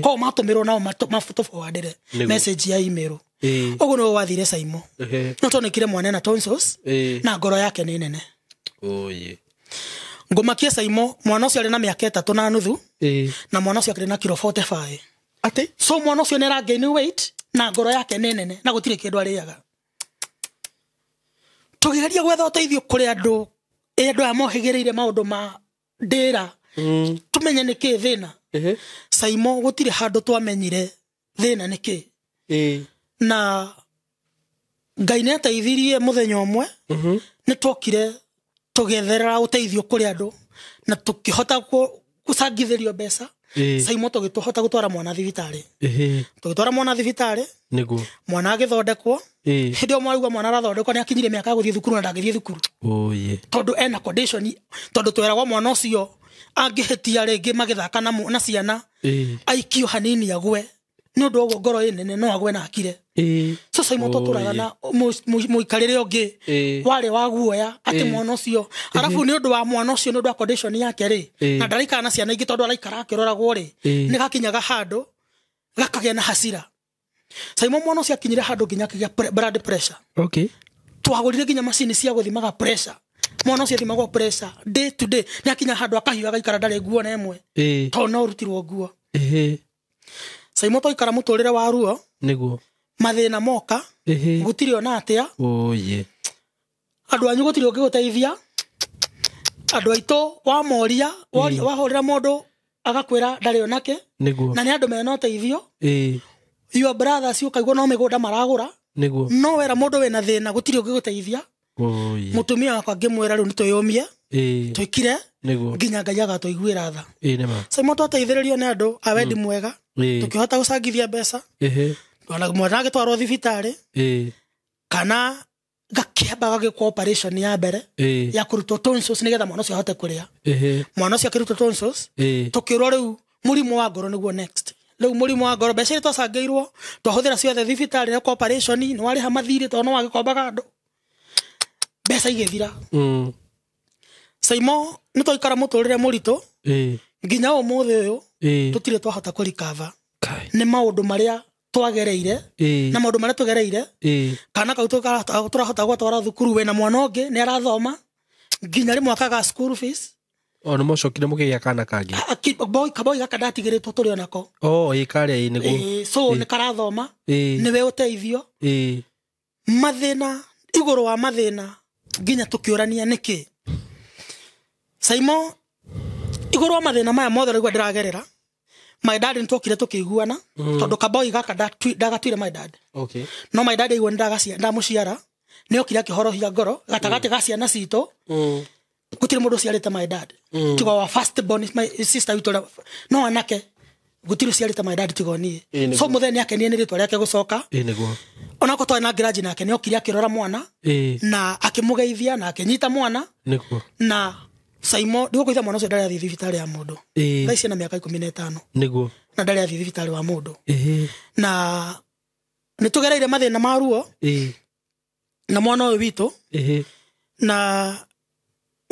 Koguo matũmĩrwo nao matũforwardĩre message ya email. Ũguo nĩguo wathire Saimo. No tonekire mwana ena tonsils na ngoro yake nĩ nene. Ngũmakie Saimo mwana ũcio arĩ na mĩaka 3.5 na mwana ũcio akĩrĩ na kiro 45. Atĩ so mwana ũcio nĩ ara gain weight na ngoro yake nĩ nene na gũtirĩ kĩndũ arĩaga. Tũkĩgeria gwetha ũteithio kũrĩ andũ andũ aya mohĩgĩrĩire maũndũ ma ndĩra tũmenye nĩkĩ thĩna. Saimo gũtirĩ handũ twamenyire thĩna nĩkĩ. Na Ngai nĩ ateithirie mũthenya ũmwe nĩ twokire tũgĩetherera ũteithio kũrĩ andũ na tũkĩhota gũcangithĩrio mbeca. Saimo tũgĩtũhota gũtwara mwana thibitarĩ. Tũgĩtwara mwana thibitarĩ nĩguo mwana agĩthondekwo. Hĩndĩ ĩyo mwarauga mwana arathondekwo nĩ akinyire mĩaka ya gũthiĩ thukuru na ndangĩthiĩ thukuru tondũ ena condition tondũ tweragwo mwana ũcio angĩhĩtia rĩngĩ magĩthaka na ciana aikio hanini agwe nĩ ũndũ ũguo ngoro ĩ nene no agwe na akire. So Saimo tũtũraga na mũikarĩre ũngĩ warĩ wa guoya atĩ mwana ũcio arabu nĩ ũndũ wa mwana ũcio nĩ ũndũ wa condition yake rĩ na ndaraikara na ciana ingĩ tondũ araikara akĩroragwo rĩ nĩ gakinyaga handũ gakagĩa na hasira. Saimo mwana ũcio akinyire handũ nginya akĩgĩa blood pressure. Okay. Twagũrire nginya macini cia gũthimaga pressure. Mwana ũcio athimagwo pressure day to day nĩ akinya handũ akahiũha agaikara ndarĩ nguo na ĩmwe tondũ no ũrutirwo nguo. Saimo twaikara mũtũrĩre wa ruo nĩguo mathĩna moka gũtirĩ ona atĩa oye andũ anyu gũtirĩ ũngĩgũteithia andũ aitũ wamoria wahũrĩra mũndũ agakwĩra ndarĩ onake nĩguo na nĩ andũ mena ũteithio your brothers ũkaigua no mĩgũnda maragũra nĩguo no wera mũndũ wĩna thĩna gũtirĩ ũngĩgũteithia oye mũtumia wakwa ngĩmwĩra rĩu nĩ twĩyũmie twĩkire nĩguo nginya Ngai agatũiguĩra tha nĩma Saimo twateithĩrĩrio nĩ andũ a wendi mwega tũkĩhota gũcangithia mbeca mwana agĩtwarwo thibitarĩ kana gakĩamba gagĩkwo operation ya mbere ya kũrutwo tonsils nĩgetha mwana ũcio ahote kũrĩa mwana ũcio akĩrutwo tonsils tũkĩrwo rĩu mũrimũ wa ngoro nĩguo next rĩu mũrimũ wa ngoro mbeca iria twacangĩirwo twahũthĩra ciothe thibitarĩ na kwa operation nĩ warĩha mathirĩ tondũ no wagĩkombaga andũ mbeca igĩthira Saimo nĩ twaikara mũtũrĩre mũritũ nginya ũmũthĩ ũyũ tũtirĩ twahota kũrikava nĩ maũndũ marĩa twagereire na maũndũ marĩa tũgereire kana kau tũrahota gwatwara thukuru wĩna mwana ũngĩ nĩ arathoma nginya rĩmwe akaga school fees o nĩ mwacokire mũkĩgĩa kana kangĩ kaboi gaka ndatigĩrĩtwo tũrĩ onako ĩ karĩa ĩ nĩguo so nĩ karathoma nĩwe ũteithio mathĩna igũrũ wa mathĩna nginya tũkĩũrania nĩkĩ Saimo igũrũ wa mathĩna maya mothe rĩu ndĩragerera my dad nĩ twokire tũkĩiguana tondũ kaboi gaka ndagatuire my dad okay no my dad aigua nĩ ndamũciara nĩ okire akĩhorohia ngoro gatagatĩ ga ciana citũ gũtirĩ mũndũ ũciarĩte my dad tiga wa first born my sister witũ no anake gũtirĩ ũciarĩte my dad tiga niĩ so mũthee nĩ akenire nĩ rĩtwa rĩake gũcoka nĩguo onako twarĩ na ngiraji nake nĩ okire akĩrora mwana na akĩmũgeithia na akĩnyita mwana nĩguo na Saimo ndigũkũitha mwana ũcio ndarĩ athiĩ thibitarĩ ya mũndũ thaa ici ena mĩaka 15 nĩguo na ndarĩ athiĩ thibitarĩ wa mũndũ na nĩ tũgereire mathĩna ma ruo na mwana ũyũ witũ na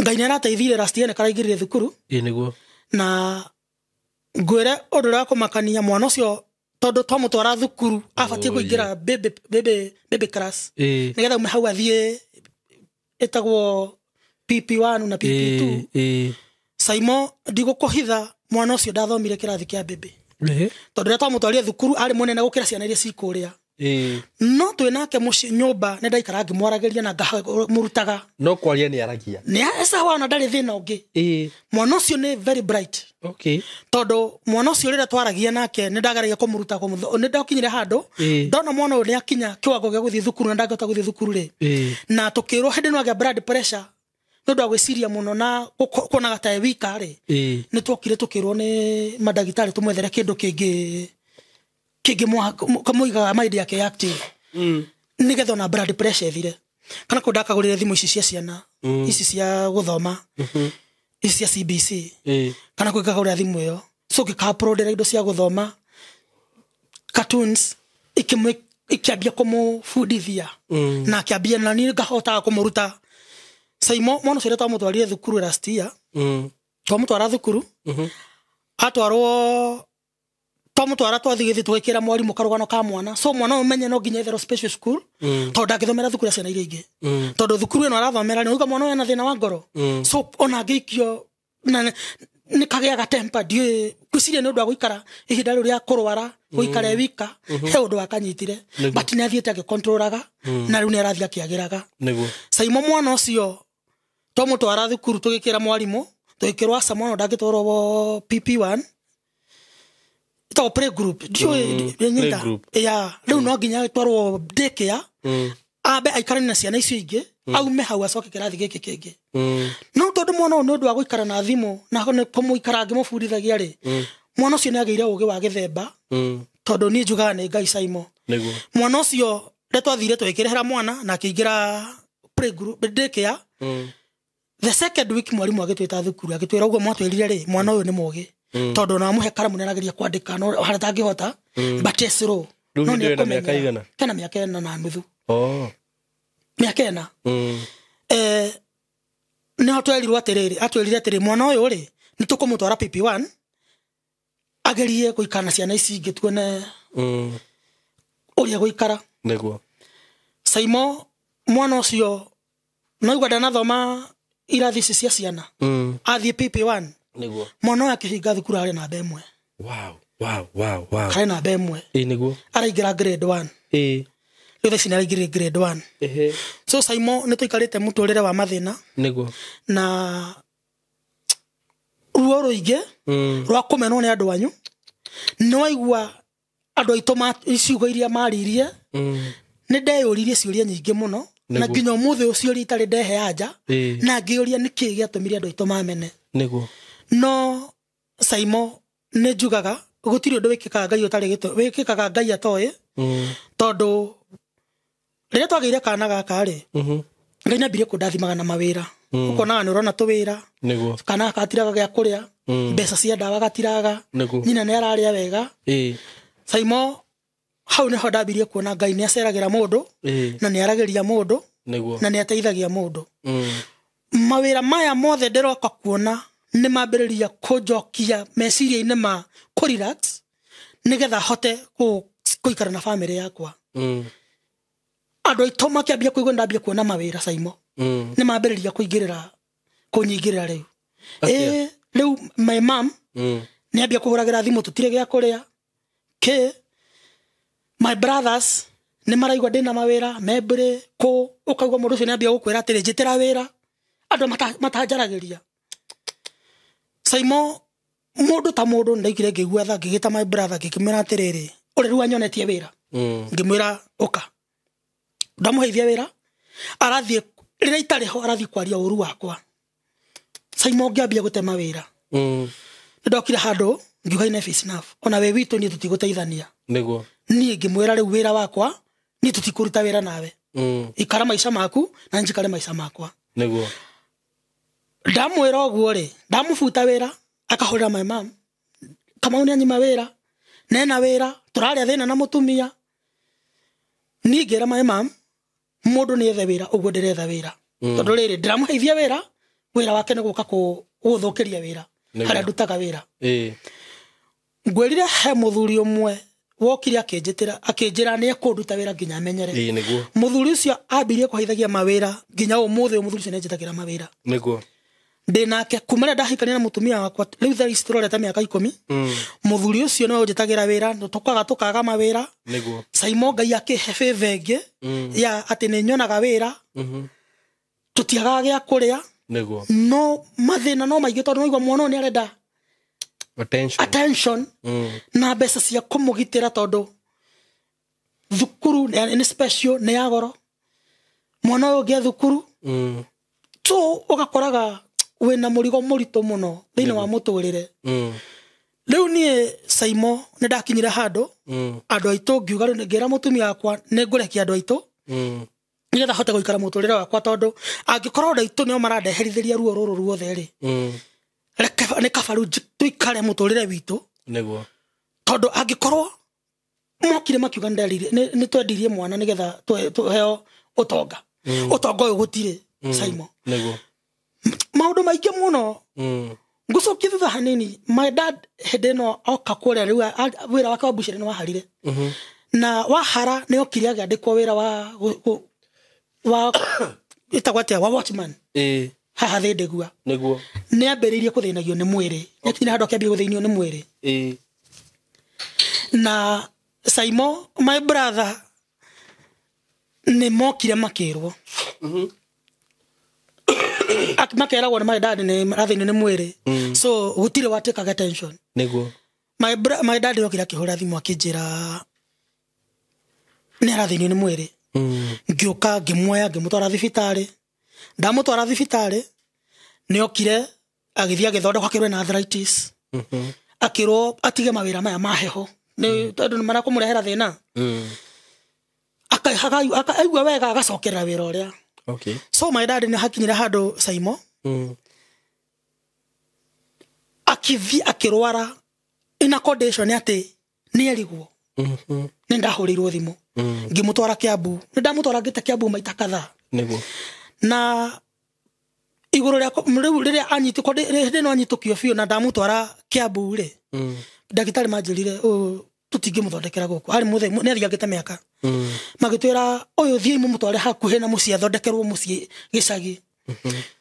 Ngai nĩ arateithire last year nĩ karaingĩrire thukuru nĩguo na ngwĩre ũndũ ũrĩa wa kũmakania mwana ũcio tondũ twamũtwara thukuru abatiĩ kũingĩra baby class nĩgetha ume hau athiĩ ĩtagwo PP1 na PP2 Saimo ndigũkũhitha mwana ũcio ndathomire kĩrathi kĩa baby tondũ rĩrĩa twamũtwarire thukuru arĩ mũnene gũkĩra ciana iria cikũrĩa no twĩ nake mũciĩ nyũmba nĩ ndaikara ngĩmwaragĩria na ngamũrutaga no kwaria nĩ aragia nĩ sawa ona ndarĩ thĩna ũngĩ mwana ũcio nĩ very bright okay tondũ mwana ũcio rĩrĩa twaragia nake nĩ ndageragia kũmũruta nĩ ndakinyire handũ ndona mwana ũyũ nĩ akinya kĩwango gĩa gũthiĩ thukuru na ndangĩhota gũthiĩ thukuru rĩ na tũkĩrwo hĩndĩ no agĩa blood pressure nĩ ũndũ wa gwĩciria mũno na kuonaga ta e wika rĩ nĩ twokire tũkĩrwo nĩ mandagĩtarĩ tũmwethere kĩndũ kĩngĩ kĩngĩmũigaga mind yake active nĩgetha ona blood pressure ĩthire kana kũ ndakagũrĩre thimũ ici cia ciana ici cia gũthoma ici cia CBC kana kwĩ ngagũrĩra thimũ ĩyo so ngĩka-uploadĩra indo cia gũthoma cartoons ikĩambia kũmũbundithia na akĩambia na niĩ ngahotaga kũmũruta Saimo mwana ũcio rĩrĩa twamũtwarire thukuru last year twamũtwara thukuru atwarwo twamũtwara twathiĩ gĩthiĩ tũgĩkĩra mwarimũ karũgano ka mwana so mwana ũyũ menye no nginya etherwo special school tondũ ndangĩthomera thukuru ya ciana iria ingĩ tondũ thukuru ĩno arathomera nĩ ũigua mwana ũyũ ena thĩna wa ngoro so ona angĩikio nĩ kagĩaga temper ndiũĩ ngwĩciria nĩ ũndũ wa gũikara ihinda rĩu rĩa kũrwara gũikara e wika he ũndũ wakanyitire but nĩ athiĩte agĩkontrolaga na rĩu nĩ arathiĩ akĩagĩraga Saimo mwana ũcio twamũtwara thukuru tũgĩkĩra mwarimũ tũgĩkĩrwo aca mwana ndangĩtwarwo PP1 ĩtagwo play group ndiũĩ ya rĩu no nginya twarwo daycare ambe aikarane na ciana icio ingĩ aume hau acoke kĩrathi gĩkĩ kĩngĩ no tondũ mwana ũyũ nĩ ũndũ wa gũikara na thimũ na kũmũikara ngĩmũbundithagia rĩ mwana ũcio nĩ agĩire ũgĩ wa gĩthemba tondũ niĩ njugaga nĩ Ngai Saimo mwana ũcio rĩrĩa twathire tũgĩkĩrehera mwana na akĩingĩra play group daycare the second week mwarimu agĩtwĩta thukuru agĩtwĩra ũguo mwatwĩrire rĩ mwana ũyũ nĩ mũgĩ tondũ ona wamũhe karamu nĩ arageria kwandĩka no harĩa atangĩhota but e slow no nĩ ekũmenya kena mĩaka 4.5 mĩaka 4 nĩho twerirwo atĩrĩrĩ atwĩrire atĩrĩ mwana ũyũ rĩ nĩ tũkũmũtwara PP1 agerie gũikara na ciana ici ingĩ tuone ũrĩa gũikara nĩguo Saimo mwana ũcio no igua ndanathoma irathi ici cia ciana athiĩ PP1 nĩguo mwana ũyũ akĩhinga thukuru arĩ namba 1 wow Wow, wow, wow. Karĩ namba 1. Ĩĩ nĩguo. Araingĩra grade 1. Ĩĩ. Rĩu thaa ici nĩ araingĩrire grade 1. Ehe. So Saimo nĩ tũikarĩte mũtũrĩre wa mathĩna. Nĩguo. Na ruo rũingĩ rwa kũmenwo nĩ andũ anyu. Nĩ waigua andũ aitũ ciugo iria maririe. Nĩ ndeyũririe ciũria nyingĩ mũno. Na nginya ũmũthĩ ũyũ ciũria itarĩ ndehe anja. Na ngĩũria nĩkĩĩ gĩatũmire andũ aitũ mamene. Nĩguo. No Saimo nĩ njugaga gũtirĩ ũndũ wĩkĩkaga Ngai ũtarĩ gĩtũ wĩkĩkaga Ngai atoĩ. Tondũ rĩrĩa twagĩire kana gaka rĩ, Ngai nĩambirie kũndathimaga na mawĩra. Ũkonaga nĩ ũrona tũwĩra. Nĩguo. Kana gaka gatiraga gĩa kũrĩa. Mbeca cia ndawa gatiraga. Nĩguo. Nyina nĩ ararĩa wega. Saimo hau nĩho ndambirie kuona Ngai nĩ aceragĩra mũndũ. Na nĩ aragĩria mũndũ. Nĩguo. Na nĩ ateithagia mũndũ. Mawĩra maya mothe ndĩroka kuona nĩ mambĩrĩria kũnjokia meciria-inĩ ma kũ-relax nĩgetha hote kũikara na bamĩrĩ yakwa. Andũ aitũ makĩambia kũigua ndambia kuona mawĩra Saimo. Nĩ mambĩrĩria kũingĩrĩra kũnyingĩrĩra rĩu. Rĩu my mom nĩ ambia kũhũragĩra thimũ tũtirĩ gĩa kũrĩa. Kĩ my brothers nĩ maraigua ndĩna mawĩra membere kũ ũkaigua mũndũ ũcio nĩ ambia gũkwĩra atĩrĩ njĩtĩra wĩra. Andũ matanjaragĩria. Saimo mũndũ ta mũndũ ndaigire ngĩigua tha ngĩgĩta my brother ngĩkĩmwĩra atĩrĩrĩ ũrĩ rĩu anyonetie wĩra. Ngĩmwĩra ũka. Ndamũheithia wĩra arathiĩ rĩrĩa itarĩ ho arathiĩ kwaria ũru wakwa. Saimo ngĩambia gũtema wĩra. Nĩ ndokire handũ ngiuga enough is enough. Ona wĩ witũ niĩ tũtigũteithania. Nĩguo. Niĩ ngĩmwĩra rĩu wĩra wakwa niĩ tũtikũruta wĩra nawe. Ikara maica maku na njikare maica makwa. Nĩguo. Ndamwĩra ũguo rĩ, ndamũbuta wĩra akahũrĩra my mom. Kamau nĩ anyima wĩra, nena wĩra, tũrarĩa thĩna na mũtumia. Niĩ ngĩra my mom mũndũ nĩ ethe wĩra ũguo ndĩretha wĩra. Tondũ rĩrĩ ndĩramũheithia wĩra, wĩra wake nĩ gũka gũthũkĩria wĩra. Harĩa ndutaga wĩra. Ngwĩrire he mũthuri ũmwe wokire akĩnjĩtĩra akĩnjĩra nĩ ekũnduta wĩra nginya amenyere. Nĩguo. Mũthuri ũcio ambirie kũheithagia mawĩra nginya ũmũthĩ ũyũ mũthuri ũcio nĩ anjĩtagĩra mawĩra. Nĩguo. Ndĩ nake kuma rĩrĩa ndahikania na mũtumia wakwa rĩu thaa ici tũrorete mĩaka 10. Mũthuri ũcio nĩwe ũnjĩtagĩra wĩra tũkaga tũkaga mawĩra. Nĩguo. Saimo Ngai akĩhe favor ĩngĩ ya atĩ nĩ nyonaga wĩra. Tũtiagaga gĩa kũrĩa. Nĩguo. No mathĩna no maingĩ tondũ nĩwaigua mwana ũyũ nĩ arenda attention na mbeca cia kũmũgitĩra tondũ thukuru nĩ special nĩ ya goro. Mwana ũyũ ũngĩ e thukuru. So ũgakoraga wĩna mũrigo mũritũ mũno thĩinĩ wa mũtũrĩre. Rĩu niĩ Saimo nĩ ndakinyire handũ andũ aitũ ngiuga rĩu ngĩra mũtumia wakwa nĩ ngũrekia andũ aitũ nĩgetha hote gũikara mũtũrĩre wakwa tondũ angĩkorwo andũ aitũ nĩo marandeherithĩria ruo rũrũ ruothe rĩ, nĩ kaba rĩu tũikare mũtũrĩre witũ. Nĩguo. Tondũ angĩkorwo mokire makiuga nĩ twendirie mwana nĩgetha tũheo ũtonga. Ũtonga ũyũ gũtirĩ Saimo. Nĩguo. Maũndũ maingĩ mũno. Ngũcokia thutha hanini, my dad hĩndĩ ĩno oka kũrĩa rĩu wĩra wake wa mbucĩrĩ nĩ waharire. Na wahara nĩ okire agĩandĩkwo wĩra wa ĩtagwo atĩa wa watchman. Haha Thĩndĩgua. Nĩguo. Nĩ ambĩrĩirie kũthĩnagio nĩ mwĩrĩ. Nĩakinyire handũ akĩambia gũthĩnio nĩ mwĩrĩ. Na Saimo my brother nĩ mokire makĩrwo. Makeragwo nĩ my dad nĩ arathĩnio nĩ mwĩrĩ. So gũtirĩ watĩkaga attention. Nĩguo. My dad okire akĩhũra thimũ akĩnjĩra nĩ arathĩnio nĩ mwĩrĩ. Ngĩũka ngĩmuoya ngĩmũtwara thibitarĩ. Ndamũtwara thibitarĩ nĩ okire agĩthiĩ agĩthondekwo akĩrwo na arthritis. Akĩrwo atige mawĩra maya ma heho nĩ tondũ nĩ marakũmũrehera thĩna. Akaigua wega agacokerera wĩra ũrĩa. Okay. So my dad nĩ hakinyire handũ Saimo. Akĩthiĩ akĩrwara in a condition atĩ nĩ erigwo. Nĩ ndahũrĩirwo thimũ. Ngĩmũtwara Kiambu. Nĩ ndamũtwara ngĩte Kiambu maita kadhaa. Nĩguo. Na igũrũ rĩa rĩu rĩrĩa anyitĩkwo hĩndĩ ĩno anyitũkio biũ na ndamũtwara Kiambu rĩ. Ndagĩtarĩ manjĩrire tũtingĩmũthondekera gũkũ. Arĩ mũthee nĩ athiangĩte mĩaka. Magĩtwĩra ũyũ thiĩi mũmũtware hakuhĩ na mũciĩ athondekerwo mũciĩ gĩcagi.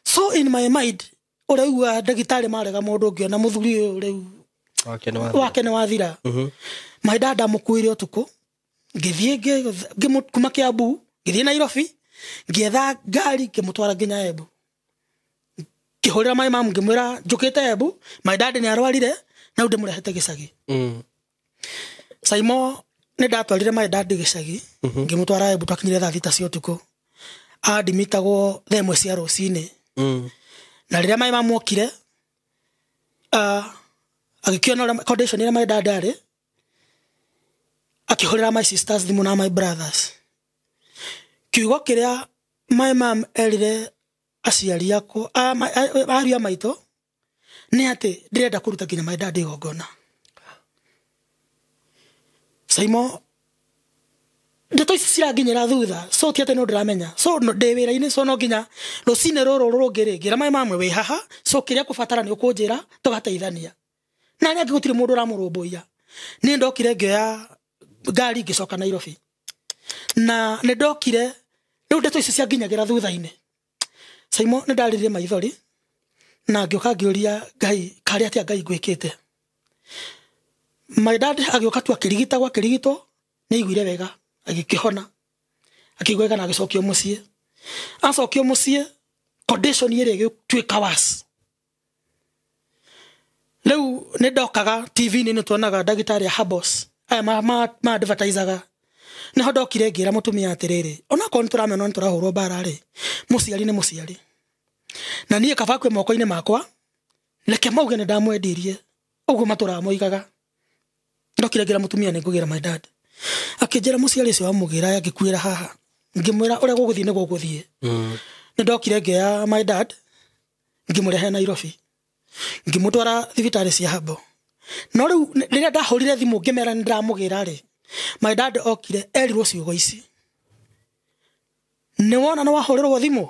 So in my mind ũraigua ndagĩtarĩ marega mũndũ ũngĩona mũthuri ũyũ rĩu Wake nĩ wathira. My dad ndamũkuire ũtukũ, ngĩthiĩ kuma Kiambu, ngĩthiĩ Nairobi, ngĩetha ngari ngĩmũtwara nginya Embu. Ngĩhũrĩra my mom ngĩmwĩra njũkĩte Embu, my dad nĩ arwarire na rĩu ndĩmũrehete gĩcagi. Saimo nĩ ndatwarire my dad gĩcagi, ngĩmũtwara Embu, twakinyire thaa 6 cia ũtukũ. Andimitagwo thaa 1 cia rũcinĩ. Na rĩrĩa my mom okire, agĩkĩona ũrĩa condition ĩrĩa my dad arĩ, akĩhũrĩra my sisters thimũ na my brothers. Kiugo kĩrĩa my mom erire aciari akwa, ariũ a maitũ, nĩ atĩ ndĩrenda kũruta nginya my dad igongona. Saimo, ndeto ici ciranginyĩra thutha, so ti atĩ no ndĩramenya, so ndĩ wĩra-inĩ, so no nginya rũcinĩ rũrũ rũngĩ rĩ, ngĩra my mom wĩ haha, so kĩrĩa kũbatara nĩ ũkũnjĩra tũgateithania. Na arĩa angĩ gũtirĩ mũndũ ũramũrũmbũiya. Niĩ ndokire ngĩoya ngari ngĩcoka Nairobi. Na nĩ ndokire, rĩu ndeto ici cianginyagĩra thutha-inĩ. Saimo nĩ ndarĩrire maithori na ngĩũka ngĩũria Ngai karĩ atĩa Ngai ngwĩkĩte. My dad agĩũka tu akĩrigitagwo akĩrigitwo, nĩ aiguire wega, agĩkĩhona, akĩigua wega na agĩcokio mũciĩ. Acokio mũciĩ, condition ĩrĩa ĩgĩtuĩka worse. Rĩu nĩ ndokaga TV-inĩ nĩ tuonaga ndagĩtarĩ a Habos aya ma advertisaga. Nĩho ndokire ngĩra mũtumia atĩrĩrĩ, onakorwo nĩ tũramena nĩ tũrahũrwo mbara rĩ, mũciari nĩ mũciari. Na niĩ kaba kwĩ moko-inĩ makwa, reke mauge nĩ ndamwendirie, ũguo matũraga moigaga. Ndokire ngĩra mũtumia nĩ ngũgĩra my dad. Akĩnjĩra mũciari ũcio wamũgĩra angĩkuĩra haha. Ngĩmwĩra ũrĩa gũgũthiĩ nĩ gũgũthiĩ. Nĩ ndokire ngĩoya my dad, ngĩmũrehe Nairobi. Ngĩmũtwara thibitarĩ cia Habo. No rĩu rĩrĩa ndahũrire thimũ ngĩmera nĩ ndĩramũgĩra rĩ, my dad okire erirwo ciugo ici. Nĩ wona nĩ wahũrĩrwo thimũ?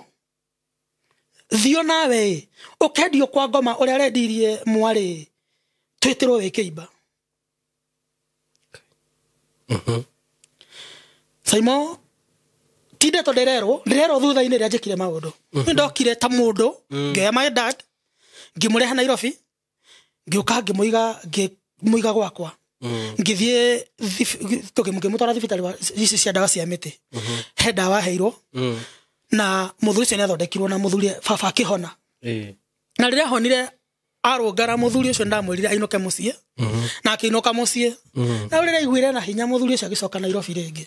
Thiĩ nawe ũkendio kwa ngoma ũrĩa arendirie mwarĩ, twĩtĩrwo wĩ kĩimba. Saimo, ti ndeto ndĩrerwo thutha-inĩ rĩrĩa njĩkire maũndũ. Nĩ ndokire ta mũndũ, ngĩoya my dad, ngĩmũrehe Nairobi, ngĩũka ngĩmũiga gwakwa. Ngĩthiĩ ngĩmũtwara thibitarĩ ici cia ndawa cia mĩtĩ. He ndawa aheirwo, na mũthuri ũcio nĩ athondekirwo na mũthuri baba akĩhona. Na rĩrĩa ahonire arũngara mũthuri ũcio ndamwĩrire ainũke mũciĩ, na akĩinũka mũciĩ. Na rĩrĩa aiguire na hinya mũthuri ũcio agĩcoka Nairobi rĩngĩ.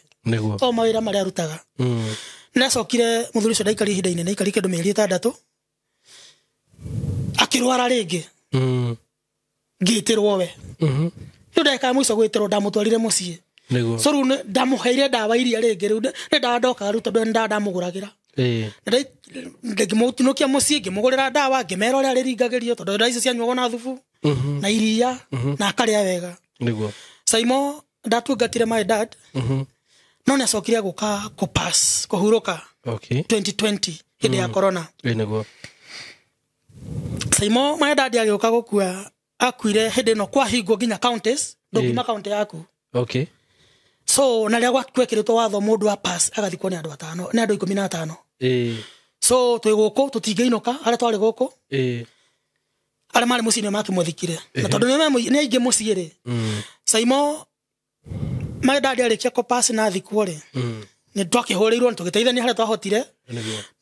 O mawĩra marĩa arutaga. Nĩacokire mũthuri ũcio ndaikarire ihinda inene, aikarire kĩndũ mĩeri 6. Akĩrwara rĩngĩ. Ngĩtĩrwo we. Rĩu ndagĩka ya mũico gwĩtĩrwo ndamũtwarire mũciĩ. So rĩu ndamũheire ndawa iria rĩngĩ, rĩu nĩ ndawa ndokaga rĩu tondũ nĩ ndawa ndamũgũragĩra. Ngĩmũtinũkia mũciĩ, ngĩmũgũrĩra ndawa, ngĩmera ũrĩa arĩringagĩrio tondũ ndawa icio cianyuagwo na thubu na iria na akarĩa wega. Saimo ndatungatire my dad, no nĩ acokire gũka kũpass, kũhurũka 2020 hĩndĩ ya corona. Saimo my dad agĩũka gũkua, akuire hĩndĩ ĩno kwahingwo nginya counties, ndũngiuma county yaku. So na rĩrĩa gwekĩrĩtwo watho mũndũ wa pass agathikwo nĩ andũ atano, nĩ andũ 15. So twĩ gũkũ tũtingĩinũka arĩa twarĩ gũkũ. Arĩa marĩ mũciĩ nĩo makĩmũthikire. Na tondũ nĩ aingĩ mũciĩ rĩ. Saimo my dad arĩkia kũpass na athikwo rĩ, nĩ twakĩhũrĩirwo nĩ tũgĩteithania harĩa twahotire.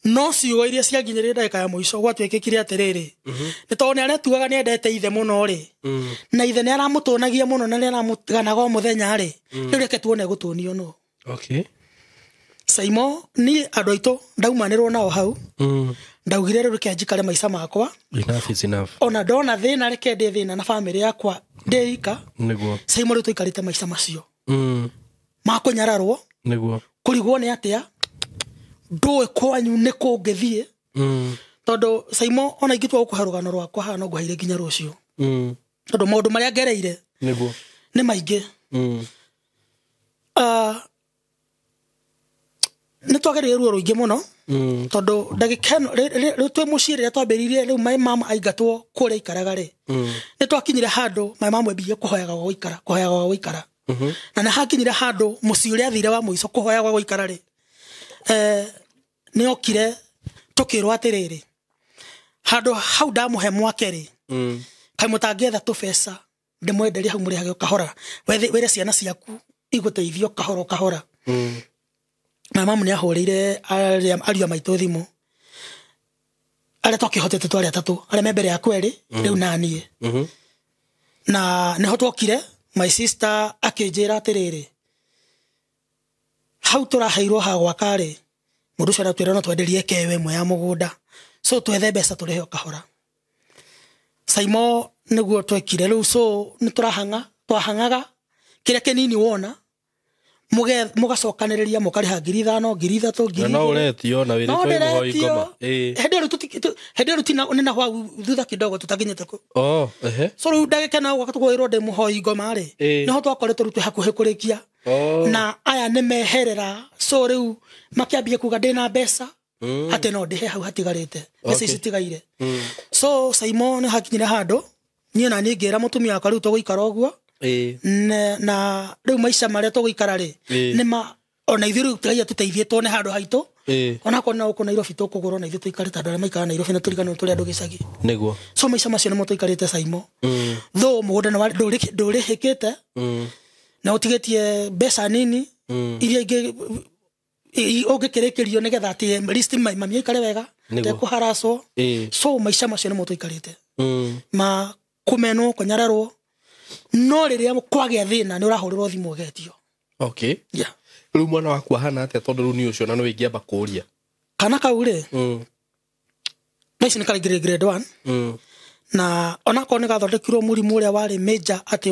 No ciugo iria cianginyĩrire ndagĩka ya mũico gwatuĩkĩkire atĩrĩrĩ, nĩ tondũ nĩ aretuaga nĩ endete ithe mũno rĩ, na ithe nĩ aramũtũnagia mũno na nĩ aramũganaga o mũthenya rĩ, rĩu reke tuone gũtũnio nũ. Saimo niĩ andũ aitũ ndaumanĩrwo nao hau, ndaugire rĩu reke njikare maica makwa. Enough is enough. Ona ndona thĩna reke ndĩ thĩna na bamĩrĩ yakwa ndĩ ika. Saimo rĩu tũikarĩte maica macio. Ma kũnyararwo. Kũrigwo nĩ atĩa, ndũĩ kwanyu nĩ kũngĩthiĩ. Tondũ Saimo ona ingĩtua gũkũhe rũgano rwakwa haha no ngũheire nginya rũciũ. Tondũ maũndũ marĩa ngereire nĩ maingĩ. Nĩ twagereire ruo rũingĩ mũno, tondũ ndagĩka ĩno rĩu twĩ mũciĩ rĩrĩa twambĩrĩirie rĩu my mom aingatwo kũrĩa aikaraga rĩ, nĩ twakinyire handũ my mom ambĩrĩirie kũhoyaga gwa gũikara, kũhoyaga gwa gũikara. Na nĩ hakinyire handũ mũciĩ ũrĩa athire wa mũico kũhoya gwa gũikara rĩ, nĩ okire tũkĩrwo atĩrĩrĩ, handũ hau ndamũhe mwake rĩ, kaĩ mũtangĩetha tũbeca Ndĩmwenderie hau mũrĩhage o kahora. Wethe wĩre ciana ciaku igũteithio kahora o kahora. Na mamu nĩ ahũrĩire ariũ a maitũ thimũ arĩa twakĩhotete twarĩ atatũ, arĩa me mbere yakwa erĩ rĩu na niĩ. Na nĩho twokire my sister akĩnjĩra atĩrĩrĩ, hau tũraheirwo ha gwaka rĩ, mũndũ ũcio aratwĩra no twenderie kewe ĩmwe ya mũgũnda, so twethe mbeca tũrĩhe o kahora. Saimo nĩguo twekire rĩu, so nĩ tũrahang'a, twahang'aga kĩrĩa kĩnini wona mũgacokanĩrĩria mũkarĩha 5,000, 3,000, ngiri Na no igĩrĩ. ũretio na No wĩrĩtwo wĩ mũhoi ndĩretio. ngoma. Ĩĩ. Hĩndĩ ĩyo hĩndĩ ĩyo tina nĩ na hau thutha kidogo tũtakinyĩte kũ. Oh, ehe. So rĩu ndagĩka na gwaka tũkwĩrwo ndĩ mũhoi ngoma rĩ, nĩho twakoretwo rĩu twĩ hakuhĩ kũrĩkia. Na aya nĩ meherera, so rĩu makĩambia kuga ndĩna mbeca atĩ no ndĩhe hau hatigarĩte mbeca ici tigaire. So Saimo nĩ hakinyire handũ niĩ na niĩ ngĩra mũtumia wakwa rĩu tũgũikara ũguo. Na rĩu maica marĩa tũgũikara rĩ, nĩ ma ona ithuĩ rĩu Ngai atũteithie tuone handũ haitũ. Onakorwo no gũkũ Nairobi tũkũgũra, ona ithuĩ tũikare ta andũ arĩa maikaraga Nairobi na tũriganĩrwo tũrĩ andũ gĩcagi. Nĩguo. So maica macio nĩmo tũikarĩte Saimo. Though mũgũnda ndũrĩhĩkĩte na ũtigĩtie mbeca nini iria ingĩ ũngĩkĩrĩkĩrio nĩgetha atĩ at least mami aikare wega, tekũharacwo. So maica macio nĩmo tũikarĩte ma kũmenwo, kũnyararwo, no rĩrĩa kwagĩa thĩna nĩ ũrahũrĩrwo thimũ ũgetio. Okay. Yeah. Rĩu mwana waku ahana atĩa, tondũ rĩu nĩ ũcio na nĩ ingĩamba kũũria? Kana kau rĩ, thaa ici nĩ karaingĩrire grade 1. Na onakorwo nĩ gathondekirwo mũrimũ ũrĩa warĩ major atĩ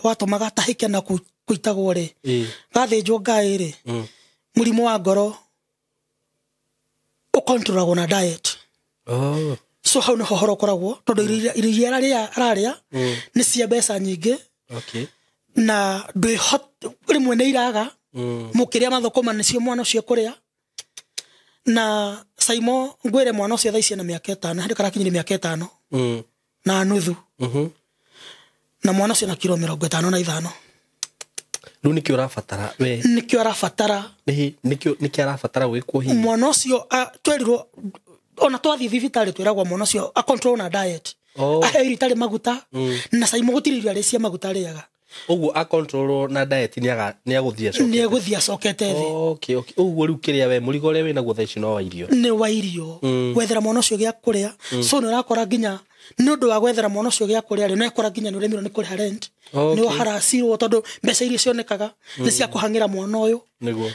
watũmaga atahĩke na kũitagwo rĩ, gathĩnjwo ngaĩ rĩ, mũrimũ wa ngoro ũkontrolagwo na diet. Oh. So hau nĩho horo ũkoragwo, tondũ irio iria ararĩa nĩ cia mbeca nyingĩ. Okay. Na rĩmwe nĩ iraga. Mũkĩrĩa mathũkũma nĩcio mwana ũcio kũrĩa. Na Saimo ngwĩre mwana ũcio thaa ici ena mĩaka 5, hĩndĩ karakinyire mĩaka 5 na nuthu. Na mwana ũcio na kiro 55. Rĩu nĩkĩo ũrabatara we? Nĩkĩo arabatara. Nĩkĩo arabatara gwĩkwo hihi? Mwana ũcio, twerirwo ona twathiĩ thibitarĩ twĩragwo mwana ũcio a control na diet. Oh. Aheo irio itarĩ maguta. Na Saimo gũtirĩ irio arĩ cia maguta arĩaga. Ũguo a control na diet nĩ agũthiĩ acokete. Nĩ egũthiĩ acokete thĩ. Okay, okay. Ũguo rĩu kĩrĩa we mũrigo ũrĩa wĩnaguo thaa ici no wa irio. Nĩ wa irio. Gwethera mwana ũcio gĩa kũrĩa. So nĩ ũrakora nginya nĩ ũndũ wa gwethera mwana ũcio gĩa kũrĩa rĩ, nĩ ũrakora nginya nĩ ũremirwo nĩ kũrĩha rent. Okay. Nĩ ũharacirwo tondũ mbeca iria cionekaga nĩ cia kũhang'ĩra mwana ũyũ. Nĩguo.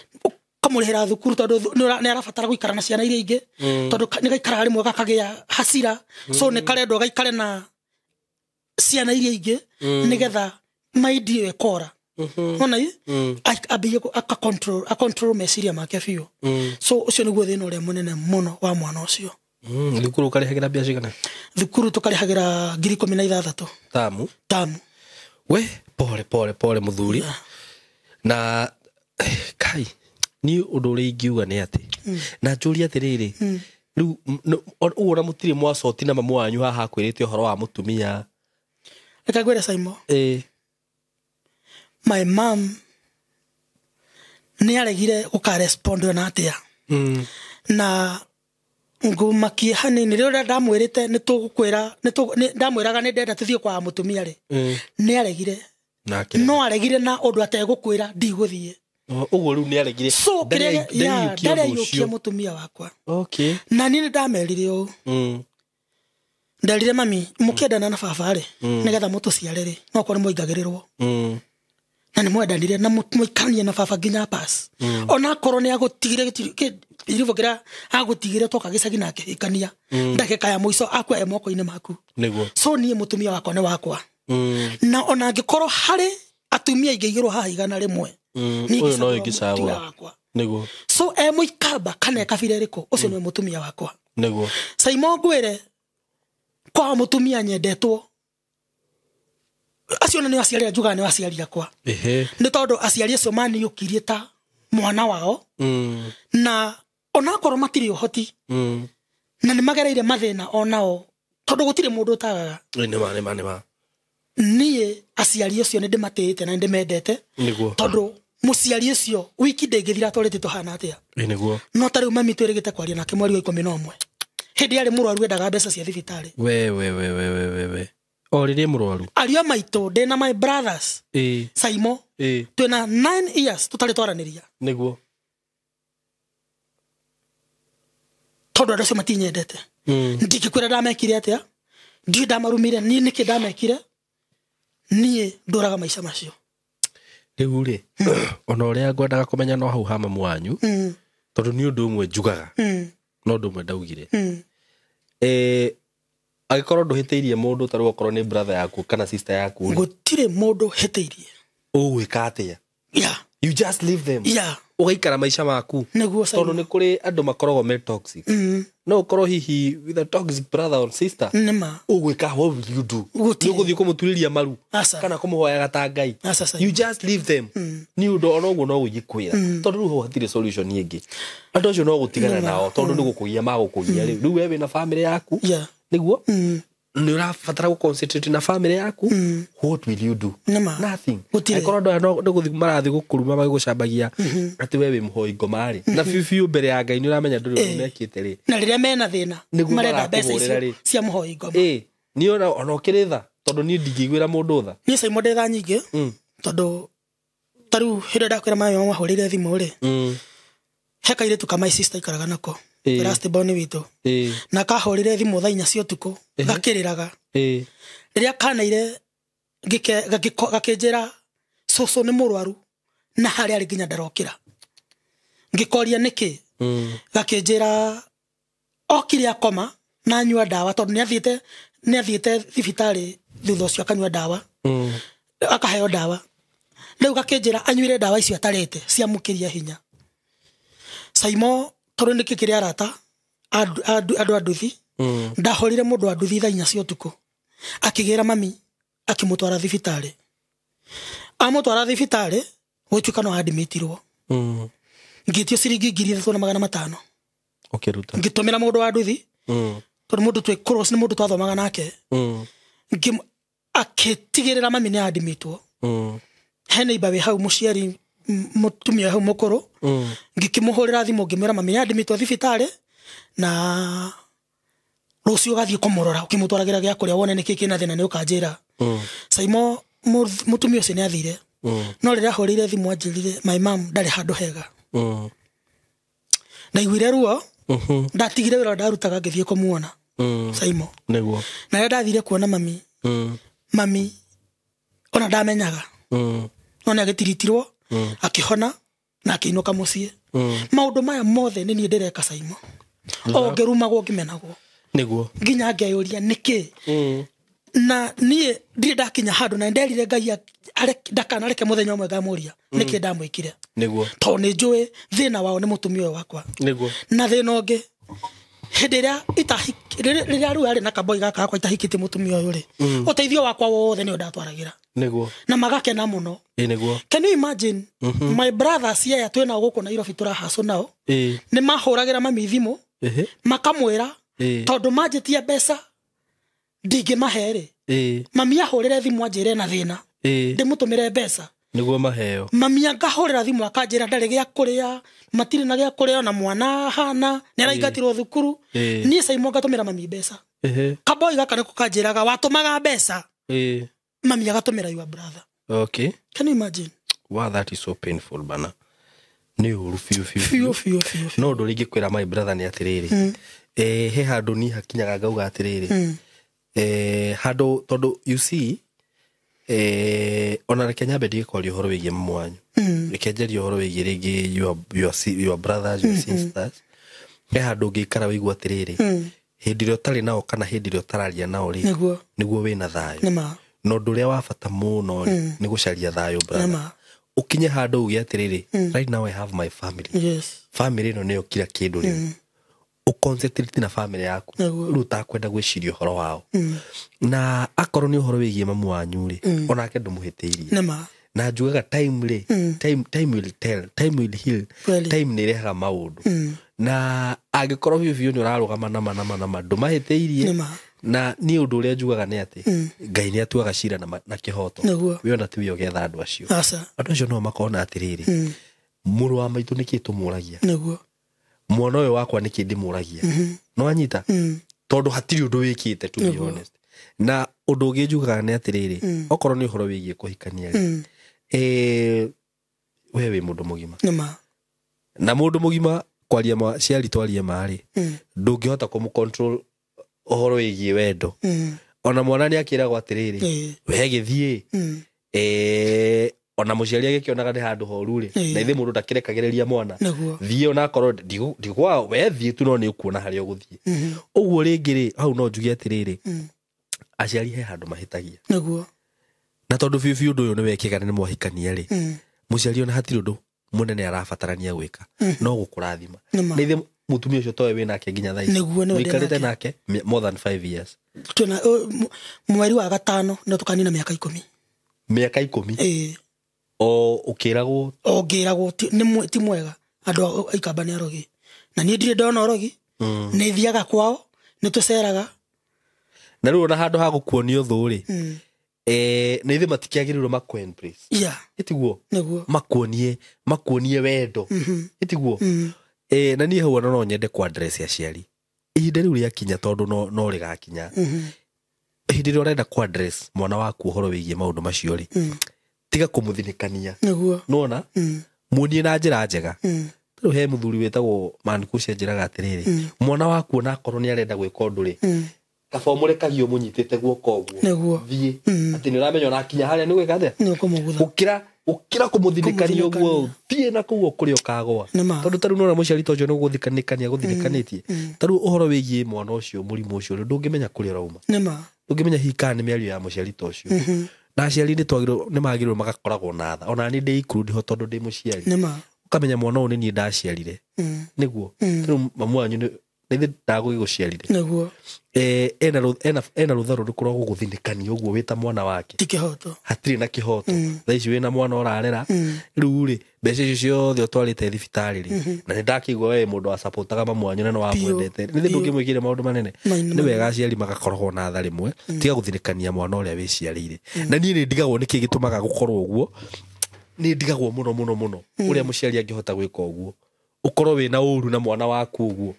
Ũkamũrĩhĩra thukuru tondũ nĩ arabatara gũikara na ciana iria ingĩ. Tondũ nĩ gaikaraga rĩmwe gakagĩa hasira. So nĩ karendwo gaikare na ciana iria ingĩ nĩgetha mind ĩyo ĩkora. Wona ĩ? Ambie aka control meciria make biũ. So ũcio nĩguo thĩna ũrĩa mũnene mũno wa mwana ũcio. Thukuru ũkarĩhagĩra mbia cigana? Thukuru tũkarĩhagĩra 16,000. Tamu? Tamu. We, pole pole pole mũthuri. Yeah. Na kai, niĩ ũndũ ũrĩa ingiuga nĩ atĩ, na njũrie atĩrĩrĩ, rĩu ũguo na mũtirĩ mwacoti na mamu wanyu haha akwĩrĩte ũhoro wa mũtumia? Reke ngwĩre Saimo. My mom nĩ aregire gũkarespond ona atĩa. Na ngumakie hanini rĩrĩa ndamwĩrĩte nĩ tũgũkwĩra, ndamwĩraga nĩ ndenda tũthiĩ kwa mũtumia rĩ. Nĩ aregire. Nake. No aregire na ũndũ ategũkwĩra ndigũthiĩ. Ũguo rĩu nĩ aregire. So, kĩrĩa Ndarĩ ya, aiyũkia ndarĩ ũndũ aiyũkia ũcio. mũtumia wakwa. Okay. Na niĩ nĩ ndamerire ũũ. Nderire mami, mũkĩendana na baba rĩ, nĩgetha mũtũciare rĩ, no korwo mũingagĩrĩrwo. Na nĩ mwendanire na mũikaranie na baba nginya pass. Ona akorwo nĩ agũtigire kĩribũ kĩrĩa agũtigire toka gĩcagi na akĩhikania. Ndagĩka ya mũico akua e moko-inĩ maku. Nĩguo. So niĩ mũtumia wakwa nĩ wakwa. Na ona angĩkorwo harĩ atumia aingĩ igĩrwo haha 100, niĩ Ũyũ no ingĩcagũra ingĩcagũra. mũtumia wakwa. Nĩguo. So e mũikamba kana e kabira ĩrĩkũ, ũcio nĩwe mũtumia wakwa. Nĩguo. Saimo ngwĩre, kwa mũtumia nyendetwo, acio nĩ aciari njugaga nĩ aciari akwa. Nĩ tondũ aciari acio maniũkirie ta mwana wao. Na onakorwo matirĩ ũhoti, na nĩ magereire mathĩna onao, tondũ gũtirĩ mũndũ ũtagaga. Nĩ ma, nĩ ma, nĩ ma. Niĩ aciari acio nĩ ndĩmatĩĩte na nĩ ndĩmendete. Nĩguo. Tondũ mũciari ũcio wiki ndĩngĩthira atwarĩte tũhana atĩa. Nĩguo. No ta rĩu mami twĩrĩgĩte kwaria nake mweri wa 11. Hĩndĩ yarĩ mũrwaru endaga mbeca cia thibitarĩ. We, we, we, we, we, we, we. O rĩrĩa mũrwaru. Ariũ a maitũ ndĩna my brothers. Saimo. Twĩna 9 years tũtarĩ twaranĩria. Nĩguo. Tondũ andũ acio matinyendete. Ndingĩkwĩra ndamekire atĩa. Ndiũĩ ndamarumire, niĩ nĩkĩ ndamekire. Niĩ ndũraga maica macio. Rĩu rĩ, ona ũrĩa ngwendaga kũmenya no hau ha mamu wanyu, tondũ nĩ ũndũ ũmwe njugaga, no ũndũ ũmwe ndaugire. Angĩkorwo ndũhĩtĩirie mũndũ ta rĩu okorwo nĩ brother yaku kana sister yaku rĩ, Gũtirĩ mũndũ hĩtĩirie. Ũgwĩka atĩa? Yeah. You just leave them. Yeah. Ũgaikara maica maku. Nĩguo Simon. Tondũ nĩ kũrĩ andũ makoragwo me toxic. No ũkorwo hihi with a toxic brother or sister. Nĩma. Ũgwĩka, what will you do? Gũtirĩ. Nĩ ũgũthiĩ kũmũturĩria maru. Aca. Kana kũmũhoyaga ta Ngai. Aca, Simon. You just leave them. Nĩ ũndũ ona ũguo no ũgĩkwĩra. Tondũ rĩu hau hatirĩ solution ĩngĩ. Andũ acio no gũtigana nao tondũ nĩ gũkũgia magũkũgia rĩu. Rĩu we wĩna family yaku. Yeah. Nĩguo? Nĩ ũrabatara gũ concentrate na family yaku. What will you do? Nĩma. Nothing. Gũtirĩ. Angĩkorwo andũ aya nĩ gũthiĩ marathiĩ gũkũruma magĩgũcambagia atĩ we wĩ mũhoi ngoma rĩ. Na biũ biũ mbere ya Ngai nĩ ũramenya ndũrĩ ũndũ mekĩte rĩ. Na rĩrĩa mena thĩna, Nĩguo marenda mbeca marakũhũrĩra icio rĩ. cia mũhoi ngoma. Niĩ ona ũkĩrĩ tha, tondũ niĩ ndingĩiguĩra mũndũ tha. Niĩ Simon ndĩ tha nyingĩ, tondũ ta rĩu hĩndĩ ĩrĩa ndakwĩra mami mahũrĩire thimũ rĩ, he kairĩtu ka my sister aikaraga nako. Last born witũ. Na kahũrĩre thimũ thaa inya cia ũtukũ, gakĩrĩraga. Rĩrĩa kanaire, gakĩnjĩra cũcũ nĩ mũrwaru na harĩa arĩ nginya ndarokĩra. Ngĩkoria nĩkĩ? Gakĩnjĩra okire akoma na anyua ndawa tondũ nĩathiĩte thibitarĩ thutha ũcio akanyua ndawa. Akaheo ndawa. Rĩu gakĩnjĩra anyuire ndawa icio atarĩte ciamũkĩria hinya. Saimo tondũ nĩkĩ kĩrĩa arata andũ a nduthi. Ndahũrire mũndũ wa nduthi thaa inya cia ũtukũ. Akĩgĩra mami akĩmũtwara thibitarĩ. Amũtwara thibitarĩ gũtuĩka no admitirwo. Ngĩtio ciringi ngiri ithatũ na magana matano. Ũkĩruta. Ngĩtũmĩra mũndũ wa nduthi. Tondũ mũndũ twĩ close nĩ mũndũ twathomaga nake. Akĩtigĩrĩra mami nĩ admitwo. He neighbor wĩ hau mũciari mũtumia hau mũkũrũ. Ngĩkĩmũhũrĩra thimũ ngĩmwĩra mami nĩ admitwo thibitarĩ na rũciũ ũgathiĩ kũmũrora ũkĩmũtwaragĩra gĩa kũrĩa wone nĩkĩ kĩna thĩna nĩ ũkanjĩra. Saimo mũtumia ũcio nĩ athire. No rĩrĩa ahũrĩire thimũ anjĩrire my mom ndarĩ handũ hega. Ndaiguire ruo. Ndatigire wĩra ndarutaga ngĩthiĩ kũmuona. Saimo. Nĩguo. Na rĩrĩa ndathire kuona mami. Mami ona ndamenyaga. No nĩ agĩtiritirwo, akĩhona na akĩinũka mũciĩ. Maũndũ maya mothe nĩ niĩ ndĩreka Saimo. O ngĩrumagwo ngĩmenagwo. Nĩguo. Nginya ngeyũria nĩkĩ. Na niĩ ndirĩ ndakinya handũ na nderire Ngai ndakanareke mũthenya ũmwe ngamũria nĩkĩ ndamwĩkire. Nĩguo. Tondũ nĩ njũĩ thĩna wao nĩ mũtumia ũyũ wakwa. Nĩguo. Na thĩna ũngĩ hĩndĩ ĩrĩa rĩrĩa rĩu arĩ na kaboi gaka gakwa itahikĩtie mũtumia ũyũ rĩ, ũteithio wakwa wothe nĩo ndatwaragĩra. Nĩguo. Na magakena mũno. Nĩguo. Can you imagine? My brothers aya twĩ nao gũkũ Nairobi tũrahacũ nao. Nĩ mahũragĩra mami thimũ, makamwĩra tondũ manjĩtie mbeca ndingĩmahe rĩ. Mami ahũrĩre thimũ anjĩre na thĩna. Ndĩmũtũmĩre mbeca. Nĩguo maheo. Mami angahũrĩra thimũ akanjĩra ndarĩ gĩa kũrĩa, matirĩ na gĩa kũrĩa ona mwana ahana, nĩ araingatirwo thukuru. Niĩ Saimo ngatũmĩra mami mbeca. Kaboi gaka nĩko kanjĩraga watũmaga mbeca. Mami agatũmĩra your brother. Okay. Can you imagine? Wow, that is so painful bana. Nĩ ũru biũ biũ biũ biũ biũ. No ũndũ rĩngĩ kwĩra my brother nĩ atĩrĩrĩ. He handũ niĩ hakinyaga ngauga atĩrĩrĩ. Handũ tondũ you see, ona reke nyambe ndige kwaria ũhoro wĩgiĩ mamu wanyu. Reke njarie ũhoro wĩgiĩ rĩngĩ your brothers, your sisters. He handũ ũngĩikara wĩigua atĩrĩrĩ. Hĩndĩ ĩrĩa ũtarĩ nao kana hĩndĩ ĩrĩa ũtararia nao rĩ, Nĩguo. nĩguo wĩna thayũ. Nĩma. Na ũndũ ũrĩa wa bata mũno rĩ, nĩ gũcaria thayũ brother. Nĩma. Ũkinye handũ uge atĩrĩrĩ, right now I have my family. Yes. Family ĩno nĩyo kila kĩndũ rĩu. Ũconcentrate na family yaku. Rĩu ũtakwenda gwĩciria ũhoro wao. Na akorwo nĩ ũhoro wĩgiĩ mamu wanyu rĩ, onake ndũmũhĩtĩirie. Nĩma. Na njugaga time rĩ, time will tell, time will heal, time nĩ ĩrehaga maũndũ. Na angĩkorwo biũ biũ nĩ ũrarũgama nama nama nama ndũmahĩtĩirie. Nĩma. Na niĩ ũndũ ũrĩa njugaga nĩ atĩ, Ngai nĩ atuaga cira na kĩhoto. Nĩguo. We ona tiwe ũgetha andũ acio. Aca. Andũ acio no makona atĩrĩrĩ, mũrũ wa maitũ nĩkĩ tũmũragia? Nĩguo. Mwana ũyũ wakwa nĩkĩ ndĩmũragia? No anyita? Tondũ hatirĩ ũndũ wĩkĩte, to be honest. Na Ũndũ ũngĩ njugaga nĩ atĩrĩrĩ, okorwo nĩ ũhoro wĩgiĩ kũhikania rĩ, we wĩ mũndũ mũgima. Nĩma. Na mũndũ mũgima kwaria ma ciari twarie ma rĩ, ndũngĩhota kũmũ control ũhoro wĩgiĩ wendo. Ona mwana nĩ akĩragwo atĩrĩrĩ, we gĩthiĩ. Ona mũciari agĩkĩonaga nĩ handũ horu rĩ, na ithe mũndũ ndakĩrekagĩrĩria mwana. Thiĩ onakorwo ndigwa we thiĩ tu no nĩ ũkuona harĩa ũgũthiĩ. Ũguo rĩngĩ rĩ, hau no njuge atĩrĩrĩ, aciari he handũ mahĩtagia. Nĩguo. Na tondũ biũ biũ ũndũ ũyũ nĩ wekĩka na nĩ mwahikania rĩ, mũciari ona hatirĩ ũndũ mũnene arabatarania gwĩka, no gũkũrathima. Na ithe mũtumia ũcio towe wĩ nake nginya thaa ici. Mũikarĩte nake more than 5 years. Twĩna mweri wa gatano no tũkanina mĩaka 10. Mĩaka 10? O ũkĩragwo? O ngĩragwo ti mwega. Andũ a Ikamba nĩ arogi. Na niĩ ndirĩ ndona ũrogi. Nĩ thiaga kwao, nĩ tũceraga. Na rĩu ona handũ ha gũkuonio thũ rĩ, na ithe matikĩagĩrĩirwo makũ embrace. Yeah. Ĩtiguo? Nĩguo. Makuonie wendo. Ĩtiguo? Na niĩ hau ona no nyende kũ address aciari. Ihinda rĩu rĩakinya tondũ no rĩgakinya. Ihinda rĩrĩa ũrenda kũ address mwana waku ũhoro wĩgiĩ maũndũ macio rĩ, tiga kũmũthinĩkania. Nĩguo. Nĩwona? Muonie na njĩra njega. Rĩu he mũthuri wĩtagwo Mankuci anjĩraga atĩrĩrĩ, mwana waku ona akorwo nĩ arenda gwĩka ũndũ rĩ, kaba ũmũrekagie ũmũnyitĩte guoko ũguo. Nĩguo. Thiĩ. Atĩ nĩ ũramenya ona akinya harĩa nĩ gwĩka atĩa? Nĩ ũkũmũgutha. Gũkĩra kũmũthinĩkania ũguo, thiĩ na kũu kũrĩa ũkagũa. Tondũ ta rĩu nĩwona mũciari ta ũcio nĩ gũgũthinĩkania gũthinĩkanĩtie. Ta rĩu ũhoro wĩgiĩ mwana ũcio, mũrimũ ũcio, ndũngĩmenya kũrĩa ũrauma. Nĩma. Ndũngĩmenya hihi kana nĩ mĩario ya mũciari ta ũcio. Na aciari nĩ magĩrĩirwo magakoragwo na tha. Ona niĩ ndĩ include ho tondũ ndĩ mũciari. Nĩma. Ũkamenya mwana ũyũ nĩ niĩ ndaciarire. Nĩguo. Rĩu mamu wanyu nĩ ithe ndagũgĩgũciarire. Nĩguo. Ena rũtha rũrĩkũ rwa gũgũthinĩkania ũguo wĩ ta mwana wake? Ti kĩhoto. Hatirĩ na kĩhoto. Thaa ici wĩna mwana ũrarera. Rĩu rĩ, mbeca icio ciothe ũtwarĩte thibitarĩ rĩ, na nĩ ndakĩigua we mũndũ wa supportaga mamu wanyu na nĩ wamwendete. Nĩ ndũngĩmwĩkĩre maũndũ manene. Nĩ wega aciari magakoragwo na tha rĩmwe, tiga gũthinĩkania mwana ũrĩa wĩciarĩire. Na niĩ nĩ ndigagwo nĩkĩ gĩtũmaga gũkorwo ũguo. Nĩ ndigagwo mũno mũno mũno ũrĩa mũciari angĩhota gwĩka ũguo. Ũkorwo wĩna ũru na mwana waku ũguo.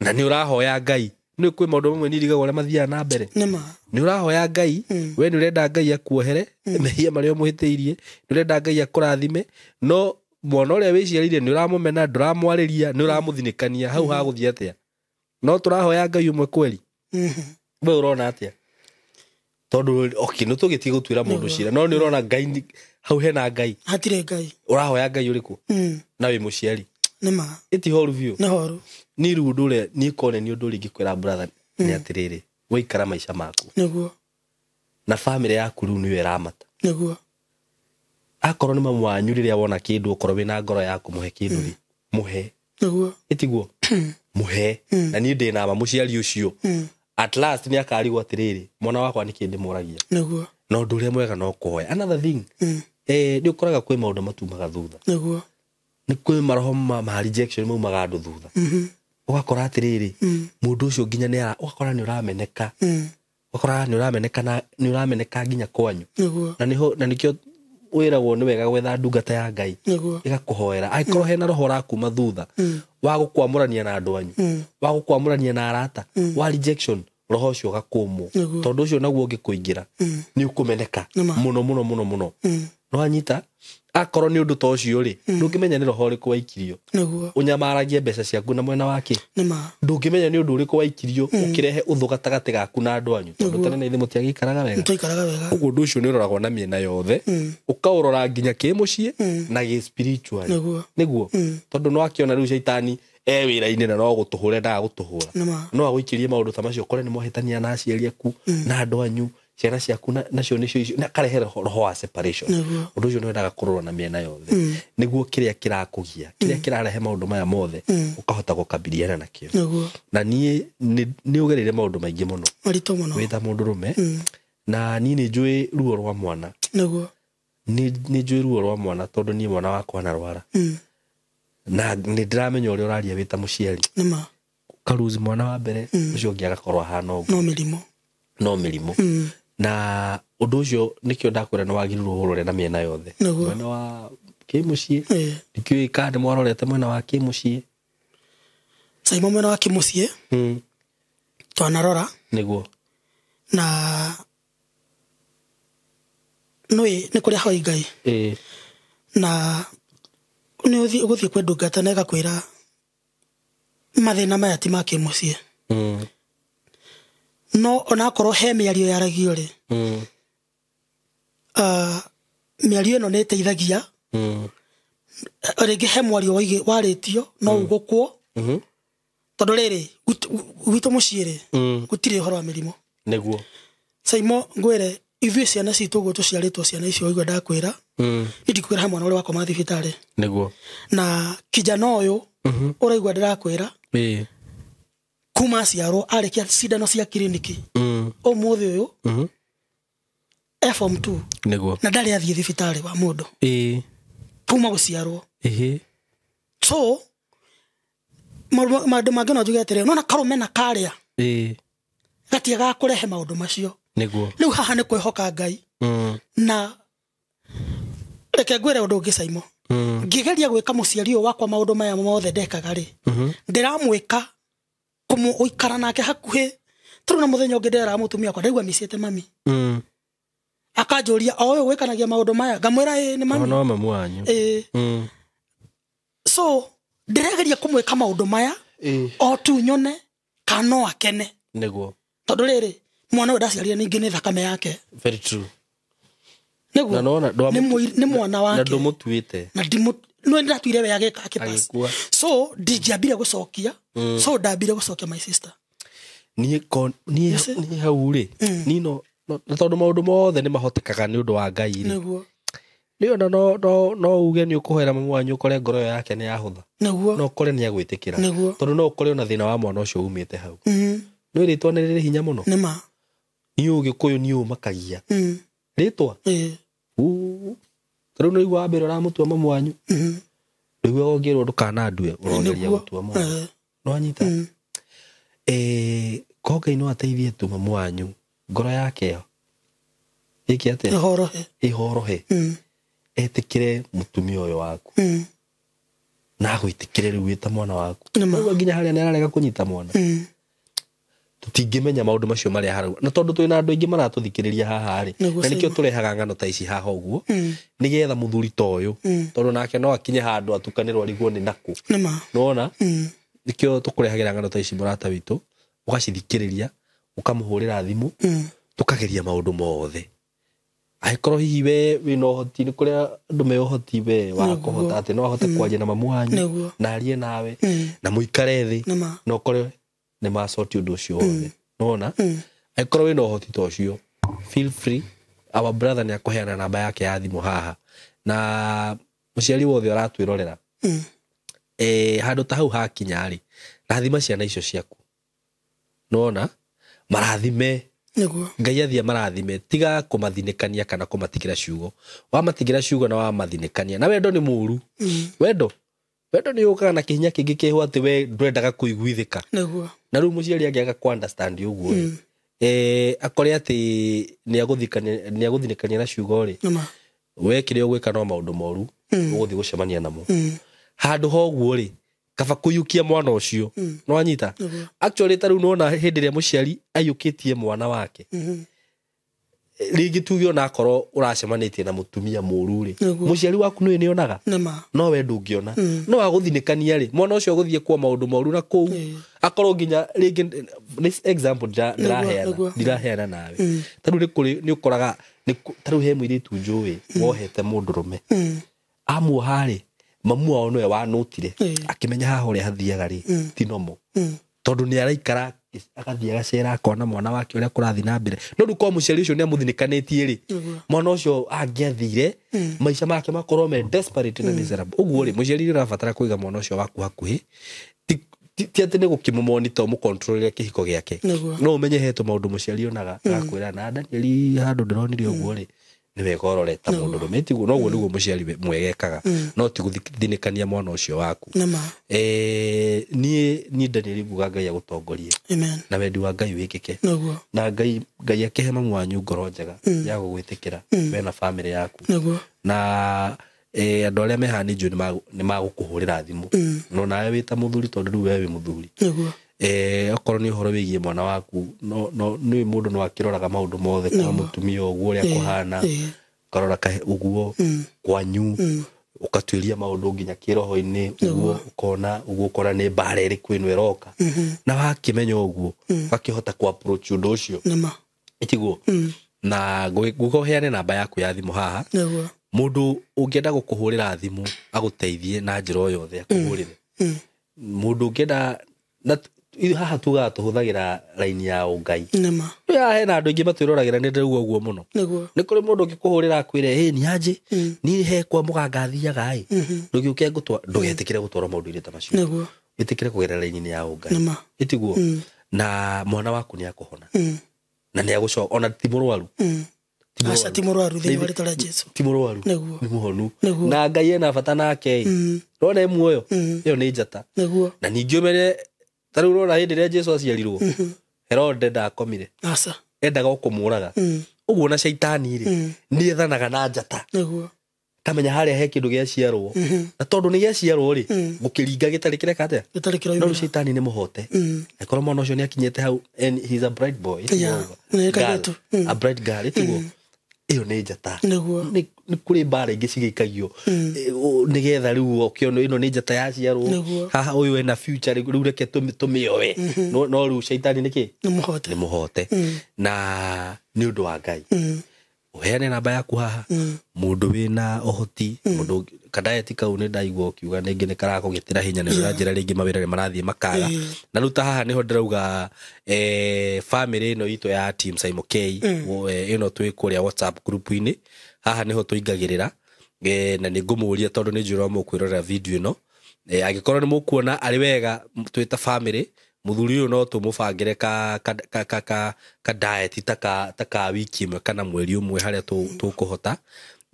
Na nĩ ũrahoya Ngai. Nĩ kwĩ maũndũ mamwe niĩ ndigagwo ũrĩa mathiaga na mbere. Nĩma. Nĩ ũrahoya Ngai, we nĩ ũrenda Ngai akuohere mehia marĩa ũmũhĩtĩirie, nĩ ũrenda Ngai akũrathime, no mwana ũrĩa wĩciarĩire nĩ ũramũmena, ndũramwarĩria, nĩ ũramũthinĩkania, hau hagũthiĩ atĩa? No tũrahoya Ngai ũmwe kweri. We ũrona atĩa? Tondũ okay, nĩ tũgĩtige gũtuĩra mũndũ cira, no nĩ ũrona Ngai hau hena Ngai. Hatirĩ Ngai. Ũrahoya Ngai ũrĩkũ? Na wĩ mũciari. Nĩma. Ĩti horu biũ. Nĩ horu. Niĩ rĩu ũndũ ũrĩa niĩ kone nĩ ũndũ ũrĩa ingĩkwĩra brother nĩ atĩrĩrĩ, waikara maica maku. Nĩguo. Na family yaku rĩu nĩyo ĩramata. Nĩguo. Akorwo nĩ mamu wanyu rĩrĩa wona kĩndũ ũkorwo wĩna ngoro ya kũmũhe kĩndũ rĩ, mũhe. Nĩguo. Ĩtiguo? Mũhe. Na niĩ ndĩ na ma mũciari ũcio. At last nĩ akarigwo atĩrĩrĩ, mwana wakwa nĩkĩ ndĩmũragia. Nĩguo. Na ũndũ ũrĩa mwega no kũhoya. Another thing, nĩ ũkoraga kwĩ maũndũ matumaga thutha. Nĩguo. Nĩ kwĩ maroho ma rejection maumaga andũ thutha. Ũgakora atĩrĩrĩ, mũndũ ũcio nginya nĩ ũgakora nĩ ũrameneka. Ũgakora nĩ ũrameneka na nĩ ũrameneka nginya kwanyu. Nĩguo. Na nĩho na nĩkĩo wĩragwo nĩ wega gwetha ndungata ya Ngai. Nĩguo. Ĩgakũhoera. Angĩkorwo hena roho ũrakuma thutha, wa gũkwamũrania na andũ anyu, wa gũkwamũrania na arata, wa rejection, roho ũcio ũgakũmwo. Tondũ ũcio naguo ũngĩkũingĩra, nĩ ũkũmeneka mũno mũno mũno mũno. No anyita, akorwo nĩ ũndũ ta ũcio rĩ, ndũngĩmenya nĩ roho ũrĩkũ waikirio. Nĩguo. Ũnyamaragie mbeca ciaku na mwena wake. Nĩma. Ndũngĩmenya nĩ ũndũ ũrĩkũ waikirio ũkĩrehe ũthũ gatagatĩ gaku na andũ anyu. Tondũ tene na ithe mũtiagĩikaraga wega. Mũtiaikaraga wega. Ũguo ũndũ ũcio nĩ ũroragwo na mĩena yothe, ũkaũrora nginya kĩmũciĩ na gĩ spiritual. Nĩguo. Nĩguo. Tondũ no akĩona rĩu caitani e wĩra-inĩ na no gũtũhũra endaga gũtũhũra. No agũikĩrie maũndũ ta macio ũkore nĩ mwahĩtania na aciari aku na andũ anyu, ciana ciaku nacio nĩcio icio, na karehe roho wa separation. Ũndũ ũcio nĩ wendaga kũrorwo na mĩena yothe. Nĩguo kĩrĩa kĩrakũgia, kĩrĩa kĩrarehe maũndũ maya mothe, ũkahota gũkabiliana nakĩo. Na niĩ nĩ ũgereire maũndũ maingĩ mũno. Maritũ mũno. Wĩ ta mũndũrũme. Na niĩ nĩ njũĩ ruo rwa mwana. Nĩguo. Nĩ njũĩ ruo rwa mwana tondũ niĩ mwana wakwa anarwara. Na nĩ ndĩramenya ũrĩa ũraria wĩ ta mũciari. Nĩma. Ũkaruzi mwana wa mbere, ũcio ũngĩ agakorwo ahana ũguo. No mĩrimũ. No mĩrimũ. Na ũndũ ũcio nĩkĩo ndakwĩra nĩ wagĩrĩirwo ũrore na mĩena yothe. Mwena wa kĩmũciĩ, ndikĩũĩ kana nĩ mwarorete mwena wa kĩmũciĩ. Saimo mwena wa kĩmũciĩ, twanarora. Nĩguo. Na Nĩ kũrĩa hoi Ngai. Na nĩ ũgũthiĩ kwĩ ndungata na ĩgakwĩra mathĩna maya ti ma kĩmũciĩ. No onakorwo he mĩario yaragio rĩ, mĩario ĩno nĩ ĩteithagia. Rĩngĩ he mwario warĩtio no ugũkwo. Tondũ rĩrĩ gwitũ mũciĩ rĩ, gũtirĩ ũhoro wa mĩrimũ. Nĩguo. Saimo ngwĩre ithuĩ ciana citũ ũguo tũciarĩtwo ciana icio ũigua ndakwĩra. Niĩ ndikwĩra he mwana ũrĩa wakoma thibitarĩ. Nĩguo. Na kijana ũyũ ũraigua ndĩrakwĩra, kuma aciarwo arĩkia cindano cia kiriniki ũmũthĩ ũyũ e form 2. Nĩguo. Na ndarĩ athiĩ thibitarĩ wa mũndũ. Kuma gũciarwo. So maũndũ mangĩ no njuge atĩrĩ, nona karũme na karĩa gatiagaga kũrehe maũndũ macio. Nĩguo. Rĩu haha nĩ kwĩhoka Ngai. Na reke ngwĩre ũndũ ũngĩ Saimo. Ngĩgeria gwĩka mũciari ũyũ wakwa maũndũ maya mothe ndekaga rĩ, ndĩramwĩka kũmũikara nake hakuhĩ. Tondũ na mũthenya ũngĩ ndĩreraga mũtumia wakwa ndaigua micĩte mami. Akanjũria o ũyũ gwĩkanagia maũndũ maya, ngamwĩra ĩĩ nĩ mami. No mamu wanyu. So ndĩrageria kũmwĩka maũndũ maya o tu nyone kana no akene. Nĩguo. Tondũ rĩrĩ mwana ũyũ ndaciarire ningĩ nĩ thakame yake. Very true. Nĩguo. Nĩ mwana wake. Na ndũmũtuĩte. Na no ndatuire we agĩka akĩpass. So ndingĩambire gũcokia. So ndambire gũcokia my sister. Niĩ hau rĩ, niĩ no na tondũ maũndũ mothe nĩ mahotekaga nĩ ũndũ wa Ngai rĩ. Nĩguo. Nĩ ona no uge nĩ ũkũhoera mamu wanyu ũkore ngoro ĩyo yake nĩ yahũtha. Nĩguo. No ũkore nĩ agwĩtĩkĩra. Nĩguo. Tondũ no ũkore ona thĩna wa mwana ũcio umĩte hau. Nĩ rĩtwa nĩ rĩrĩ hinya mũno. Nĩ ma. Niĩ Ũgĩkũyũ niĩ ũmakagia. Rĩtwa? Rĩu nĩ ũigua wambere ũramũtua mamu wanyu. Rĩu ũngĩrwo ndũkanandue ũrogeria gũtua mwana. No anyita. Ko Ngai no ateithie tu mamu wanyu ngoro yake ĩyo ĩke atĩa? Ĩhorohe. Ĩhorohe. Etĩkĩre mũtumia ũyũ waku. Na agwĩtĩkĩre rĩu wĩ ta mwana waku. Rĩu nginya harĩa nĩ ararega kũnyita mwana. Tũtingĩmenya maũndũ macio marĩa harau. Na tondũ twĩna andũ aingĩ maratũthikĩrĩria haha rĩ, na nĩkĩo tũrehaga ng'ano ta ici haha ũguo, nĩgetha mũthuri ta ũyũ, tondũ nake no akinye handũ atukanĩrwo arigwo nĩ nakũ. Nĩwona? Nĩkĩo tũkũrehagĩra ng'ano ta ici mũrata witũ, ũgacithikĩrĩria, ũkamũhũrĩra thimũ, tũkageria maũndũ mothe. Angĩkorwo hihi we wĩna ũhoti, nĩ kũrĩa andũ me ũhoti we wa kũhota atĩ no ahote kwaria na mamu wanyu, na arie nawe, na mũikare thĩ, na ũkore nĩ macoti ũndũ ũcio wothe. Nĩwona? Angĩkorwo wĩna ũhoti ta ũcio, feel free. Our brother nĩ akũheana namba yake ya thimũ haha. Na mũciari wothe ũratwĩrorera, handũ ta hau hakinya rĩ, rathima ciana icio ciaku. Nĩwona? Marathime. Nĩguo. Ngai athie marathime, tiga kũmathinĩkania kana kũmatigĩra ciugo. Wamatigĩra ciugo na wamathinĩkania. Na wendo nĩ mũru. Wendo. Wendo nĩ ũkaga na kĩhinya kĩngĩ kĩho atĩ we ndwendaga kũiguithĩka. Nĩguo. Na rĩu mũciari angĩaga kũ understand ũguo rĩ, akore atĩ nĩ agũthinĩkania na ciugo rĩ, we kĩrĩa ũgwĩka no maũndũ moru, ũgũthiĩ gũcemania namo. Handũ ha ũguo rĩ, kaba kũiyũkia mwana ũcio. No anyita? Actually ta rĩu nĩwona hĩndĩ ĩrĩa mũciari aiyũkĩtie mwana wake, rĩngĩ tuge ona akorwo ũracemanĩtie na mũtumia mũru rĩ, mũciari waku nĩwe nĩonaga, no we ndũngĩona. No agũthinĩkania rĩ, mwana ũcio agũthiĩ kwa maũndũ moru na kũu, akorwo nginya rĩngĩ this example ndiraheana nawe. Ta rĩu nĩ ũkoraga ta rĩu he mũirĩtu njũĩ wohete mũndũrũme, amuoha rĩ, mamu wao nĩwe wanũtire, akĩmenya haha ũrĩa hathiaga rĩ ti normal. Tondũ nĩ araikara agathiĩ agacera akona mwana wake ũrĩa kũrathiĩ na mbere. No rĩu korwo mũciari ũcio nĩ amũthinĩkanĩtie rĩ, mwana ũcio angĩathire maica make makorwo me desperate na miserable. Ũguo rĩ, mũciari nĩ ũrabatara kũiga mwana ũcio waku hakuhĩ, ti atĩ nĩ gũkĩmũmonitor ũmũcontrolere kĩhiko gĩake. No ũmenye he tũmaũndũ mũciari onaga agakwĩra na Daniel handũ ndĩronire ũguo rĩ, nĩ wega ũrore ta mũndũrũme, tiguo? Noguo nĩguo mũciari mwega ekaga, no ti gũthinĩkania mwana ũcio waku. Niĩ Daniel nguga Ngai agũtongorie na wendi wa Ngai wĩkĩke, na Ngai akĩhe mamu wanyu ngoro njega ya gũgwĩtĩkĩra we na famĩlĩ yaku. Na andũ arĩa me haha nĩ njũĩ nĩ magũkũhũrĩra thimũ, no nawe wĩ ta mũthuri, tondũ rĩu we wĩ mũthuri, okorwo nĩ ũhoro wĩgiĩ mwana waku, no nĩ mũndũ no akĩroraga maũndũ mothe kwa mũtumia ũguo ũrĩa kũhana, Ũkarora ũguo kwanyu, ũkatuĩria maũndũ nginya kĩroho-inĩ ũguo, ũkona ũguo, ũkona nĩ mbara ĩrĩkũ ĩno ĩroka, na wakĩmenya ũguo ũgakĩhota ku approach ũndũ ũcio. Nĩma. Ĩtiguo? Na nguga ũheane namba yaku ya thimũ haha. Nĩguo. Mũndũ ũngĩenda gũkũhũrĩra thimũ agũteithie na njĩra o yothe akũhũrĩre, mũndũ ũngĩenda na haha tugaga tũhũthagĩra raini ya ũngai. Nĩma. Haha hena andũ aingĩ matwĩroragĩra, nĩ ndĩrauga ũguo mũno. Nĩguo. Nĩ kũrĩ mũndũ ũngĩkũhũrĩra akwĩre, ĩ ni aje, niĩ he kwa mũganga thiaga ĩ, ndũgĩũke ngũtwa, ndũgetĩkĩre gũtwarwo maũndũ-inĩ ta macio. Nĩguo. Wĩtĩkĩre kũgerera raini-inĩ ya ũngai. Nĩma. Ĩtiguo? Na mwana waku nĩ akũhona na nĩ agũcoka, ona ti mũrwaru. Aca, ti mũrwaru thĩinĩ wa rĩtwa rĩa Jesu. Ti mũrwaru. Nĩguo. Nĩ mũhonu. Nĩguo. Na Ngai ena bata nake ĩ, rona e muoyo, ĩyo nĩ njata. Nĩguo. Na ningĩ ũmenye ta rĩu ũrona hĩndĩ ĩrĩa Jesu aciarirwo, Herode ndakomire, Aca. endaga o kũmũraga. Ũguo na caitani rĩ, nĩ ethanaga na njata. Nĩguo. Kamenya harĩa he kĩndũ gĩaciarwo, na tondũ nĩ gĩaciarwo rĩ, gũkĩringa gĩtarĩ kĩreka atĩa? Gĩtarĩ No rĩu kĩroimĩra. caitani nĩ mũhote. Angĩkorwo mwana ũcio nĩ akinyĩte hau, and he's a bright boy, Yeah. Nĩ kairĩtu. a bright girl, ĩtiguo? Ĩyo nĩ njata. Nĩguo. Nĩ kũrĩ mbara ingĩ cigĩikagio nĩgetha rĩu ũkĩona ĩno nĩ njata yaciarwo. Nĩguo. Haha ũyũ ena future, rĩu reke tũmĩoe. No rĩu caitani nĩ kĩ? Nĩ mũhote. Nĩ mũhote. Na nĩ ũndũ wa Ngai, ũheane namba yaku haha, mũndũ wĩna ũhoti, mũndũ kadaeti kau nĩ ndaigua ũkiuga nĩngĩ nĩ karakũgĩtĩra hinya, nĩ ũranjĩra rĩngĩ mawĩra nĩ marathiĩ makaga. Na rĩu ta haha nĩho ndĩrauga, family ĩno itũ ya team Simon K, ĩno twĩ kũrĩa WhatsApp group-inĩ, haha nĩho tũingagĩrĩra, na nĩ ngũmũria tondũ nĩ njũĩ mũkwĩrorera video ĩno, angĩkorwo nĩ mũkuona arĩ wega twĩ ta family, mũthuri ũyũ no tũmũbangĩre ka diet ta ka wiki ĩmwe kana mweri ũmwe harĩa tũkũhota,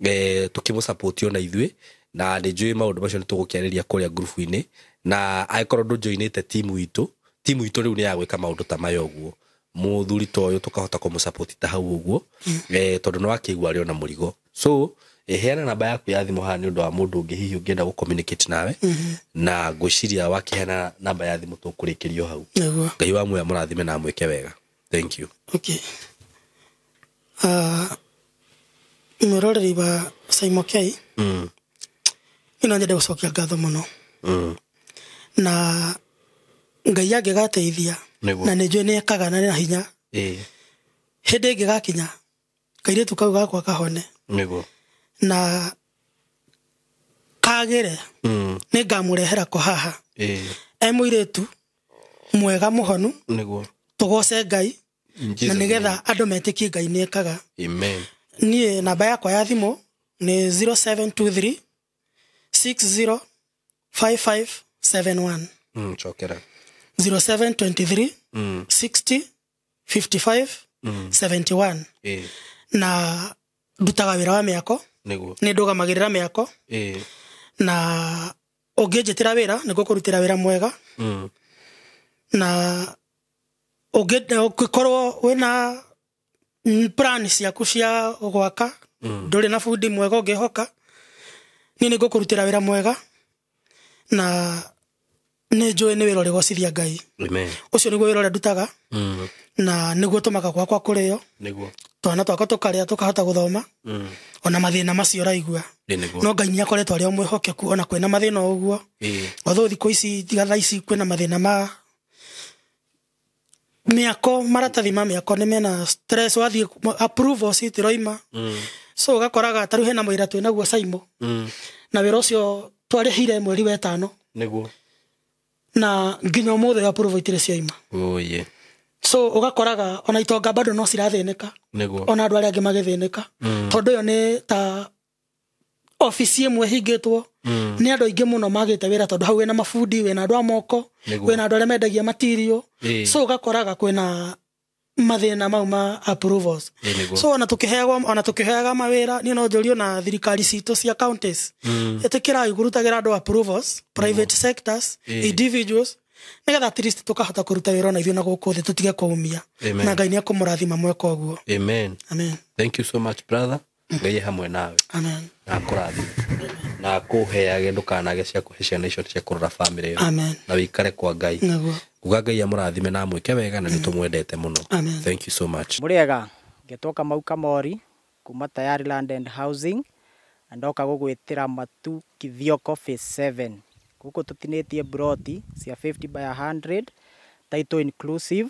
tũkĩmũ ona ithuĩ. Na nĩ njũĩ maũndũ macio nĩ tũgũkĩarĩria kũrĩa ngurubu-inĩ, na angĩkorwo ndũjoinĩte timu itũ, timu itũ rĩu nĩ ya gwĩka maũndũ ta maya ũguo, mũthuri ta ũyũ tũkahota kũmũ ta hau ũguo, tondũ nĩ wakĩigua arĩ ona mũrigo. So heana namba yaku ya thimũ haha nĩ ũndũ wa mũndũ ũngĩ hihi ũngĩenda gũ communicate nawe, na ngwĩciria wakĩheana namba ya thimũ tũkũrĩkĩrio hau. Nĩguo. Ngai wa muoyo amũrathime na amwĩke wega. Thank you. Okay. Mwĩroreri wa Simon K, niĩ no nyende gũcokia ngatho mũno. Na Ngai angĩgateithia, Nĩguo. na nĩ njũĩ nĩ ekaga na nĩ na hinya, hĩndĩ ĩngĩgakinya kairĩtu kau gakwa kahone. Nĩguo. Na kagĩre, nĩ ngamũrehera ko haha e mũirĩtu mwega mũhonu. Nĩguo. Tũgoce Ngai, In na Jesus' nĩgetha name. andũ metĩkie Ngai nĩ ekaga. Amen. Niĩ namba yakwa ya thimũ nĩ 0723 60 5571. Cokera. 0723 60 55 71. Na ndutaga wĩra wa mĩako. Nĩguo. Nĩ ndũgamagĩrĩra mĩako. Na ũngĩnjĩtĩra wĩra nĩ ngũkũrutĩra wĩra mwega. Na ũngĩkorwo wĩna plan ciaku cia gwaka, ndũrĩ na bundi mwega ũngĩhoka, niĩ nĩ ngũkũrutĩra wĩra mwega, na nĩ njũĩ nĩ wĩra ũrĩgocithia Ngai. Amen. Ũcio nĩguo wĩra ũrĩa ndutaga, na nĩguo tũmaga gwakwa kũrĩo. Nĩguo. Twana twakwa tũkarĩa tũkahota gũthoma, ona mathĩna macio ũraigua. Nĩguo. No Ngai nĩ akoretwo arĩ o mwĩhokeku ona kwĩna mathĩna o ũguo. Although thikũ ici tiga thaa ici kwĩna mathĩna ma mĩako, maratathi ma mĩako nĩ mena stress, wathiĩ approvals itiroima. So ũgakoraga ta rĩu hena mũira twĩnaguo Saimo. Na wĩra ũcio twarĩhire mweri wa ĩtano. Nĩguo. Na nginya ũmũthĩ approval itirĩ cioima. Oye. So ũgakoraga ona itonga bado no cirathĩnĩka. Nĩguo. Ona andũ arĩa angĩ magĩthĩnĩka. Tondũ ĩyo nĩ ta ofici ĩmwe hingĩtwo, nĩ andũ aingĩ mũno magĩte wĩra, tondũ hau wĩna mabundi, wĩna andũ a moko, wĩna andũ arĩa mendagia material. So ũgakoraga kwĩna mathĩna mau ma approvals. So ona tũkĩheaga mawĩra, niĩ no njũrio na thirikari citũ cia counties, ĩtĩkĩrai kũrutagĩra andũ approvals, private sectors, individuals, nĩgetha at least tũkahota kũruta wĩra ona ithuĩ na gũkũ thĩ tũtige kũũmia. Na Ngai nĩ ekũmũrathima mweka ũguo. Amen. Amen. Thank you so much, brother. Ngai hamwe nawe. Amen. Na akũrathime. Na akũheage ndũkanage cia kũhe ciana icio cia kũrora family ĩyo. Amen. Na wĩikare kwa Ngai. Nĩguo. Nguga Ngai amũrathime na amwĩke wega, na nĩ tũmwendete mũno. Amen. Thank you so much. Mũrĩega, ngetwo Kamau Kamori kuma Tayari Land and Housing na ndoka gũgwĩtĩra Matu Kithioko Phase 7. Gũkũ tũtinĩtie mburoti cia 50 by 100 title inclusive,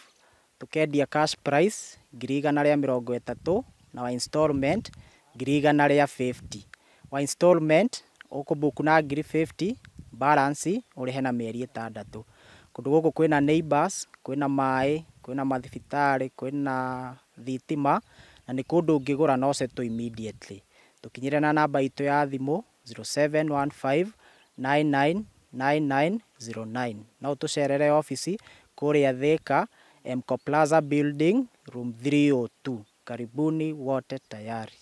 tũkendia cash price 130,000 na wa installment 150,000. Wa installment ũkũbook na 50,000, balance ũrĩhe na mĩeri 6. Kũndũ gũkũ kwĩna neighbors, kwĩna maĩ, kwĩna mathibitarĩ, kwĩna thitima na nĩ kũndũ ũngĩgũra na ũsettle immediately. Tũkinyĩre na namba itũ ya thimũ 0715 999909. No ũtũcerere obici kũrĩa Thika, Mco Plaza Building, room 302. Karibuni wote Tayari.